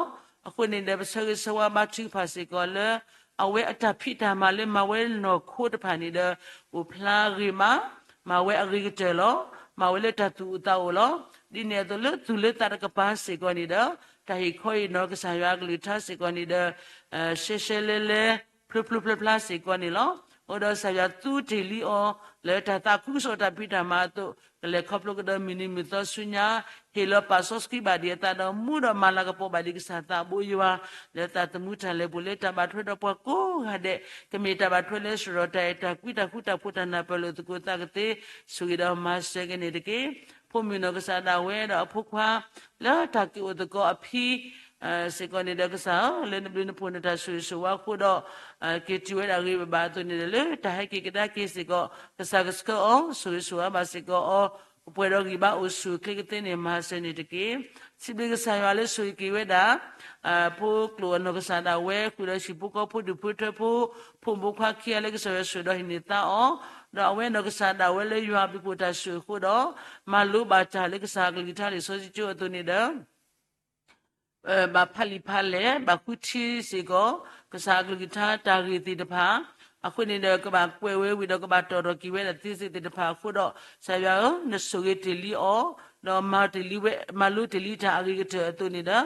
အဃိန့ၣ်ဒီး ပဆၢဂ့ၤဆၢဝါဘါထုကဖၣ်စ့ၢ်ကီးလၢ အဝဲအတၢ်ဖံးတၢ်မၤလၢမၤဝဲနီၢ်ခိတဖၣ်န့ၣ်ဒီး အိၣ်ဖျါဂ့ၤမး, မၤဝဲအဂ့ၤကတၢၢ်လီၤ. မၤဝဲလၢတၢ်သူၣ်အိၣ်သးအိၣ်လီၤ. ဒ်န့ၣ်အသိးလၢသူၣ်လၢသးတကပၤစ့ၢ်ကီးန့ၣ်ဒီး တၢ်ဟ့ၣ်ခီဟ့ၣ်နီၤကစၢ်ယွၤအကလုၢ်ကထါစ့ၢ်ကီးန့ၣ်ဒီး ရှဲရှဲလဲလဲ ဖျိဖျိဖျါဖျါစ့ၢ်ကီးန့ၣ်လီၤ. အိၣ်ဒီးကစၢ်ယွၤသူတ့ၢ်လံအီၤ လၢတၢ်သးခုကစီၣ်တၢ်ဖံးတၢ်မၤအသိး ကလဲၤခီဖျိကဒီးမုၢ်နံၤမုၢ်သီဆူညါ, ဟ့ၣ်လီၤပာ်စီဆှံဘၣ်ဒံးအသးဒီး မူဒီးမၤလၤကပီၤဘၣ်ဒံးကစၢ်သးဘိယွၤ လၢသးသမူထၢၣ်လဲၤပူၤလၢတၢ်ဘၣ်ထွဲဒီးပှၤကိးဂၤဒဲး, ကမ့ၢ်တၢ်ဘၣ်ထွဲလၢစရီတၢ်အဲၣ်တၢ်ကွံတၢ်ဃူတၢ်ဖိးတၢ်နၢ်ပၢၢ်လိာ်သကိးသးကသ့, ဆိၣ်ဂ့ၤဒီးမၤစၢၤက့ၤန့ၣ်တက့ၢ်. ဖိမုၣ်နီၢ်ကစၢ်ဒၣ်ဝဲဒီးအဖိခွါ လၢတၢ်က့ၤအိၣ်သကိးအဖံ စ့ၢ်ကီးန့ၣ်ဒီးကစၢ်ဧၢ, လၢနဘျုးနဖှိၣ်နတၢ်ဆိၣ်ဂ့ၤဆိၣ်ဝါအဃိဒီး က့ၤတုၤဝဲဒၣ်ဂ့ၤဘၣ်ဘၣ်အသိးန့ၣ်ဒီး လၢတၢ်ဟဲက့ၤကဒါက့ၤစ့ၢ်ကီး ကစၢ်ကဆှၢအီၤ ဆိၣ်ဂ့ၤဆိၣ်ဝါဘၣ်စ့ၢ်ကီးအီၤ, ပှဲၤဒီးဂံၢ်ဘါအိၣ်ဆူၣ်အိၣ်ချ့ကသ့န့ၣ် မၤစၢၤန့ၣ်တက့ၢ်. စံးဘျုးကစၢ်ယွၤလၢဆိၣ်ဂ့ၤက့ၤဝဲဒၣ် ဖိကျိာ်အနီၢ်ကစၢ်ဒၣ်ဝဲ ဃုာ်ဒီးဟံၣ်ဖိဃီဖိဒူၣ်ဖိထၢဖိ ဖိမုၣ်ဖိခွါခံဂၤလၢကစၢ်ယွၤဆိၣ်ဒီးဟံးန့ၢ်သါအီၤ, ဒီးအဝဲနီၢ်ကစၢ်ဒၣ်ဝဲလၢယွၤအဘျုးအဖှိၣ်တၢ်ဆိၣ်ဂ့ၤအဃိဒီး မၤလိဘၣ်တၢ်လၢကစၢ်အကလုၢ်ကထါလံာ်စီဆှံကၠိအသိးန့ၣ်ဒီး ဘၣ်ဖးလံာ်ဖးလဲၢ် ဘၣ်ဃုထံစ့ၢ်ကီး ကစၢ်အကလုၢ်ကထါတၢ်ဂ့ၢ်သ့ၣ်တဖၣ်, အဃိန့ၣ်ဒီး ကဘၣ်ကွဲးဝဲဝံၤဒီးကဘၣ်တီၣ်ထီၣ်က့ၤဝဲဒၣ်သ့စ့ၢ်သ့ၣ်တဖၣ်အဃိဒီး ကစၢ်ယွၤဧၢ, နဆိၣ်ဂ့ၤတ့ၢ်လံအီၤ, ဒီးမၤတ့ၢ်လံဝဲ, မၤလိတ့ၢ်လံတၢ်အဂ့ၤကတၢၢ်အသိးန့ၣ်ဒီး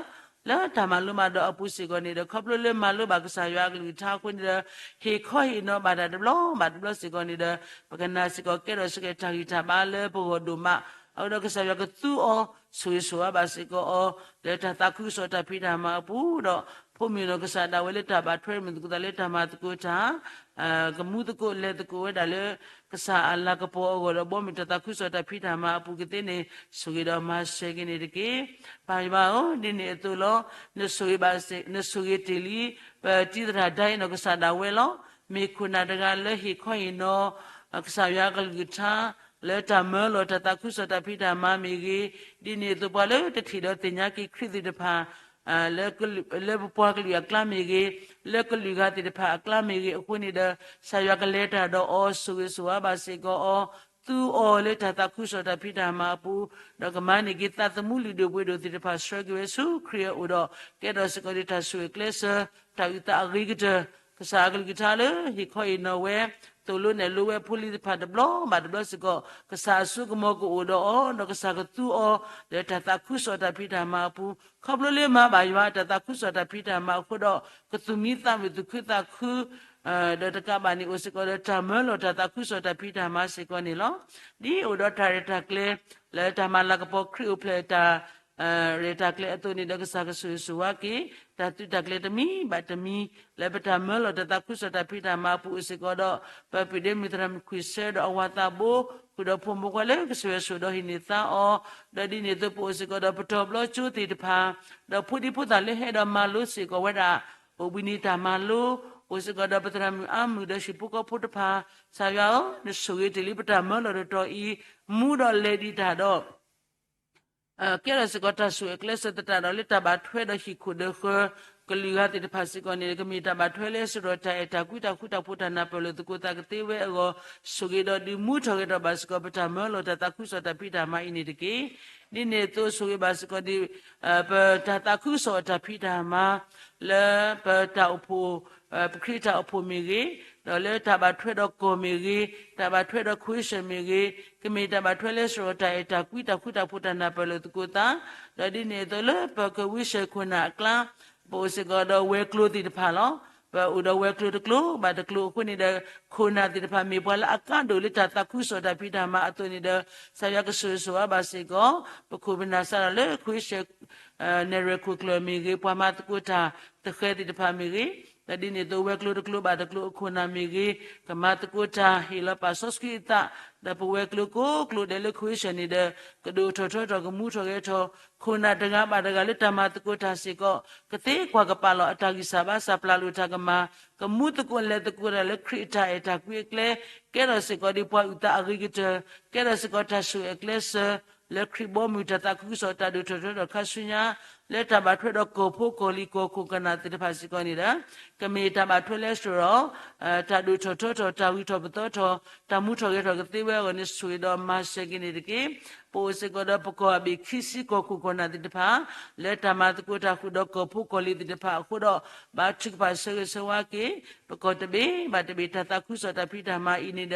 လၢတၢ်မၤလိမၤဒိးအပူၤစ့ၢ်ကီးန့ၣ်ဒီး ခီဖျိလၢမၤလိဘၣ်ကစၢ်ယွၤအကလုၢ်ကထါအဃိန့ၣ်ဒီး ဟ့ၣ်ခီဟ့ၣ်နီၤဘၣ်တၢ်တဘျီဘၣ်တဘျီစ့ၢ်ကီးန့ၣ်ဒီး ပကနၣ်စ့ၢ်ကီးကဲထီၣ်စ့ၢ်ကီးတၢ်ဂံၢ်တၢ်ဘါလၢပဂီၢ်ဒိၣ်မး, အဃိဒီးကစၢ်ယွၤကသူအီၤ ဆိၣ်ဂ့ၤဆိၣ်ဝါဘၣ်စ့ၢ်ကီးအီၤ လၢတၢ်သးခုကစီၣ်တၢ်ဖံးတၢ်မၤအပူၤဒီး ဖိမုၣ်နီၢ်ကစၢ်ဒၣ်ဝဲလၢတၢ်ဘၣ်ထွဲမုာ်သကိးသးလၢတၢ်မၤသကိးတၢ် ကမူသကိးလဲၤသကိးဝဲဒၣ်လၢ ကစၢ်အလၤကပီၤအဂီၢ်ဒီး ဘီမုၢ်တၢ်သးခုကစီၣ်တၢ်ဖံးတၢ်မၤအပူၤကသ့န့ၣ် ဆိၣ်ဂ့ၤဒီးမၤစၢၤက့ၤန့ၣ်တက့ၢ်. ပၢ်ယွၤဧၢ, ဒ်န့ၣ်အသိးလီၤ. နဆိၣ်ဂ့ၤဘၣ်စ့ၢ်, နဆိၣ်ဂ့ၤတ့ၢ်လံ ပတံၤသရၣ်ဒၣ်အံၤနီၢ်ကစၢ်ဒၣ်ဝဲလီၤ. မ့ၢ်ခိၣ်နၢ်တဂၤလၢဟ့ၣ်ခီဟ့ၣ်နီၤ ကစၢ်ယွၤအကလုၢ်ကထါ လၢတၢ်မၢလီၤတၢ်သးခုကစီၣ်တၢ်ဖံးတၢ်မၤမ့ၢ်ဂ့ၤ, ဒ်န့ၣ်အသိးပှၤလၢတထံၣ်ဒီးသ့ၣ်ညါက့ၤခရံာ်သ့ၣ်တဖၣ် လၢပပှၤကလုာ်အကျါမ့ၢ်ဂ့ၤ, လၢကလုာ်ဂၤသ့ၣ်တဖၣ်အကျါမ့ၢ်ဂ့ၤအဃိန့ၣ်ဒီး ကစၢ်ယွၤကလဲၤတၢ်ဒီးအီၤ ဆိၣ်ဂ့ၤဆိၣ်ဝါဘၣ်စ့ၢ်ကီးအီၤ, သူအီၤလၢတၢ်သးခုကစီၣ်တၢ်ဖံးတၢ်မၤအပူၤ, ဒီးကမၤန့ၢ်က့ၤသးသမူလုၢ်ဒိၣ်ပှ့ၤဒိၣ်သ့ၣ်တဖၣ်ဆှၢက့ၤဝဲဆူခရံာ်အအိၣ်ဒီး ကဲထီၣ်စ့ၢ်ကီးဒ်တၢ်ဆိၣ်ဂ့ၤကျဲးစၢး တၢ်အုၣ်သးအဂ့ၤကတၢၢ်, ကစၢ်အကလုၢ်ကထါလၢဟ့ၣ်ခီဟ့ၣ်နီၤဝဲ သိၣ်လိနဲၣ်လိဝဲဖိလံၤတဖၣ်တဘျီဘၣ်တဘျီစ့ၢ်ကီး ကစၢ်အစိကမီၤကအိၣ်ဒီးအီၤ ဒီးကစၢ်ကသူအီၤ လၢတၢ်သးခုကစီၣ်တၢ်ဖံးတၢ်မၤအပူၤ, ခီဖျိလၢမၤဘၣ်ယွၤအတၢ်သးခုကစီၣ်တၢ်ဖံးတၢ်မၤအဃိဒီး ကသူၣ်မံသးမုာ်သူၣ်ခုသးခု ဒီးတကးဘၣ်န့ၣ် အိၣ်စ့ၢ်ကီးဒီးတၢ်မၢလီၤတၢ်သးခုကစီၣ်တၢ်ဖံးတၢ်မၤစ့ၢ်ကီးန့ၣ်လီၤ. ဒ်အိၣ်ဒီးတၢ်ရဲၣ်တၢ်ကျဲၤ လၢတၢ်မၤလၤကပီၤခရံာ်အိၣ်ဖျဲၣ်တၢ် ရဲၣ်တၢ်ကျဲၤအသိးန့ၣ်ဒီး ကစၢ်ကဆိၣ်ဂ့ၤဆိၣ်ဝါက့ၤ တၢ်သုးတၢ်ကျဲၤတမံၤဘၣ်တမံၤ လၢပတၢ်မၢလီၤတၢ်သးခုကစီၣ်တၢ်ဖံးတၢ်မၤအပူၤအိၣ်စ့ၢ်ကီးဒီး ပပုၢ်ဒ့မုၣ်သရၣ်မုၣ်ခွံၣ်ဆၢဒီးအဝၤသးဘိ ဃုာ်ဒီးဖိမုၣ်ဖိခွါလၢကစၢ်ယွၤဆိၣ်ဒီးဟံးန့ၢ်သါအီၤ, ဒီးဒ်န့ၣ်အသိးပအိၣ်စ့ၢ်ကီးဒီးပတီၢ်ဘျီကၠိသ့ၣ်တဖၣ်, ဒီးဖိဒံဖိသၣ်လၢဟဲဒီးမၤလိစ့ၢ်ကီးဝဲဒၣ် အိၣ်ဘှံးနံၤတၢ်မၤလိ, အိၣ်စ့ၢ်ကီးဒီးပသရၣ်မုၣ်အါမုၣ်ဒီးဟံၣ်ဖိဃီဖိတဖၣ်, ကစၢ်ယွၤဧၢ, နဆိၣ်ဂ့ၤတ့ၢ်လံပတၢ်မၢလီၤတတီၤအံၤ, မူဒီးလဲၤဒံးတၢ်ဒီး ကဲထီၣ်စ့ၢ်ကီးတၢ်ဆိၣ်ဂ့ၤကျဲးစၢးသတးဒီး လၢတၢ်ဘၣ်ထွဲဒီးဟံၣ်ခိၣ်ဒီးဃၢၤ ကလုာ်ဂၤသ့ၣ်တဖၣ်စ့ၢ်ကီးန့ၣ် ကမ့ၢ်တၢ်ဘၣ်ထွဲလၢစရီတၢ်အဲၣ်တၢ်ကွံတၢ်ဃူတၢ်ဖိးတၢ်နၢ်ပၢၢ်လိာ်သကိးသးကသ့ဝဲအဂီၢ်, ဆိၣ်ဂ့ၤဒီးဒုးမူထီၣ်ဂဲၤထီၣ်ဘၣ်စ့ၢ်ကီး ပတၢ်မၢလီၤတၢ်သးခုကစီၣ်တၢ်ဖံးတၢ်မၤအံၤန့ၣ်တက့ၢ်. ဒ်န့ၣ်အသိးဆိၣ်ဂ့ၤဘၣ်စ့ၢ်ကီးဒ် ပတၢ်သးခုကစီၣ်တၢ်ဖံးတၢ်မၤ လၢပတၢ်အိၣ်ဖှိၣ် ပခရံာ်တၢ်အိၣ်ဖှိၣ်မ့ၢ်ဂ့ၤ, ဒီးလၢတၢ်ဘၣ်ထွဲဒီးကီၢ်မ့ၢ်ဂ့ၤ, တၢ်ဘၣ်ထွဲဒီး creation မ့ၢ်ဂ့ၤ, ကမ့ၢ်တၢ်ဘၣ်ထွဲလၢစရီတၢ်အဲၣ်တၢ်ကွံတၢ်ဃူတၢ်ဖိးတၢ်နၢ်ပၢၢ်လိာ်သကိးသး, ဒီးဒ်န့ၣ်အသိးလၢပကဝံၡၢၣ်ခိၣ်နၢ်အကျါ ပအိၣ်စ့ၢ်ကီးဒီးဝဲၤကျိၤသ့ၣ်တဖၣ်လီၤ. ပအိၣ်ဒီးဝဲၤကျိၤတကျိၤဘၣ်တကျိၤအဃိန့ၣ်ဒီး ခိၣ်နၢ်သ့ၣ်တဖၣ်မ့ၢ်ပှၤလၢအကါဒိၣ်လၢတၢ်သးခုကစီၣ်တၢ်ဖံးတၢ်မၤအသိးန့ၣ်ဒီး ကစၢ်ယွၤကဆိၣ်ဂ့ၤဆိၣ်ဝါဘၣ်စ့ၢ်ကီး ပခိၣ်ပနၢ်စးထီၣ်လၢ creation နဲၣ်ရွဲၣ်ခိၣ်ကျၢၢ်မ့ၢ်ဂ့ၤ, ပှၤမၤသကိးတၢ်သဃဲၤသ့ၣ်တဖၣ်မ့ၢ်ဂ့ၤ, ဒီးဒ်န့ၣ်အသိးဝဲၤကျိၤတကျိၤဘၣ်တကျိၤအခိၣ်နၢ်မ့ၢ်ဂ့ၤ, ကမၤသကိးတၢ်ဟ့ၣ်လီၤပာ်စီဆှံအသး, ဒီးပဝဲၤကျိၤကိးကျိၤဒဲးလၢ creation န့ၣ်ဒီး ကဒိၣ်ထီၣ်ထီထီၣ်ကမူထီၣ်ဂဲၤထီၣ်, ခိၣ်နၢ်တဂၤဘၣ်တဂၤလၢတၢ်မၤသကိးတၢ်စ့ၢ်ကီး ကသ့ကွၢ်ကပာ်လီၤအတၢ်ဂံၢ်စၢ်ဘါစၢ်ပျၢ်လိာ်တၢ်ကမၤ, ကမူသကိးလဲၤသကိးတၢ်လၢခရံာ်အတၢ်အဲၣ်တၢ်ကွံအကျဲ, ကဲထီၣ်စ့ၢ်ကီးဒ်ပှၤအုၣ်သးအဂ့ၤကတၢၢ်, ကဲထီၣ်စ့ၢ်ကီးတၢ်ဆိၣ်ဂ့ၤအကျဲးစၢး လၢခရံာ်ဘီမုၢ်တၢ်သးခုကစီၣ်တၢ်ဒိၣ်ထီၣ်ထီထီၣ်ခါဆူညါ, လၢတၢ်ဘၣ်ထွဲဒီးကီၢ်ဖိကီၢ်လံၤကီၢ်ခိၣ်ကီၢ်နၢ်သ့ၣ်တဖၣ်စ့ၢ်ကီးန့ၣ်ဒီး ကမ့ၢ်တၢ်ဘၣ်ထွဲလၢအစိၤဒီး တၢ်ဒိၣ်ထီၣ်ထီထီၣ် တၢ်ဂုၤထီၣ်ပသီထီၣ် တၢ်မူထီၣ်ဂဲၤထီၣ်ကသ့ဝဲအဂီၢ်န့ၣ် ဆိၣ်ဂ့ၤဒီးမၤစၢၤက့ၤန့ၣ်တက့ၢ်. ပအိၣ်စ့ၢ်ကီးဒီးပကီၢ်အဘ့ၣ်ခံဆံကီၢ်ခိၣ်ကီၢ်နၢ်သ့ၣ်တဖၣ် လၢတၢ်မၤသကိးတၢ်ဃုာ်ဒီးကီၢ်ဖိကီၢ်လံၤသ့ၣ်တဖၣ်အဃိဒီး ဘါထုကဖၣ်ဆၢဂ့ၤဆၢဝါက့ၤ ပကီၢ်တဘ့ၣ်ဘၣ်တဘ့ၣ် တၢ်သးခုကစီၣ်တၢ်ဖံးတၢ်မၤအံၤန့ၣ်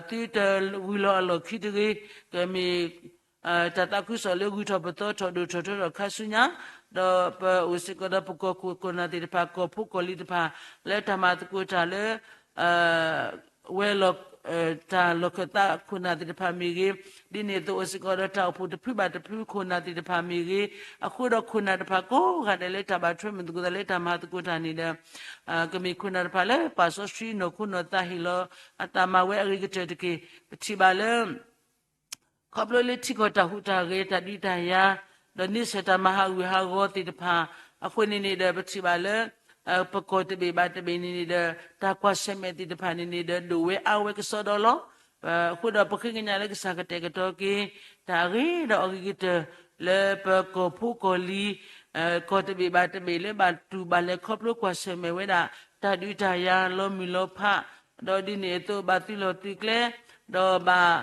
ဒီး သုတဝံၤလီၤအလီၢ်ခံတဂ့ၤ, ကမ့ၢ် တၢ်သးခုကစီၣ်လၢဂုၤထီၣ်ပသီထီၣ် ဒိၣ်ထီၣ်ထီထီၣ်ခါဆူညါ, ဒီးပအိၣ်စ့ၢ်ကီးဒီးပကီၢ်ခိၣ်ကီၢ်နၢ်သ့ၣ်တဖၣ် ကီၢ်ဖိကီၢ်လံၤတဖၣ် လၢတၢ်မၤသကိးတၢ်လၢ ဝဲလီၤ တၢ်လီၢ်ခၢၣ်သးခိၣ်နၢ်သ့ၣ်တဖၣ်မ့ၢ်ဂ့ၤ, ဒ်န့ၣ်အသိးအိၣ်စ့ၢ်ကီးဒီးတၢ်အိၣ်ဖှိၣ်တဖုဘၣ်တဖုခိၣ်နၢ်သ့ၣ်တဖၣ်မ့ၢ်ဂ့ၤ, အဃိဒီးခိၣ်နၢ်တဖၣ်ကိးဂၤဒဲးလၢတၢ်ဘၣ်ထွဲမုာ်သကိးသးလၢတၢ်မၤသကိးတၢ်န့ၣ်ဒီး ကမ့ၢ်ခိၣ်နၢ်တဖၣ်လၢပာ်စီဆှံနီၢ်ခိနီၢ်သးဟ့ၣ်လီၤအတၢ်မၤဝဲအဂ့ၤကတၢၢ်တက့ၢ်. ပထံၣ်ဘၣ်လၢ ခီဖျိလၢထံကီၢ်တၢ်ဟူးတၢ်ဂဲၤ တၢ်ဒုးတၢ်ယၤ, ဒီးန့ဆၢၣ်တၢ်မၤဟးဂူာ်ဟးဂီၤသ့ၣ်တဖၣ် အဃိန့ၣ်န့ၣ်ဒီး ပထံၣ်ဘၣ်လၢ ပကီၢ်တဘ့ၣ်ဘၣ်တဘ့ၣ်န့ၣ်န့ၣ်ဒီး တၢ်ကွၢ်ဆၢၣ်မဲာ်သ့ၣ်တဖၣ်န့ၣ်န့ၣ်ဒီး ဒိၣ်ဝဲအါဝဲကစီဒီလီၤ. အဃိဒီးပဃ့ကညးလၢကစၢ်ကတဲာ်ကတီၤက့ၤ တၢ်အဂ့ၤဒီးအဂ့ၤကတၢၢ် လၢပကီၢ်ဖိကီၢ်လံၤ ကီၢ်တဘ့ၣ်ဘၣ်တဘ့ၣ်လၢဘၣ်တူၢ်ဘၣ်လဲၤခီဖျိကွၢ်ဆၢၣ်မဲာ်ဝဲဒၣ် တၢ်ဒုးတၢ်ယၤလီၤမုၢ်လီၤဖး, ဒီးဒ်န့ၣ်အသိးဘၣ်သုးလီၢ်သုးကျဲ, ဒီးဘၣ်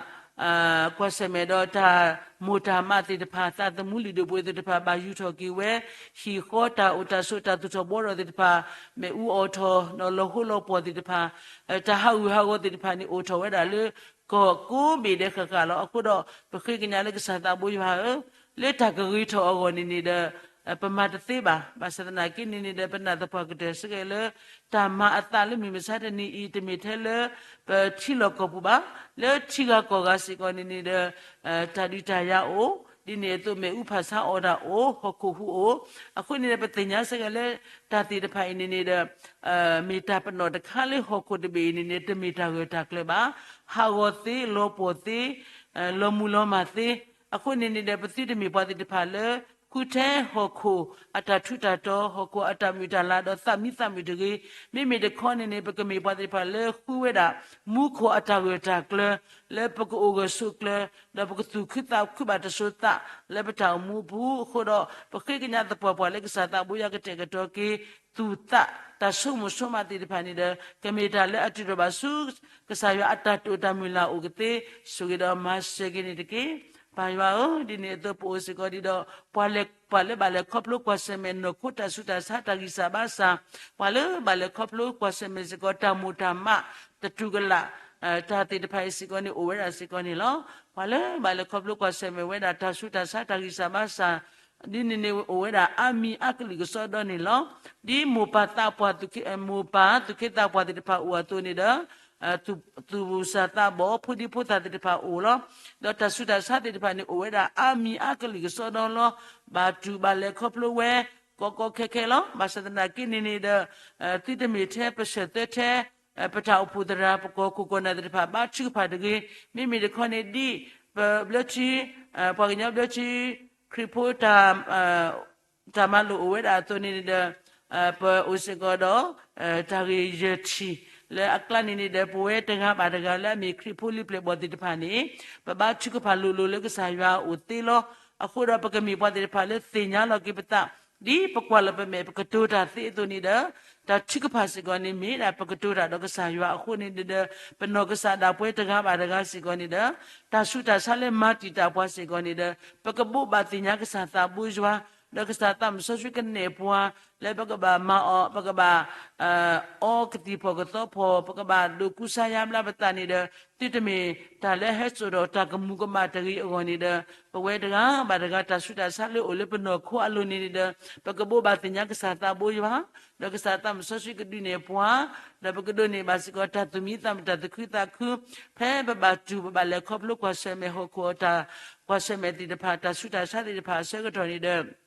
ကွၢ်ဆၢၣ်မဲာ်ဒီးတၢ်မိၢ်တၢ်မးသ့ၣ်တဖၣ် သးသမူလုၢ်ဒိၣ်ပှ့ၤသ့ၣ်တဖၣ် ဘၣ်ယူၤထီၣ်က့ၤဝဲ, ဟံၣ်ဃီတၢ်အိၣ်တၢ်ဆိးတၢ်သူၣ်ထီၣ်ဘှီထီၣ်သ့ၣ်တဖၣ် မ့ၣ်အူအီၣ်ထီၣ် ဒီးလီၤဟိလီၤပှီၢ်သ့ၣ်တဖၣ်, တၢ်ဟးဂူာ်ဟးဂီၤသ့ၣ်တဖၣ်န့ၣ် အိၣ်ထီၣ်ဝဲဒၣ်လၢ ကီၢ်ကိးဘ့ၣ်ဒဲးဃၣ်ဃၣ်လီၤ. အဃိဒီး ပဃ့ကညးလၢကစၢ်သးဘိယွၤဧၢ, လၢတၢ်ကဂ့ၤထီၣ်အဂီၢ်န့ၣ်န့ၣ်ဒီး ပမၤတသ့ဘၣ်. ဘၣ်ဆၣ်သနာ်က့န့ၣ်န့ၣ်ဒီး ပနာ်သပှၢ်ကတၢၢ်စ့ၢ်ကီးလၢ တၢ်မၤအသးလၢမုၢ်မဆါတနံၤအံၤ တမ့ၢ်ထဲလၢ ပထံလီၢ်ကီၢ်ပူၤဘၣ်, လၢထံဂၤကီၢ်ဂၤစ့ၢ်ကီးန့ၣ်န့ၣ်ဒီး တၢ်ဒုးတၢ်ယၤအိၣ်, ဒ်န့ၣ်အသိးမ့ၣ်အူဖးဆါအီၣ်တၢ်အိၣ်, ဟီၣ်ခိၣ်ဟူးအိၣ်, အဃိန့ၣ်ဒီး ပသ့ၣ်ညါစ့ၢ်ကီးလၢ တၢ်သ့ၣ်တဖၣ်အံၤန့ၣ်န့ၣ်ဒီး မ့ၢ်တၢ်ပနီၣ်တခါလၢဟီၣ်ခိၣ်တဘ့ၣ်အံၤန့ၣ်န့ၣ် တမ့ၢ်တၢ်ဂၢၢ်တၢ်ကျၢၤဘၣ်. ဟးဂီၤသ့, လီၤပှီၢ်သ့, လီၤမုၢ်လီၤမၢ်သ့, အဃိန့ၣ်န့ၣ်ဒီး ပသုတမ့ၢ်ပှၤသ့ၣ်တဖၣ်လၢ ဃုထဲဟီၣ်ခိၣ်အတၢ်ထူးတၢ်တီၤ, ဟီၣ်ခိၣ်အတၢ်မုာ်တၢ်လၤ ဒီးသးမံသးမုာ်တဂ့ၤ, မ့မ့ၢ်တခီန့ၣ်န့ၣ် ပကမ့ၢ်ပှၤသ့ၣ်တဖၣ်လၢဃုဝဲဒၣ် မူခိၣ်အတၢ်ဂၢၢ်တၢ်ကျၢၤ လၢပကအိၣ်ဂၢၢ်ဆိးကျၢၤ, ဒီးပကသူၣ်ခုသးခုဘၣ်တစိၤသး လၢပတၢ်အိၣ်မူအပူၤ, အဃိဒီး ပဃ့ကညးသပှၢ်ပှၢ်လၢကစၢ်သးဘိယွၤကတဲာ်ကတီၤက့ၤ သူၣ်သးတၢ်ဆိကမိၣ်ဆိကမးသ့ၣ်တဖၣ်န့ၣ်ဒီး ကမ့ၢ်တၢ်လၢအတုၤထီၣ်ဘၣ်ဆူ ကစၢ်ယွၤအတၢ်တိာ်တၢ်မုၢ်လၢ်အိၣ်ကသ့, ဆိၣ်ဂ့ၤဒီးမၤစၢၤက့ၤန့ၣ်တက့ၢ်. ပၢ်ယွၤဧၢ, ဒ်န့ၣ်အသိးပအိၣ်စ့ၢ်ကီးဒ်ဒီး ပှၤလၢ ပှၤလၢဘၣ်လဲၤခီဖျိကွၢ်ဆၢၣ်မဲာ်နီၢ်ခိတၢ်ဆူးတၢ်ဆါတၢ်ဂံၢ်စၢ်ဘါစၢ်, ပှၤလၢဘၣ်လဲၤခီဖျိကွၢ်ဆၢၣ်မဲာ်စ့ၢ်ကီး တၢ်မိၢ်တၢ်မး တတူၢ်ကလာ် တၢ်သ့ၣ်တဖၣ်အံၤစ့ၢ်ကီးန့ၣ် အိၣ်ဝဲဒၣ်စ့ၢ်ကီးန့ၣ်လီၤ. ပှၤလၢဘၣ်လဲၤခီဖျိကွၢ်ဆၢၣ်မဲာ်ဝဲဒၣ် တၢ်ဆူးတၢ်ဆါတၢ်ဂံၢ်စၢ်ဘါစၢ် ဒ်န့ၣ်န့ၣ်အိၣ်ဝဲဒၣ်အါမံၤအါကလုာ်ကစီဒီန့ၣ်လီၤ. ဒ်မိၢ်ပၢ်သးပှၢ် မိၢ်ပၢ်သူၣ်က့သးပှၢ်သ့ၣ်တဖၣ်အိၣ်အသိးန့ၣ်ဒီး သူၣ်စၢ်သးဘီၣ် ဖိဒံဖိသၣ်သ့ၣ်တဖၣ်အိၣ်လီၤ. ဒီးတၢ်ဆူးတၢ်ဆါသ့ၣ်တဖၣ်န့ၣ် အိၣ်ဝဲဒၣ်အါမံၤအါကလုာ်ကစီဒီလီၤ. ဘၣ်တူၢ်ဘၣ်လဲၤခီဖျိဝဲ ကီကီခဲခဲလီၤ. ဘၣ်ဆၣ်သနာ်က့န့ၣ်န့ၣ်ဒီး သုတမ့ၢ်ထဲပစၢၢ်သၢထဲ ပတၢ်အိၣ်ဖှိၣ်သရၣ် ပကီၢ်ခိၣ်ကီၢ်နၢ်သ့ၣ်တဖၣ် ဘါထုကဖၣ်တဂ့ၤ. မ့မ့ၢ်တခီန့ၣ် ဒ်ပဘျၢထံ ပှၤကညီဘျၢထံ ခရံာ်ဖိတၢ် တၢ်မၤလိာ်အိၣ်ဝဲဒၣ်အသိးန့ၣ်န့ၣ်ဒီး ပအိၣ်စ့ၢ်ကီးဒီး တၢ်ဂ့ၢ်ယဲၢ်ထံၣ် လၢအကျါန့ၣ်န့ၣ်ဒီး ပဝဲတဂၤဘၣ်တဂၤလၢအမ့ၢ်ခရံာ်ဖိလံၤပျဲၢ်ဘီၣ်သ့ၣ်တဖၣ်န့ၣ် ပဘါထုကဖၣ်လိၤလိၤလၢကစၢ်ယွၤအအိၣ်သ့လီၤ. အဃိဒီးပကမ့ၢ်ပှၤသ့ၣ်တဖၣ်လၢသ့ၣ်ညါလီၤက့ၤပသး ဒ်ပကွၢ်လီၤပမဲာ် ပကတိၤတၢ်သ့အသိးန့ၣ်ဒီး တၢ်ထုကဖၣ်စ့ၢ်ကီးန့ၣ်မ့ၢ်ဒၣ် ပကတိၤတၢ်ဒီးကစၢ်ယွၤအဃိန့ၣ်ဒီး ပနီၢ်ကစၢ်ဒၣ်ပှဲၤတဂၤဘၣ်တဂၤစ့ၢ်ကီးန့ၣ်ဒီး တၢ်ဆူးတၢ်ဆါလၢမၤတံာ်တာ်ပှၤစ့ၢ်ကီးန့ၣ်ဒီး ပကဘိးဘၣ်သ့ၣ်ညါကစၢ်သးဘိယွၤ ဒီးကစၢ်သးမုၣ်စီဆှံကနဲၣ်ပှၤ လၢပကဘၣ်မၤအီၤ ပကဘၣ် အီကသံၣ်ဖီၣ်ကသီဖီၣ် ပကဘၣ်ဒိးကူစါယါဘျါပသးန့ၣ်ဒီး သုတမ့ၢ်တၢ်လၢအဟဲစိာ်ဒီးတၢ်ကမူၤကမၣ်တဂ့ၤအဂီၢ်န့ၣ်ဒီး ပဝဲတဂၤဘၣ်တဂၤ တၢ်ဆူးတၢ်ဆါလၢအိၣ်လၢပနီၢ်ခိအလိၤန့ၣ်န့ၣ်ဒီး ပကဘိးဘၣ်သ့ၣ်ညါကစၢ်သးဘိယွၤ ဒီးကစၢ်သးမုၣ်စီဆှံကဒုးနဲၣ်ပှၤ ဒီးပကဒိးန့ၢ်ဘၣ်စ့ၢ်ကီး တၢ်သူၣ်မံသးမုာ် တၢ်သူၣ်ခုသးခု ဖဲပဘၣ်တူၢ် ပဘၣ်လဲၤခီဖျိကွၢ်ဆၢၣ်မဲာ်ဟီၣ်ခိၣ်အတၢ် ကွၢ်ဆၢၣ်မဲာ်သ့ၣ်တဖၣ် တၢ်ဆူးတၢ်ဆါသ့ၣ်တဖၣ်အဆၢကတီၢ်န့ၣ်ဒီး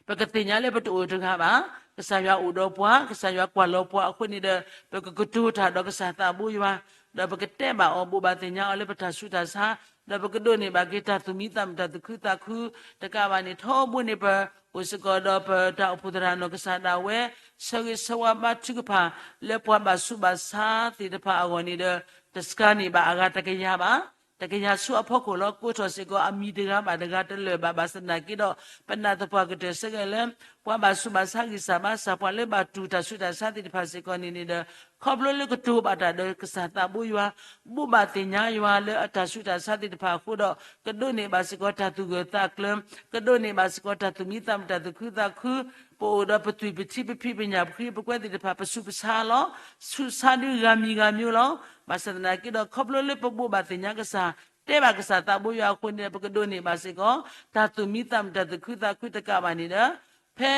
ပကသ့ၣ်ညါလၢပတအိၣ်တဂၤဘၣ်. ကစၢ်ယွၤအိၣ်ဒီးပှၤ, ကစၢ်ယွၤကွၢ်လီၤပှၤအဃိန့ၣ်ဒီး ပကကတိၤတၢ်ဒီးကစၢ်သးဘိယွၤ, ဒီးပကတဲဘၣ်အီၤ ဘိးဘၣ်သ့ၣ်ညါအီၤလၢပတၢ်ဆူးတၢ်ဆါ, ဒီးပကဒိးန့ၢ်ဘၣ်က့ၤတၢ်သူၣ်မံသးမုာ် တၢ်သူၣ်ခုသးခု တကးဘၣ်န့ၣ် ထီဘိန့ၣ် ပအိၣ်စ့ၢ်ကီးဒီးပတၢ်အိၣ်ဖှိၣ်သရၣ်နီၢ်ကစၢ်ဒၣ်ဝဲ ဆၢဂ့ၤဆၢဝါဘါထုကဖၣ် လၢပှၤဘၣ်ဆူးဘၣ်ဆါသ့ၣ်တဖၣ်အဂီၢ်န့ၣ်ဒီး တဆှါန့ၢ်ဘၣ်အဂၤတကယၤဘၣ်. တကယၤဆူအဖီခိၣ်လီၤ. ကိးထီၣ်စ့ၢ်ကီးအမံၤတဂၤဘၣ်တဂၤတလၢာ်ဘၣ် ဘၣ်ဆၣ်သနာ်က့ဒီး ပနာ်သပှၢ်ကတၢၢ်ဆၢကဲၤလၢ ပှၤဘၣ်ဆူးဘၣ်ဆါဂံၢ်စၢ်ဘါစၢ် ပှၤလၢဘၣ်တူၢ်တၢ်ဆူးတၢ်ဆါသ့ၣ်တဖၣ်စ့ၢ်ကီးန့ၣ်န့ၣ်ဒီး ခီဖျိလၢကတိၤဘၣ်တၢ်ဒီးကစၢ်သးဘိယွၤ ဘိးဘၣ်သ့ၣ်ညါယွၤလၢအတၢ်ဆူးတၢ်ဆါသ့ၣ်တဖၣ်အဃိဒီး ကဒိးန့ၢ်ဘၣ်စ့ၢ်ကီးတၢ်သူၣ်ဂၢၢ်သးကျၢၤ, ကဒိးန့ၢ်ဘၣ်စ့ၢ်ကီးတၢ်သူၣ်မံသးမုာ် တၢ်သူၣ်ခုသးခု, ပအိၣ်ဒီးပသွံၣ်ပထံပဖံးပညၣ် ပဃံပကွဲသ့ၣ်တဖၣ် ပဆူးပဆါလီၤ. ဆူးဆါဒုးဂၤမံၤဂၤမံၤလီၤ. ဘၣ်ဆၣ်သနာ်က့ဒီး ခီဖျိလၢပဘိးဘၣ်သ့ၣ်ညါကစၢ် တဲဘၣ်ကစၢ်သးဘိယွၤအဃိန့ၣ် ပကဒိးန့ၢ်ဘၣ်စ့ၢ်ကီး တၢ်သူၣ်မံသးမုာ် တၢ်သူၣ်ခုသးခုတကးဘၣ်န့ၣ်ဒီး ဖဲ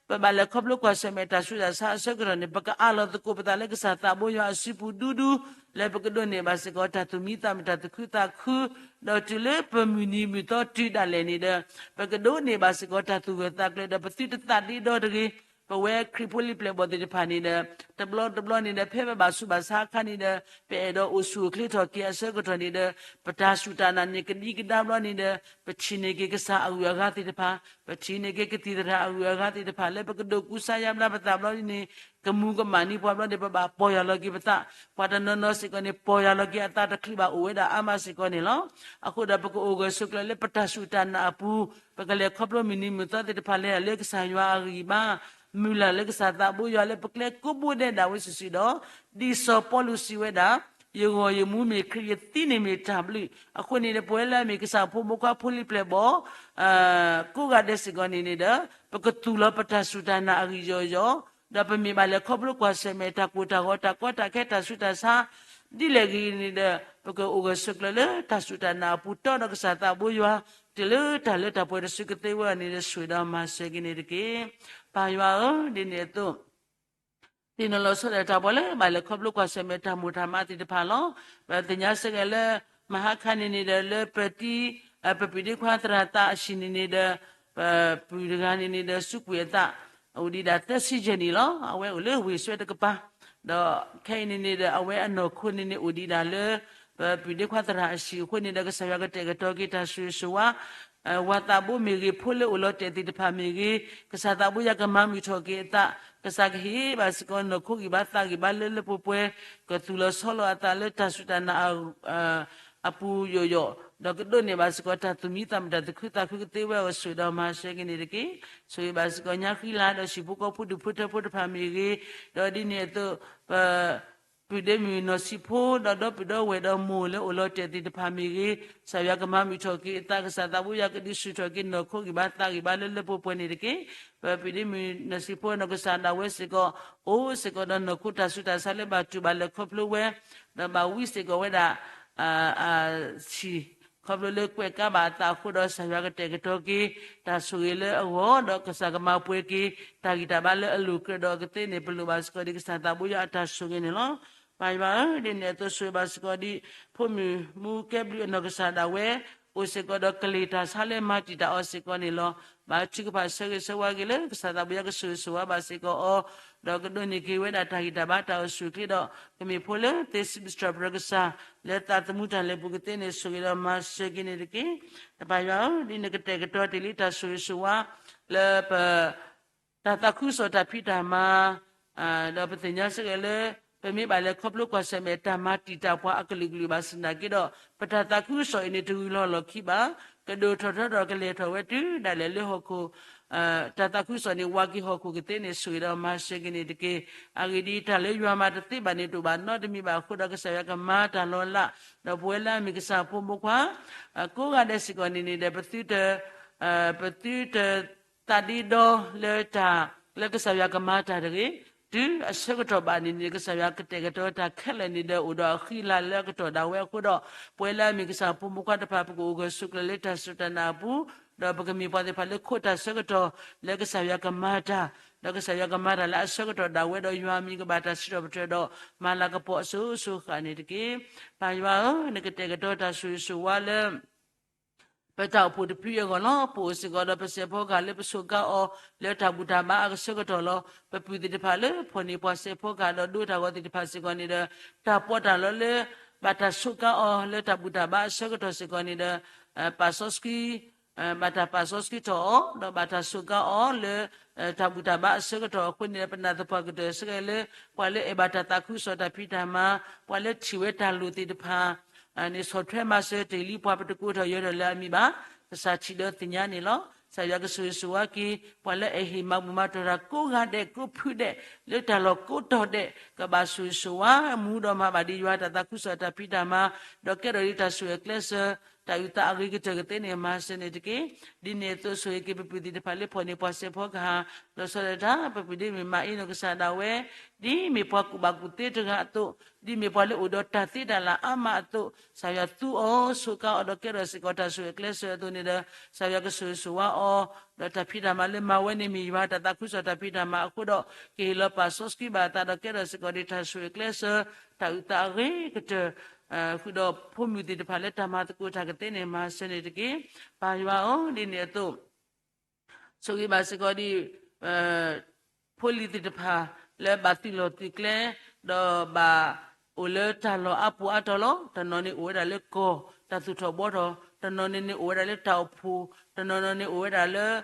ပဘၣ်လဲၤခီဖျိကွၢ်ဆၢၣ်မဲာ်တၢ်ဆူးတၢ်ဆါအဆၢကတီၢ်န့ၣ် ပကအးလီၤသကိးပသးလၢကစၢ်သးဘိယွၤအစုပူၤဒူဒူ လၢပကဒိးန့ၢ်ဘၣ်စ့ၢ်ကီးတၢ်သူၣ်မံသးမုာ် တၢ်သူၣ်ခုသးခု, ဒီးတုၤလၢပမုၢ်နံၤမုၢ်သီတုၤဒၣ်လဲာ်န့ၣ်ဒီး ပကဒိးန့ၢ်ဘၣ်စ့ၢ်ကီးတၢ်သူၣ်ဂၢၢ်သးကျၢၤဒီး ပသုတသးဒ့ဒီတဂ့ၤ. ပဝဲခရံာ်ဖိလံၤပျဲၢ်ဘီၣ်သ့ၣ်တဖၣ်န့ၣ်ဒီး တဘျီတဘျီန့ၣ်ဒီး ဖဲပဘၣ်ဆူးဘၣ်ဆါအခါန့ၣ်ဒီး ပအဲၣ်ဒိးအိၣ်ဆူၣ်အိၣ်ချ့ထီၣ်က့ၤအဆၢကတီၢ်န့ၣ်ဒီး ပတၢ်စူၢ်တၢ်နာ်န့ၣ် ကဒံကဒါဘျီန့ၣ်ဒီး ပထံၣ်န့ၢ်က့ၤကစၢ်အဂုၤအဂၤသ့ၣ်တဖၣ်, ပထံၣ်န့ၢ်က့ၤကသံၣ်သရၣ်အဂုၤအဂၤသ့ၣ်တဖၣ် လၢပကဒိးကူစါယါဘျါပသးဘျီန့ၣ် ကမူၤကမၣ်န့ၢ်ပှၤဘျီန့ၣ် ပဘၣ်ပီၢ်ယၢ်လီၤက့ၤပသး, ပှၤတနီၤနီၤစ့ၢ်ကီးန့ၣ် ပီၢ်ယၢ်လီၤက့ၤအသးတချုးဘၣ်အိၣ်ဝဲဒၣ်အါမးစ့ၢ်ကီးန့ၣ်လီၤ. အဃိဒီးပကအိၣ်ဂၢၢ်ဆိးကျၢၤလၢပတၢ်စူၢ်တၢ်နာ်အပူၤ, ပကလဲၤခီဖျိမုၢ်နံၤမုၢ်သီသ့ၣ်တဖၣ်လဲၤလၢကစၢ်ယွၤအဂံၢ်ဘါ, မုၢ်လၢ်လၢကစၢ်သးဘိယွၤလၢပကျဲကိးဘိဒဲးဒၣ်ဝဲစုာ်စုာ်ဒီး ဒ်စီၤပီလူးစံးဝဲဒၣ်, ယဂီၢ်ယမူမ့ၢ်ခရံာ် ယသံန့ၣ်မ့ၢ်တၢ်ဘျုး. အဃိန့ၣ်ဒီး ပဝဲလၢအမ့ၢ်ကစၢ်ဖိမုၣ်ဖိခွါဖိလံၤပျဲၢ်ဘီၣ် ကိးဂၤဒဲးစ့ၢ်ကီးန့ၣ်န့ၣ်ဒီး ပကသူၣ်လီၤပတၢ်စူၢ်တၢ်နာ်အဂံၢ်ယီၤယီၤ, ဒီးပမ့ၢ်ဘၣ်လဲၤခီဖျိကွၢ်ဆၢၣ်မဲာ်တၢ်ကိၢ်တၢ်ဂီၤ တၢ်ကီတၢ်ခဲ တၢ်ဆူးတၢ်ဆါ ဒ်လဲၣ်ဂ့ၤန့ၣ်ဒီး ပကအိၣ်ဂၢၢ်ဆိးကျၢၤလၢတၢ်စူၢ်တၢ်နာ်အပူၤ တီဒီးကစၢ်သးဘိယွၤ တုၤလၢတၢ်လၢတၢ်ပှဲၤတစုကသ့ဝဲအီၤန့ၣ်ဒီး ဆိၣ်ဂ့ၤဒီးမၤစၢၤက့ၤန့ၣ်တက့ၢ်. ပၢ်ယွၤဧၢ, ဒ်န့ၣ်အသိး သ့ၣ်နီၣ်လီၤဆီဒၣ်တၢ်ပှၤလၢဘၣ်လဲၤခီဖျိကွၢ်ဆၢၣ်မဲာ်တၢ်မိၢ်တၢ်မးသ့ၣ်တဖၣ်လီၤ. ပသ့ၣ်ညါစ့ၢ်ကီးလၢ မဟါခါန့ၣ်န့ၣ်ဒီး လၢပတံ ပပုၢ်ဒ့ခွါသရၣ်သးအဟံၣ်န့ၣ်န့ၣ်ဒီး ပပုၢ်တဂၤန့ၣ်န့ၣ်ဒီး စူးကွံာ်အသး အိၣ်ဒံးဒၣ်သၢဆံယဲၢ်နံၣ်လီၤ. အဝဲအိၣ်လၢဝ့ၢ်စွဲတကပၤ, ဒီးခဲအံၤန့ၣ်န့ၣ်ဒီး အဝဲအနီၢ်ခိန့ၣ်န့ၣ် အိၣ်ဒံးဒၣ်လၢ ပပုၢ်ဒ့ခွါသရၣ်အဟံၣ်အဃိန့ၣ်ဒီး ကစၢ်ယွၤကတဲာ်ကတီၤက့ၤတၢ်ဆိၣ်ဂ့ၤဆိၣ်ဝါ ဝၤသးဘိမ့ၢ်ဂ့ၤ ဖိလၢအိၣ်လီၤတဲာ်သ့ၣ်တဖၣ်မ့ၢ်ဂ့ၤ, ကစၢ်သးဘိယွၤကမၤမုာ်ထီၣ်က့ၤအသး, ကစၢ်ကဟ့ၣ်ဘၣ်စ့ၢ်ကီးနီၢ်ခိဂံၢ်ဘါသးဂံၢ်ဘါလၢလၢပှဲၤပှဲၤ, ကသူၣ်လီၤဆီလီၤအသးလၢတၢ်စူၢ်တၢ်နာ် အပူၤယိာ်ယိာ်, ဒီးကဒိးန့ၢ်ဘၣ်စ့ၢ်ကီးတၢ်သူၣ်မံသးမုာ် တၢ်သူၣ်ခုသးခုကသ့ဝဲအီၤ ဆိၣ်ဂ့ၤဒီးမၤစၢၤက့ၤန့ၣ်တက့ၢ်. ဆိၣ်ဂ့ၤဘၣ်စ့ၢ်ကီးညါဃံလၤဒီး ဟံၣ်ဖိဃီဖိဒူၣ်ဖိထၢဖိတဖၣ်မ့ၢ်ဂ့ၤ, ဒီးဒ်န့ၣ်အသိး ပ ပုၢ်ဒ့မုၣ်နီၢ်ဆံးဖိ ဒီးဒီပုၢ်ဒီဝဲၢ်ဒီးမိၢ်လၢအိၣ်လီၤတဲာ်သ့ၣ်တဖၣ်မ့ၢ်ဂ့ၤ, ကစၢ်ယွၤကမၤမုာ်ထီၣ်က့ၤအသး, ကစၢ်သးဘိယွၤကဒုးဆူၣ်ထီၣ်က့ၤနီၢ်ခိဂံၢ်ဘါသးဂံၢ်ဘါလၢလၢပှဲၤပှဲၤန့ၣ်တက့ၢ်. ပပုၢ်ဒ့မုၣ်နီၢ်ဆံးဖိနီၢ်ကစၢ်ဒၣ်ဝဲစ့ၢ်ကီး အိၣ်စ့ၢ်ကီးဒီးနီၢ်ခိတၢ်ဆူးတၢ်ဆါလၢဘၣ်တူၢ်ဘၣ်လဲၤခီဖျိဝဲ, ဒီးဘၣ်ဝံစ့ၢ်ကီးဝဲဒၣ် အဆံၣ်, ခီဖျိလၢကွဲးကါဘၣ်အသးအဃိဒီး ကစၢ်ယွၤကတဲာ်ကတီၤက့ၤ တၢ်ဆိၣ်ဂ့ၤလၢအဂီၢ်, ဒီးကစၢ်ကမၤပှဲၤက့ၤ တၢ်ဂံၢ်တၢ်ဘါလၢအလိၤကြၢးဒီးအကသ့န့ၣ် ပလိၣ်ဘၣ်စ့ၢ်ကီးဒ်ကစၢ်သးဘိယွၤအတၢ်ဆိၣ်ဂ့ၤန့ၣ်လီၤ. ပၢ်ယွၤဧၢ, ဒ်န့ၣ်အသိးဆိၣ်ဂ့ၤဘၣ်စ့ၢ်ကီးဒ် ဖိမုၣ်မူကဲဘျုးအနီၢ်ကစၢ်ဒၣ်ဝဲ အိၣ်စ့ၢ်ကီးဒီးကလ့ၢ်တၢ်ဆါလၢမၤတံာ်တာ်အီၤစ့ၢ်ကီးန့ၣ်လီၤ. ဘၣ်ထုကဖၣ်ဆၢဂ့ၤဆၢဝါက့ၤလၢ ကစၢ်သးဘိယွၤကဆိၣ်ဂ့ၤဆိၣ်ဝါဘၣ်စ့ၢ်ကီးအီၤ, ဒီးကဒိးန့ၢ်က့ၤဝဲဒၣ်တၢ်ဂံၢ်တၢ်ဘါတၢ်အိၣ်ဆူၣ်အိၣ်ချ့ဒီး ကမ့ၢ်ဖိလၢသ့စံးဘျုးစံးထီၣ်ပတြၢၤကစၢ် လၢသးသမူတၢ်လဲၤပူၤကသ့န့ၣ် ဆိၣ်ဂ့ၤဒီးမၤစၢၤက့ၤန့ၣ်တက့ၢ်. တၢ်ပၢ်ယွၤဧၢ, ဒ်န့ၣ်ကတဲာ်ကတီၤတ့ၢ်လံတၢ်ဆိၣ်ဂ့ၤဆိၣ်ဝါ လၢပ တၢ်သးခုကစီၣ်တၢ်ဖံးတၢ်မၤ, ဒီးပသ့ၣ်ညါစ့ၢ်ကီးလၢ ပမ့ၢ်ဘၣ်လဲၤခီဖျိကွၢ်ဆၢၣ်မဲာ်တၢ်မၤတံာ်တာ်ပှၤအကလုာ်ကလုာ်ဘၣ်ဆၣ်သနာ်က့ဒီး ပတၢ်သးခုကစီၣ်အံၤန့ၣ် တဂုၤလီၤလီၢ်ခံဘၣ်, ကဒိၣ်ထီၣ်ထီထီၣ်ကလဲၤထီၣ်ဝဲတုၤဒၣ်လဲာ်လၢဟီၣ်ခိၣ် တၢ်သးခုကစီၣ်န့ၣ် ဝးက့ၤဟီၣ်ခိၣ်ကသ့န့ၣ် ဆိၣ်ဂ့ၤဒီးမၤစၢၤက့ၤန့ၣ်တက့ၢ်. အဂ့ၢ်ဒ်အံၤ, တၢ်လၢယွၤမၤတသ့ဘၣ်န့ၣ် တအိၣ်ဘၣ်နီတမံၤဘၣ်အဃိဒီး ကစၢ်ယွၤကမၤတၢ်လီၤလး, ဒီးပဝဲလၢအမ့ၢ်ကစၢ်ဖိမုၣ်ဖိခွါ ကိးဂၤဒဲးစ့ၢ်ကီးန့ၣ်န့ၣ်ဒီး ပသုတ ပသုတသးဒ့ဒီလၢတၢ် လၢကစၢ်ယွၤကမၤတၢ်တဂ့ၤ, တုၤအဆၢကတီၢ်ဘၣ်န့ၣ်န့ၣ် ကစၢ်ယွၤကတဲာ်ကတီၤတၢ်ခဲလၢာ်န့ၣ်ဒီး အိၣ်ဒီးအဃံအလၤလၢအကတီၢ်ဒၣ်ဝဲအဃိဒီး ပဝဲလၢအမ့ၢ်ကစၢ်ဖိမုၣ်ဖိခွါတဖၣ် ပကအိၣ်ဂၢၢ်ဆိးကျၢၤလၢတၢ်စူၢ်တၢ်နာ်အပူၤ, ဒီးပကမ့ၢ်ပှၤသ့ၣ်တဖၣ်လၢခိးတၢ်ဆၢကတီၢ် လၢကစၢ်ယွၤကမၤတၢ်, ဒီးကစၢ်ယွၤကမၤတၢ်လၢအဆၢကတီၢ်ဒၣ်ဝဲဒီး ယွၤအမံၤကဘၣ်တၢ်စံးထီၣ်ပတြၢၤဒီး မၤလၤကပီၤအစိၤစိၤဃၣ်န့ၣ်တက့ၢ်. ပၢ်ယွၤဧၢ, နကတဲာ်ကတီၤတၢ်ဆိၣ်ဂ့ၤဆိၣ်ဝါလၢ ပတၢ်အိၣ်ဖှိၣ်တဖုအဂီၢ်လီၤ. ပအိၣ်စ့ၢ်ကီးဒီးပစဲးဖီကဟၣ်လၢပဆိးကါအီၤ လၢတၢ်ဘူၣ်တၢ်ဘါအကဆၢကတီၢ်လီၤ. ပပုၢ်သ့ၣ်တဖၣ်လၢဖီၣ်န့ၢ်ပှၤစဲးဖီကဟၣ်ဒီးဒိတၢ်ဂီၤသ့ၣ်တဖၣ်စ့ၢ်ကီးန့ၣ်ဒီး တၢ်ပီးတၢ်လီလၢ ဘၣ်တၢ်ဆိးကါအီၤလၢတၢ်ဘူၣ်တၢ်ဘါအဆၢကတီၢ်စ့ၢ်ကီးန့ၣ်ဒီး ပာ်စီဆှံ ဘၣ်တၢ်ပာ်စီဆှံထီၣ်အီၤ ဒီးဘၣ်တၢ်ဆိးကါအီၤလၢ တၢ်ဘူၣ်တၢ်ဘါအဆၢကတီၢ်အဃိန့ၣ်ဒီး ပနာ်သပှၢ်ကတၢၢ်စ့ၢ်ကီးလၢ ပှၤလၢအဲၣ်ဘၣ်တၢ်သးခုကစီၣ်တၢ်ဖံးတၢ်မၤ, ပှၤလၢထံၣ်ဝဲတၢ်လိၣ်သ့ၣ်တဖၣ် န့ၣ်ဆီၣ်ထွဲမၤစၢၤတ့ၢ်လံပှၤပတကိးထီၣ်ယၢၤထီၣ်လၢအမံၤဘၣ်. ကစၢ်ထံၣ်ဒီးသ့ၣ်ညါန့ၣ်လီၤ. ကစၢ်ယွၤကဆိၣ်ဂ့ၤဆိၣ်ဝါက့ၤ ပှၤလၢအဟ့ၣ်မၤဘူၣ်မၤတီၢ်တၢ်ကိးဂၤဒဲးကိးဖုဒဲး လၢတၢ်လီၢ်ကိးတီၤဒဲး ကဘၣ်ဆိၣ်ဂ့ၤဆိၣ်ဝါမူဒီးမၤဘၣ်ဒံးယွၤတၢ်သးခုကစီၣ်တၢ်ဖံးတၢ်မၤ ဒီးကဲထီၣ်ဒံးတၢ်ဆိၣ်ဂ့ၤကျဲးစၢး တၢ်အုၣ်သးအဂ့ၤကတၢၢ်ကသ့န့ၣ် မၤစၢၤန့ၣ်တက့ၢ်. ဒ်န့ၣ်အသိးဆိၣ်ဂ့ၤက့ၤပပုၢ်သ့ၣ်တဖၣ်လၢဖီၣ်န့ၢ်ပှၤစဲးဖီကဟၣ် လီၤဆီဒၣ်တၢ် ပပုၢ်ဒ်မ့ၢ်မၤအ့နီၢ်ကစၢ်ဒၣ်ဝဲ ဒ်မ့ၢ်ပှၤကူၣ်ဘၣ်ကူၣ်သ့တဂၤအသိး ဒ်မ့ၢ်ပှၤလၢအိၣ်ဒီးတၢ်သ့တၢ်လၢ်အါမးအသိး ကစၢ်ယွၤသူအီၤဆိးကါအီၤဒီးကဲထီၣ်စ့ၢ်ကီးတၢ်ဆိၣ်ဂ့ၤကျဲးစၢးအသိးန့ၣ်ဒီး ကစၢ်ယွၤကဆိၣ်ဂ့ၤဆိၣ်ဝါအီၤ ဒီးတၢ်ဖံးတၢ်မၤလၢမၤဝဲန့ၣ်မ့ၢ်ယွၤတၢ်သးခုကစီၣ်တၢ်ဖံးတၢ်မၤအဃိဒီး ကဟ့ၣ်လီၤပာ်စီဆှံဘၣ်အသးဒီးကဲထီၣ်စ့ၢ်ကီးဒံးတၢ်ဆိၣ်ဂ့ၤကျဲးစၢး တၢ်အုၣ်သးအဂ့ၤကတၢၢ် ဃုာ်ဒီးဖိမုၣ်သ့ၣ်တဖၣ်လၢတၢ်မၤသကိးတၢ်ကသ့န့ၣ် မၤစၢၤန့ၣ်တက့ၢ်. ပၢ်ယွၤဧၢ ဒ်န့ၣ်အသိး ဆိၣ်ဂ့ၤဘၣ်စ့ၢ်ကီးဒံး ဖိလံၤသ့ၣ်တဖၣ်လၢဘၣ်သုးလီၢ်သုးကျဲ ဒီးဘၣ်အိၣ်လၢတၢ်လီၢ်အါပူၤအါတီၤလီၤ. တနီၤန့ၣ်အိၣ်ဝဲဒၣ်လၢကီၢ်တၢ်သူၣ်ထီၣ်ဘှီထီၣ်, တနီၤန့ၣ်န့ၣ်အိၣ်ဝဲဒၣ်လၢတၢ်အိၣ်ဖှိၣ်, တနီၤန့ၣ်န့ၣ်အိၣ်ဝဲဒၣ်လၢ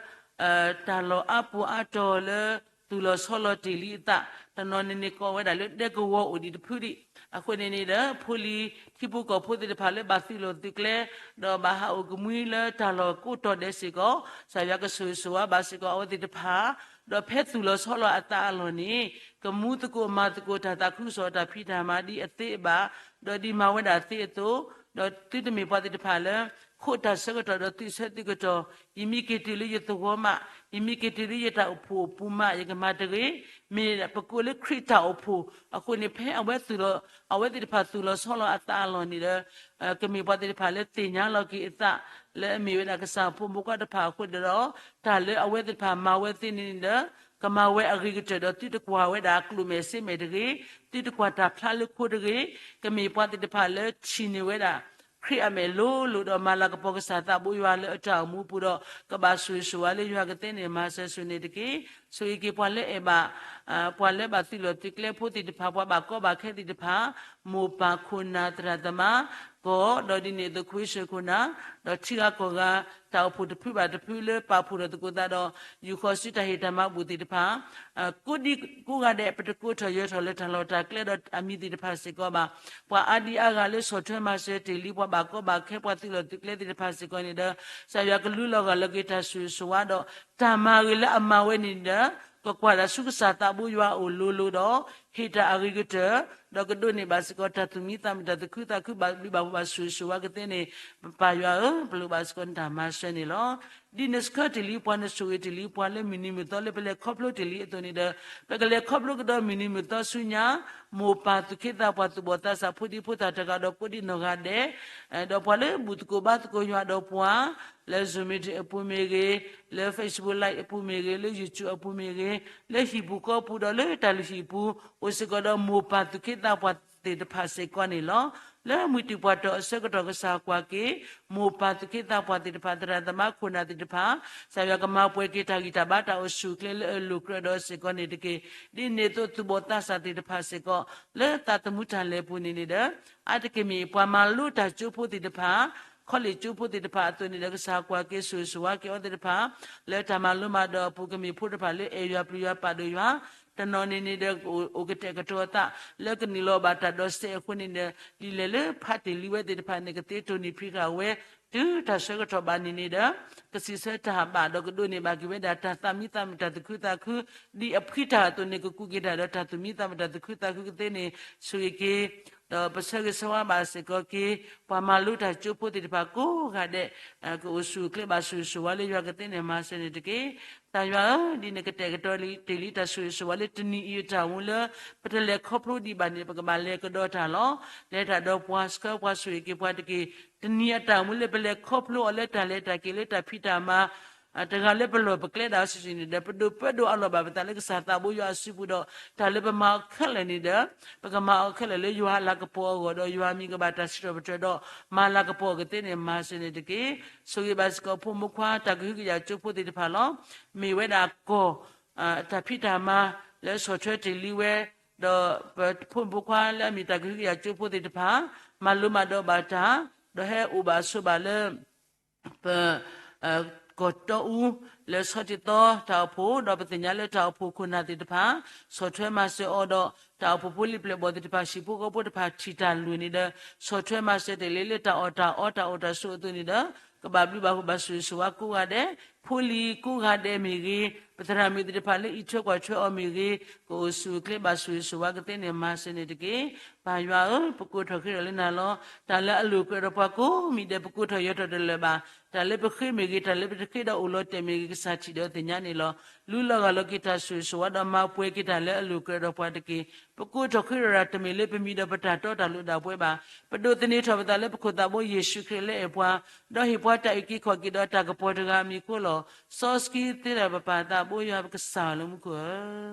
တၢ်လီၢ်အါပူၤအါတီၤလၢ သူၣ်လီၤဆီလီၤတ့ၢ်လံအသး, တနီၤန့ၣ်န့ၣ်ကီးဝဲဒၣ်လၢဒဲကဝီၤအိၣ်ဒံးတဖုဒံး. အဃိန့ၣ်န့ၣ်ဒီး ဖိလံၤထံဖိကီၢ်ဖိသ့ၣ်တဖၣ်လၢဘၣ်သုးလီၢ်သုးကျဲ ဒီးဘၣ်ဟးအိၣ်ကမှံလၢတၢ်လီၢ်ကိးတီၤဒဲးစ့ၢ်ကီး ကစၢ်ယွၤကဆိၣ်ဂ့ၤဆိၣ်ဝါဘၣ်စ့ၢ်ကီးအဝဲသ့ၣ်တဖၣ်, ဒီးဖဲသူၣ်လီၤဆီလီၤအသးအလီၢ်န့ၣ် ကမူသကိးမၤသကိးတၢ်သးခုကစီၣ်တၢ်ဖံးတၢ်မၤဒ်အသ့အဘၣ်, ဒီးဒ်မၤဝဲဒၣ်သ့အသိး, ဒီးသုတမ့ၢ်ပှၤသ့ၣ်တဖၣ်လၢ ခိးတၢ်ဆၢကတီၢ်ဒီးသုးဆၢသုးကတီၢ်, ယမံက့ၤတုၤလၢယသဝီမး, ယမံက့ၤတုၤလၢယတၢ်အိၣ်ဖှိၣ်အပူၤမး ယကမၤတဂ့ၤ, မ့ၢ်ပကိးလၢခရံာ်တၢ်အိၣ်ဖှိၣ်, အဃိန့ၣ် ဖဲအဝဲ အဝဲသ့ၣ်တဖၣ်သူၣ်လီၤဆီလီၤအသးအလီၢ်န့ၣ်ဒီး ကမ့ၢ်ပှၤသ့ၣ်တဖၣ်လၢသ့ၣ်ညါလီၤက့ၤအသး လၢအမ့ၢ်ဝဲဒၣ်ကစၢ်ဖိမုၣ်ဖိခွါတဖၣ်အဃိဒီး တၢ်လၢအဝဲသ့ၣ်တဖၣ်မၤဝဲသ့န့ၣ်ဒီး ကမၤဝဲအဂ့ၤကတၢၢ်ဒီးသုတကွၢ်ဝဲဒၣ်ကျိၣ်မဲာ်စ့မဲာ်တဂ့ၤ, သုတကွၢ်တၢ်ဖျါလၢခိတဂ့ၤ, ကမ့ၢ်ပှၤသ့ၣ်တဖၣ်လၢထံၣ်န့ၢ်ဝဲဒၣ် ခရံာ်အမဲာ်လိၤလိၤဒီးမၤလၤကပီၤကစၢ်သးဘိယွၤလၢအတၢ်အိၣ်မူအပူၤဒီး ကဘၣ်ဆိၣ်ဂ့ၤဆိၣ်ဝါလၢယွၤကသ့န့ၣ် မၤစၢၤဆိၣ်န့ၣ်တက့ၢ်. ဆိၣ်ဂ့ၤက့ၤပှၤလၢအဲၣ်ဘၣ် ပှၤလၢဘၣ်သုးလီၢ်သုးကျဲဖိသ့ၣ်တဖၣ် ပှၤဘၣ်ကီဘၣ်ခဲသ့ၣ်တဖၣ်, မိၢ်ပၢ်ခိၣ်နၢ်သရၣ်သမါ ကီၢ်ဒီးဒ်န့ၣ်အသိးခွ့ဆၢၣ်ခိၣ်နၢ်, ဒီးထံဂၤကီၢ်ဂၤ တၢ်အိၣ်ဖှိၣ်တဖုဘၣ်တဖုလၢပာ်ဖှိၣ်ထီၣ်သကိးသးဒီး ယူၢ်ဃီၤစုတၢ်ဟ့ၣ်တၢ်မၤဘူၣ်သ့ၣ်တဖၣ် ကိးဒံကိးဂၤဒဲး ပတကိးထီၣ်ယၢၤထီၣ်လၢတၢ်လီၢ်တၢ်ကျဲဒီးအမံၤသ့ၣ်တဖၣ်စ့ၢ်ကီးဘၣ်. ပှၤအါဒံအါဂၤလၢဆီၣ်ထွဲမၤစၢၤတ့ၢ်လံ ပှၤဘၣ်ကီဘၣ်ခဲ ပှၤသုးလီၢ်သုးကျဲသ့ၣ်တဖၣ်စ့ၢ်ကီးန့ၣ်ဒီး ကစၢ်ယွၤကလူလီၤဂာ်လီၤက့ၤတၢ်ဆိၣ်ဂ့ၤဆိၣ်ဝါဒီး တၢ်မၤဂ့ၤလၢအမၤဝဲန့ၣ်ဒီး ကကွၢ်တၢ်ဆူကစၢ်သးဘိယွၤအအိၣ်လိၤလိၤဒီး ဟ့ၣ်တၢ်အဂ့ၤကတၢၢ် ဒီးကဒိးန့ၢ်ဘၣ်စ့ၢ်ကီးတၢ်သူၣ်မံသးမုာ်တၢ်သူၣ်ခုသးခုဘၣ်ဘျုးဘၣ်ဖှိၣ်ဘၣ်ဆိၣ်ဂ့ၤဆိၣ်ဝါကသ့န့ၣ် ပပၢ်ယွၤဧၢ ပလိၣ်ဘၣ်စ့ၢ်ကီးနတၢ်မၤစၢၤန့ၣ်လီၤ. ဒ်နဆှၢတ့ၢ်လံပှၤ နဆိၣ်ဂ့ၤတ့ၢ်လံပှၤလၢမုၢ်နံၤမုၢ်သီလၢပလဲၤခီဖျိတ့ၢ်လံအသိးန့ၣ်ဒီး ပကလဲၤခီဖျိကဒီးမုၢ်နံၤမုၢ်သီဆူညါ မိၢ်ပၢ်သူၣ်က့သးပှၢ်သူၣ်ဘီၣ်သးစၢ် ဖိဒံဖိသၣ်တဂၤဒီးကိးဒံနီၢ်ဂၤဒဲး ဒီးပှၤလၢဘူၣ်သကိးဘါသကိးယွၤဒီးပှၤ လၢ Zoom meeting အပူၤမ့ၢ်ဂ့ၤ, လၢ Facebook Live အပူၤမ့ၢ်ဂ့ၤ, လၢ YouTube အပူၤမ့ၢ်ဂ့ၤ, လၢဟံၣ်ပူၤဃီပူၤဒီးလၢတၢ်လုၢ်ဟံၣ်ပူၤ အိၣ်စ့ၢ်ကီးဒီးမိၢ်ပၢ်သူၣ်က့သးပှၢ်သ့ၣ်တဖၣ်စ့ၢ်ကီးန့ၣ်လီၤ. လၢမုၢ်တံၢ်ပှၤတီၢ်အဆၢကတီၢ်ကစၢ်ကွၢ်က့ၤ မိၢ်ပၢ်သူၣ်က့သးပှၢ်သ့ၣ်တဖၣ် သရၣ်သမါခိၣ်နၢ်သ့ၣ်တဖၣ် ကစၢ်ယွၤကမၤပှဲၤက့ၤတၢ်ဂံၢ်တၢ်ဘါတၢ်အိၣ်ဆူၣ်အိၣ်ချ့လၢအလိၤကြၢးဒီးစ့ၢ်ကီးန့ၣ်တက့ၢ်. ဒ်န့ၣ်အသိးသူၣ်ဘီၣ်သးစၢ်သ့ၣ်တဖၣ်စ့ၢ်ကီး လၢသးသမူတၢ်လဲၤပူၤန့ၣ်န့ၣ်ဒီး အါတက့ၢ်မ့ၢ်ပှၤမၤလိတၢ်ကၠိဖိသ့ၣ်တဖၣ် ခီလ့ၣ်ကၠိဖိသ့ၣ်တဖၣ်အသိးန့ၣ်ဒီး ကစၢ်ကွၢ်က့ၤဆိၣ်ဂ့ၤဆိၣ်ဝါက့ၤအီၤသ့ၣ်တဖၣ် လၢတၢ်မၤလိမၤဒိးအပူၤ ကမ့ၢ်ဖိတဖၣ်လၢအဲၣ်ယွၤပျံၤယွၤပာ်ဒိၣ်ယွၤ တနီၤန့ၣ်န့ၣ်ဒီး အိၣ်ကတဲာ်ကတီၤအသး လၢကနုာ်လီၤဘၣ်တၢ်ဒီးစဲးအဃိန့ၣ်ဒီး ဒ်လဲၣ်လၢဖးတ့ၢ်လံဝဲသ့ၣ်တဖၣ်န့ၣ် ကသ့တိၢ်နီၣ်ဖံးဃာ်ဝဲ တုၤတၢ်ဆၢကတီၢ်ဘၣ်န့ၣ်န့ၣ်ဒီး ကစံးဆၢတၢ်ဘၣ်ဒီးကဒိးန့ၢ်ဘၣ်က့ၤဝဲဒၣ်တၢ်သးမံသးမုာ်တၢ်သူၣ်ခုသးခု ဒ်အဖှံတၢ်အသိးန့ၣ် ကကူးက့ၤတၢ်ဒီးတၢ်သူၣ်မံသးမုာ်တၢ်သူၣ်ခုသးခုကသ့န့ၣ် ဆိၣ်ဂ့ၤက့ၤ ဒီးပဆၢဂ့ၤဆၢဝါဘၣ်စ့ၢ်ကီးက့ၤ ပှၤမၤလိတၢ်ကၠိဖိသ့ၣ်တဖၣ်ကိးဂၤဒဲး ကအိၣ်ဆူၣ်အိၣ်ချ့ဘၣ်ဆိၣ်ဂ့ၤဆိၣ်ဝါလၢယွၤကသ့န့ၣ် မၤစၢၤန့ၣ်တက့ၢ်. တၢ်ယွၤဧၢ, ဒ်နကတဲာ်ကတီၤတ့ၢ်လံတၢ်ဆိၣ်ဂ့ၤဆိၣ်ဝါလၢတနံၤအံၤအတၢ်အိၣ်မူလၢ ပတလဲၤခီဖျိဒံးဘၣ်န့ၣ် ပကဘၣ်လဲၤကဒီးတၢ်လီၤ. လဲၤတၢ်ဒီးပှၤဆှၢပှၤဆိၣ်ဂ့ၤက့ၤပှၤတက့ၢ်. တနံၤအတၢ်အိၣ်မူလၢပလဲၤခီဖျိအီၤလၢတၢ်လဲၤတၢ်က့ၤလၢတၢ်ဖံးတၢ်မၤ တဂၤလၢပလီၢ်ပကျဲဒၣ်ဝဲစုာ်စုာ်န့ၣ်ဒီး ပဒိးပၢဒိးအးလီၤဘၣ်ပသးလၢကစၢ်သးဘိယွၤအစုပူၤဒီး တၢ်လၢပမၤအီၤခဲလၢာ်န့ၣ်ဒီး ပကမၤအီၤခဲလၢာ်လၢယွၤအလၤကပီၤအဂီၢ်ဒီး ယွၤမံၤကဘၣ်တၢ်စံးထီၣ်ပတြၢၤဒီး မၤလၤကပီၤအီၤကသ့န့ၣ် မၤစၢၤန့ၣ်တက့ၢ်. ဆိၣ်ဂ့ၤဘၣ်စ့ၢ်ကီးဖိမုၣ်ခွါတၢ်ကဟုကယာ်ကၠိဖိသ့ၣ်တဖၣ်လီၤ. မ့ၢ်ဝဲဒၣ်ကီၢ် တၢ်ဖံးတၢ်မၤလၢဆီၣ်ထွဲတ့ၢ်လံဝဲ ဒီးပဖိမုၣ်ဖိခွါလၢအမ့ၢ်တၢ်ကဟုကယာ်ကၠိဖိသ့ၣ်တဖၣ် မၤလိမၤဒိးဘၣ်တၢ် ဒီးဟဲအိၣ်ဘၣ်ဆိးဘၣ်လၢ ပ ကီၢ်တီအူ လၢဆီၣ်တံၢ်သီတၢ်အိၣ်ဖှိၣ် ဒီးပသ့ၣ်ညါလၢတၢ်အိၣ်ဖှိၣ်ခိၣ်နၢ်သ့ၣ်တဖၣ် ဆီၣ်ထွဲမၤစၢၤအီၤဒီး တၢ်အိၣ်ဖှိၣ်ဖိလံၤပျဲၢ်ဘီၣ်သ့ၣ်တဖၣ် ဟံၣ်ဖိဃီဖိတဖၣ်ထံၣ်တၢ်လိၣ်န့ၣ်ဒီး ဆီၣ်ထွဲမၤစၢၤတ့ၢ်လံလၢတၢ်အီၣ်တၢ်အီတၢ်အိၣ်တၢ်ဆိးအသိးန့ၣ်ဒီး ကဘၣ်ဘျုးဘၣ်ဖှိၣ်ဘၣ်ဆိၣ်ဂ့ၤဆိၣ်ဝါကိးဂၤဒဲး, ဖိလံၤကိးဂၤဒဲးမ့ၢ်ဂ့ၤ, ပသရၣ်မုၣ်သ့ၣ်တဖၣ်လၢအံးထွဲကွၢ်ထွဲအီၤမ့ၢ်ဂ့ၤ, ကအိၣ်ဆူၣ်အိၣ်ချ့ဘၣ်ဆိၣ်ဂ့ၤဆိၣ်ဝါကသ့န့ၣ် မၤစၢၤန့ၣ်တက့ၢ်. ပၢ်ယွၤဧၢ, ပကိးထီၣ်ဃ့ထီၣ်လၢနၤလီၤ. တၢ်လၢအလိၣ်ကြၢးဒီးပှၤကိးမံၤဒဲး ပကိးထီၣ်ယီၤထီၣ်တလၢာ်ဘၣ်. တၢ်လၢပဃ့မ့ၢ်ဂ့ၤ, တၢ်လၢပတဃ့ဒီးအိၣ်လီၤတဲာ်မ့ၢ်ဂ့ၤ, ကစၢ်ထံၣ်ဒီးသ့ၣ်ညါန့ၣ်လီၤ. လူလီၤဂာ်လီၤက့ၤတၢ်ဆိၣ်ဂ့ၤဆိၣ်ဝါဒီးမၤပှဲၤက့ၤတၢ်လၢအလိၣ်ကြၢးဒီးပှၤတက့ၢ်. ပကိးထီၣ်ဃ့ထီၣ်တၢ်တမ့ၢ်လၢပမံၤဒီးပတၢ်တီတၢ်လိၤဒၣ်ပှဲၤဘၣ်. ပဒိးသန့ၤထီၣ်ပသးလၢပခိၣ်သးဘိယ့ၣ်ၡူးခရံာ်လၢအဲၣ်ပှၤ, ဒီးဟ့ၣ်ပှၤတၢ်အုၣ်က့ၤခီၣ်က့ၤဒီးတၢ်ကပီၤတဂၤအမံၤအဃိလီၤ. စီဆှံသ့လီၤပပၢ်သးဘိယွၤပကစၢ်လၢမူခိၣ်ဧၢ.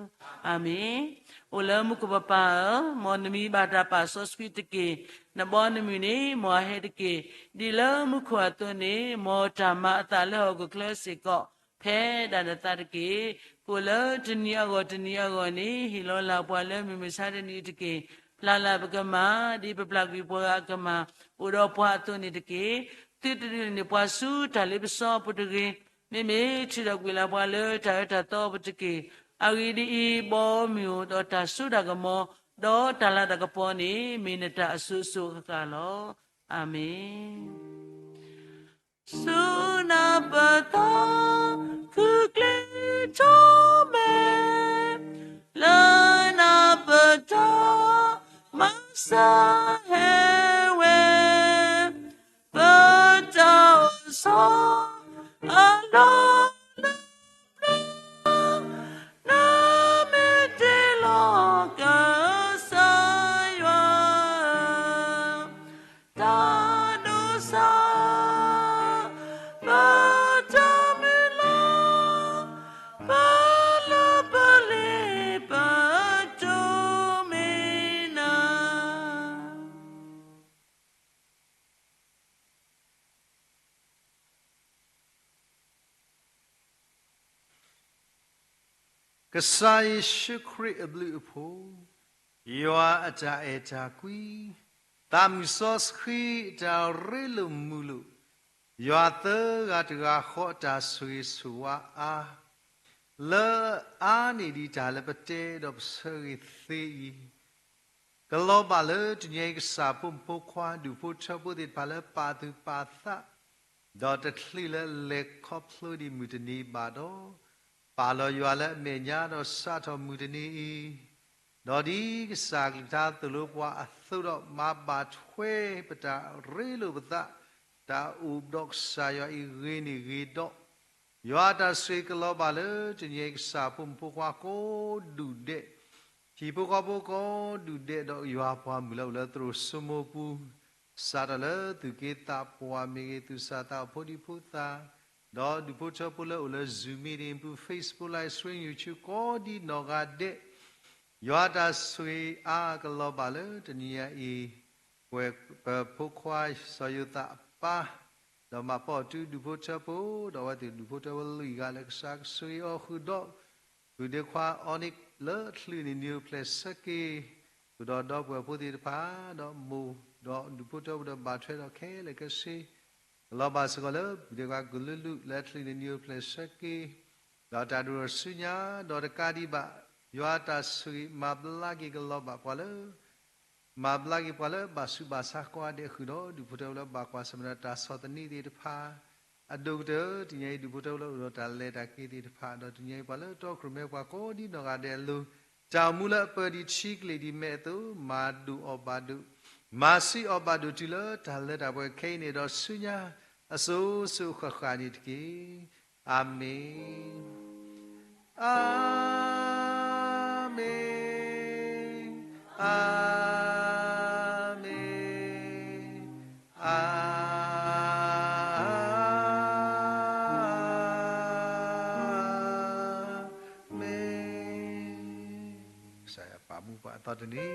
အၤမ့ၣ်. အိၣ်လၢမူခိၣ်ပပၢ်ဧၢ, မ်နမံၤဘၣ်တၢ်ပာ်စီဆှံတက့ၢ်. နဘီနမုၢ်န့ၣ် မ်အဟဲတက့ၢ်. ဒ်လၢမူခိၣ်အသိးန့ၣ် မ်တၢ်မၤအသးလၢဟီၣ်ခိၣ်ချၢစ့ၢ်ကီး ဖဲဒၣ်နသးတက့ၢ်. ကိၣ်လၢတနံၤအဂီၢ်တနံၤအဂီၢ်န့ၣ် ဟ့ၣ်လီၤလၢ်ပှၤလၢမုၢ်မဆါတနံၤအံၤတက့ၢ်. ပျၢ်လၢ်ပကမၢ် ဒ်ပပျၢ်ကွံာ်ပှၤဂၤအကမၢ်, အိၣ်ဒီးပှၤအသိးန့ၣ်တက့ၢ်. သုတဒုးန့ၢ်ပှၤဆူတၢ်လ့ပစီအပူၤတဂ့ၤ. မ့မ့ၢ်ထုးထီၣ်ကွံာ်လၢ်ပှၤလၢတၢ်အၢတၢ်သီအပူၤတက့ၢ်. အဂ့ၢ်ဒ်အံၤ, ဘီမုၢ်အိၣ်ဒီးတၢ်စိတၢ်ကမီၤ, ဒီးတၢ်လၤတၢ်ကပီၤန့ၣ် မ့ၢ်နတၢ်အစိၤစိၤအဃၣ်ဃၣ်လီၤ. အၤမ့ၣ်. ဆူနၢ်ပၢၢ်သီ ခုကျ့ထီၣ်မဲာ်, လၢနၢ်ပၢၢ်သီ မၤစၢၤဟဲဝဲ, ပတၢ်အိၣ်ဆီ အလီၢ်လၢ နမ့ၢ်တ့လီၤကစၢ်ယွၤ, တၢ်ဒိးစၢ် ပတၢ်မုၢ်လၢ်, ပလၢပလ့ၤပတိၢ်မ့ၢ်နၤ. ကစၢ်ယ့ၣ်ၡူးခရံာ်အဘျုးအဖှိၣ်, ယွၤအတၢ်အဲၣ်တၢ်ကွံ, သးမုၢ်စီဆှံအတၢ်ရ့လိာ်မုာ်လိာ်, ယွၤသၢဂၤတဂၤဃီအတၢ်ဆိၣ်ဂ့ၤဆိၣ်ဝါအါ, လၢအါန့ၢ်ဒံးတၢ်လၢပတဲဒီးပဆၢဂ့ၤသ့အံၤ ကလီၤဘၣ်လၢတနံၤအံၤ ကစၢ်ဖိမုၣ်ဖိခွါ ဒူၣ်ဖိထၢဖိသ့ၣ်တဖၣ်လၢပာ်သူၣ်ပာ်သး, ဒီးတချုးလၢလဲၤခီဖျိဒံးမုၢ်တနံၤဘၣ်ဒီး, ပာ်လီၤယွၤလၢအမဲာ်ညါဒီးစးထီၣ်မုၢ်တနံၤအံၤ, ဒီးဒ်ကစၢ်အကလုၢ်ကထါသိၣ်လိပှၤအသိးဒီး မၤဘၣ်ထွဲပတၢ်ရ့လိာ်ပသး, တၢ်အိၣ်ဒီးကစၢ်ယွၤအံၤဂ့ၤန့ၢ်ဂ့ၤဒီး ယွၤအတၢ်ဆိၣ်ဂ့ၤကလီၤဘၣ်လၢတနံၤအံၤ ကစၢ်ဖိမုၣ်ဖိခွါကိးဒူၣ်ဒဲး, ဟံၣ်ဖိဃီဖိကိးဒူၣ်ဒဲး ဒီးယွၤပှၤမုၣ်လၢအိၣ်လၢသရိာ်စိမိပူၤ, စးထီၣ်လၢသူၣ်က့သးပှၢ်မ့ၢ်ဂ့ၤ, သူၣ်စၢ်သးဘီၣ်ဖိဒံဖိသၣ်, ဒီးဒူၣ်ဖိထၢဖိလၢအိၣ်လၢ Zoom meeting ပူၤ, Facebook Live Stream, YouTube ကိးဒံနီၢ်ဂၤဒဲး, ယွၤအတၢ်ဆိၣ်ဂ့ၤအါကလီၤဘၣ်လၢတနံၤအံၤ, ပဝဲပဖိခွါစီၤယိၤသးအပၢ်, ဒီးမၤပိာ်တုၤဒူၣ်ဖိထၢဖိ, ဒီးအဝဲသ့ၣ်ဒူၣ်ဖိထၢဖိလွံၢ်ဂၤလၢကစၢ်ကဆိၣ်ဂ့ၤအီၤဃုာ်ဒီး, ပုၢ်ဒ့ခွါအီနံၣ်လၢချုးန့ၣ်နံၤအိၣ်ဖျဲၣ်ဆၢက့ၤ, ဃုာ်ဒီးဒီပုၢ်ဝဲၢ်ဖိသ့ၣ်တဖၣ်, ဒီးမိၢ်ဒီးဒူၣ်ဖိထၢဖိဒီးဘၣ်ထွဲဒီးခဲလၢာ်ခဲဆ့, ကလီၤဘၣ်စ့ၢ်ကီးလၢပုၢ်ဒ့ခွါကလုာ်လုာ်လၢချုးန့ၣ်နံၤအိၣ်ဖျဲၣ်ဆၢက့ၤ, ဒီးတၢ်ဒိၣ်ထီၣ်ဆူညါ, ဒီးတကးဒံးဘၣ်, ယွၤအတၢ်ဆိၣ်ဂ့ၤမၤဘျါက့ၤကလီၤဘၣ်ပှၤလၢ မၤဘျါက့ၤပှၤလၢဘၣ်ဆူးဘၣ်ဆါကိးဂၤဒဲးဃုာ်ဒီး ဒူၣ်ဖိထၢဖိလၢဘၣ်ကွၢ်ဆၢၣ်မဲာ်ဒီးတၢ်ဆီၣ်သနံးသ့ၣ်တဖၣ်, အဒိၣ်ကတၢၢ်တနံၤအံၤ ဒူၣ်ဖိထၢဖိလၢအိၣ်ဒီးတၢ်လဲၤတၢ်က့ၤသ့ၣ်တဖၣ်, ဒီးတနံၤအံၤပှၤလၢတီခိၣ်ရိၣ်မဲပှၤကိးဒံနီၢ်ဂၤဒဲးအလိၤ, တၢ်အိၣ်မူလၢအပၢၢ်ဒံးထံကလ့ၢ်ဒံးမဲာ်အသိး, မၤဒိၣ်အီၤဘၣ်ဒိၣ်, မၤဆှံအီၤဘၣ်ဒိၣ်တုၤလၢတၢ်လၢတၢ်ပှဲၤခဲအံၤန့ၣ်ဒီးဆူညါ, အစိၤစိၤဃၣ်ဃၣ်န့ၣ်တက့ၢ်. အၤမ့ၣ်, အၤမ့ၣ်, အၤမ့ၣ်, အၤမ့ၣ်. ကစၢ်ယွၤပာ်မူပှၤအသီတနံၤ.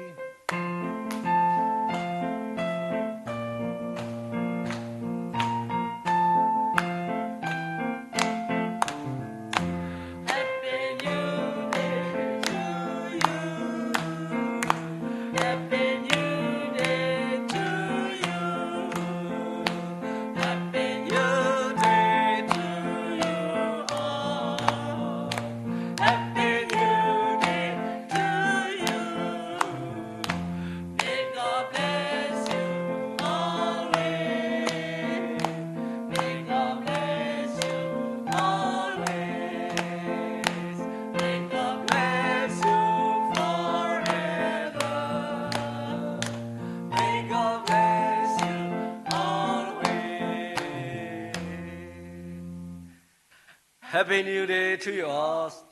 Happy New Year to you all.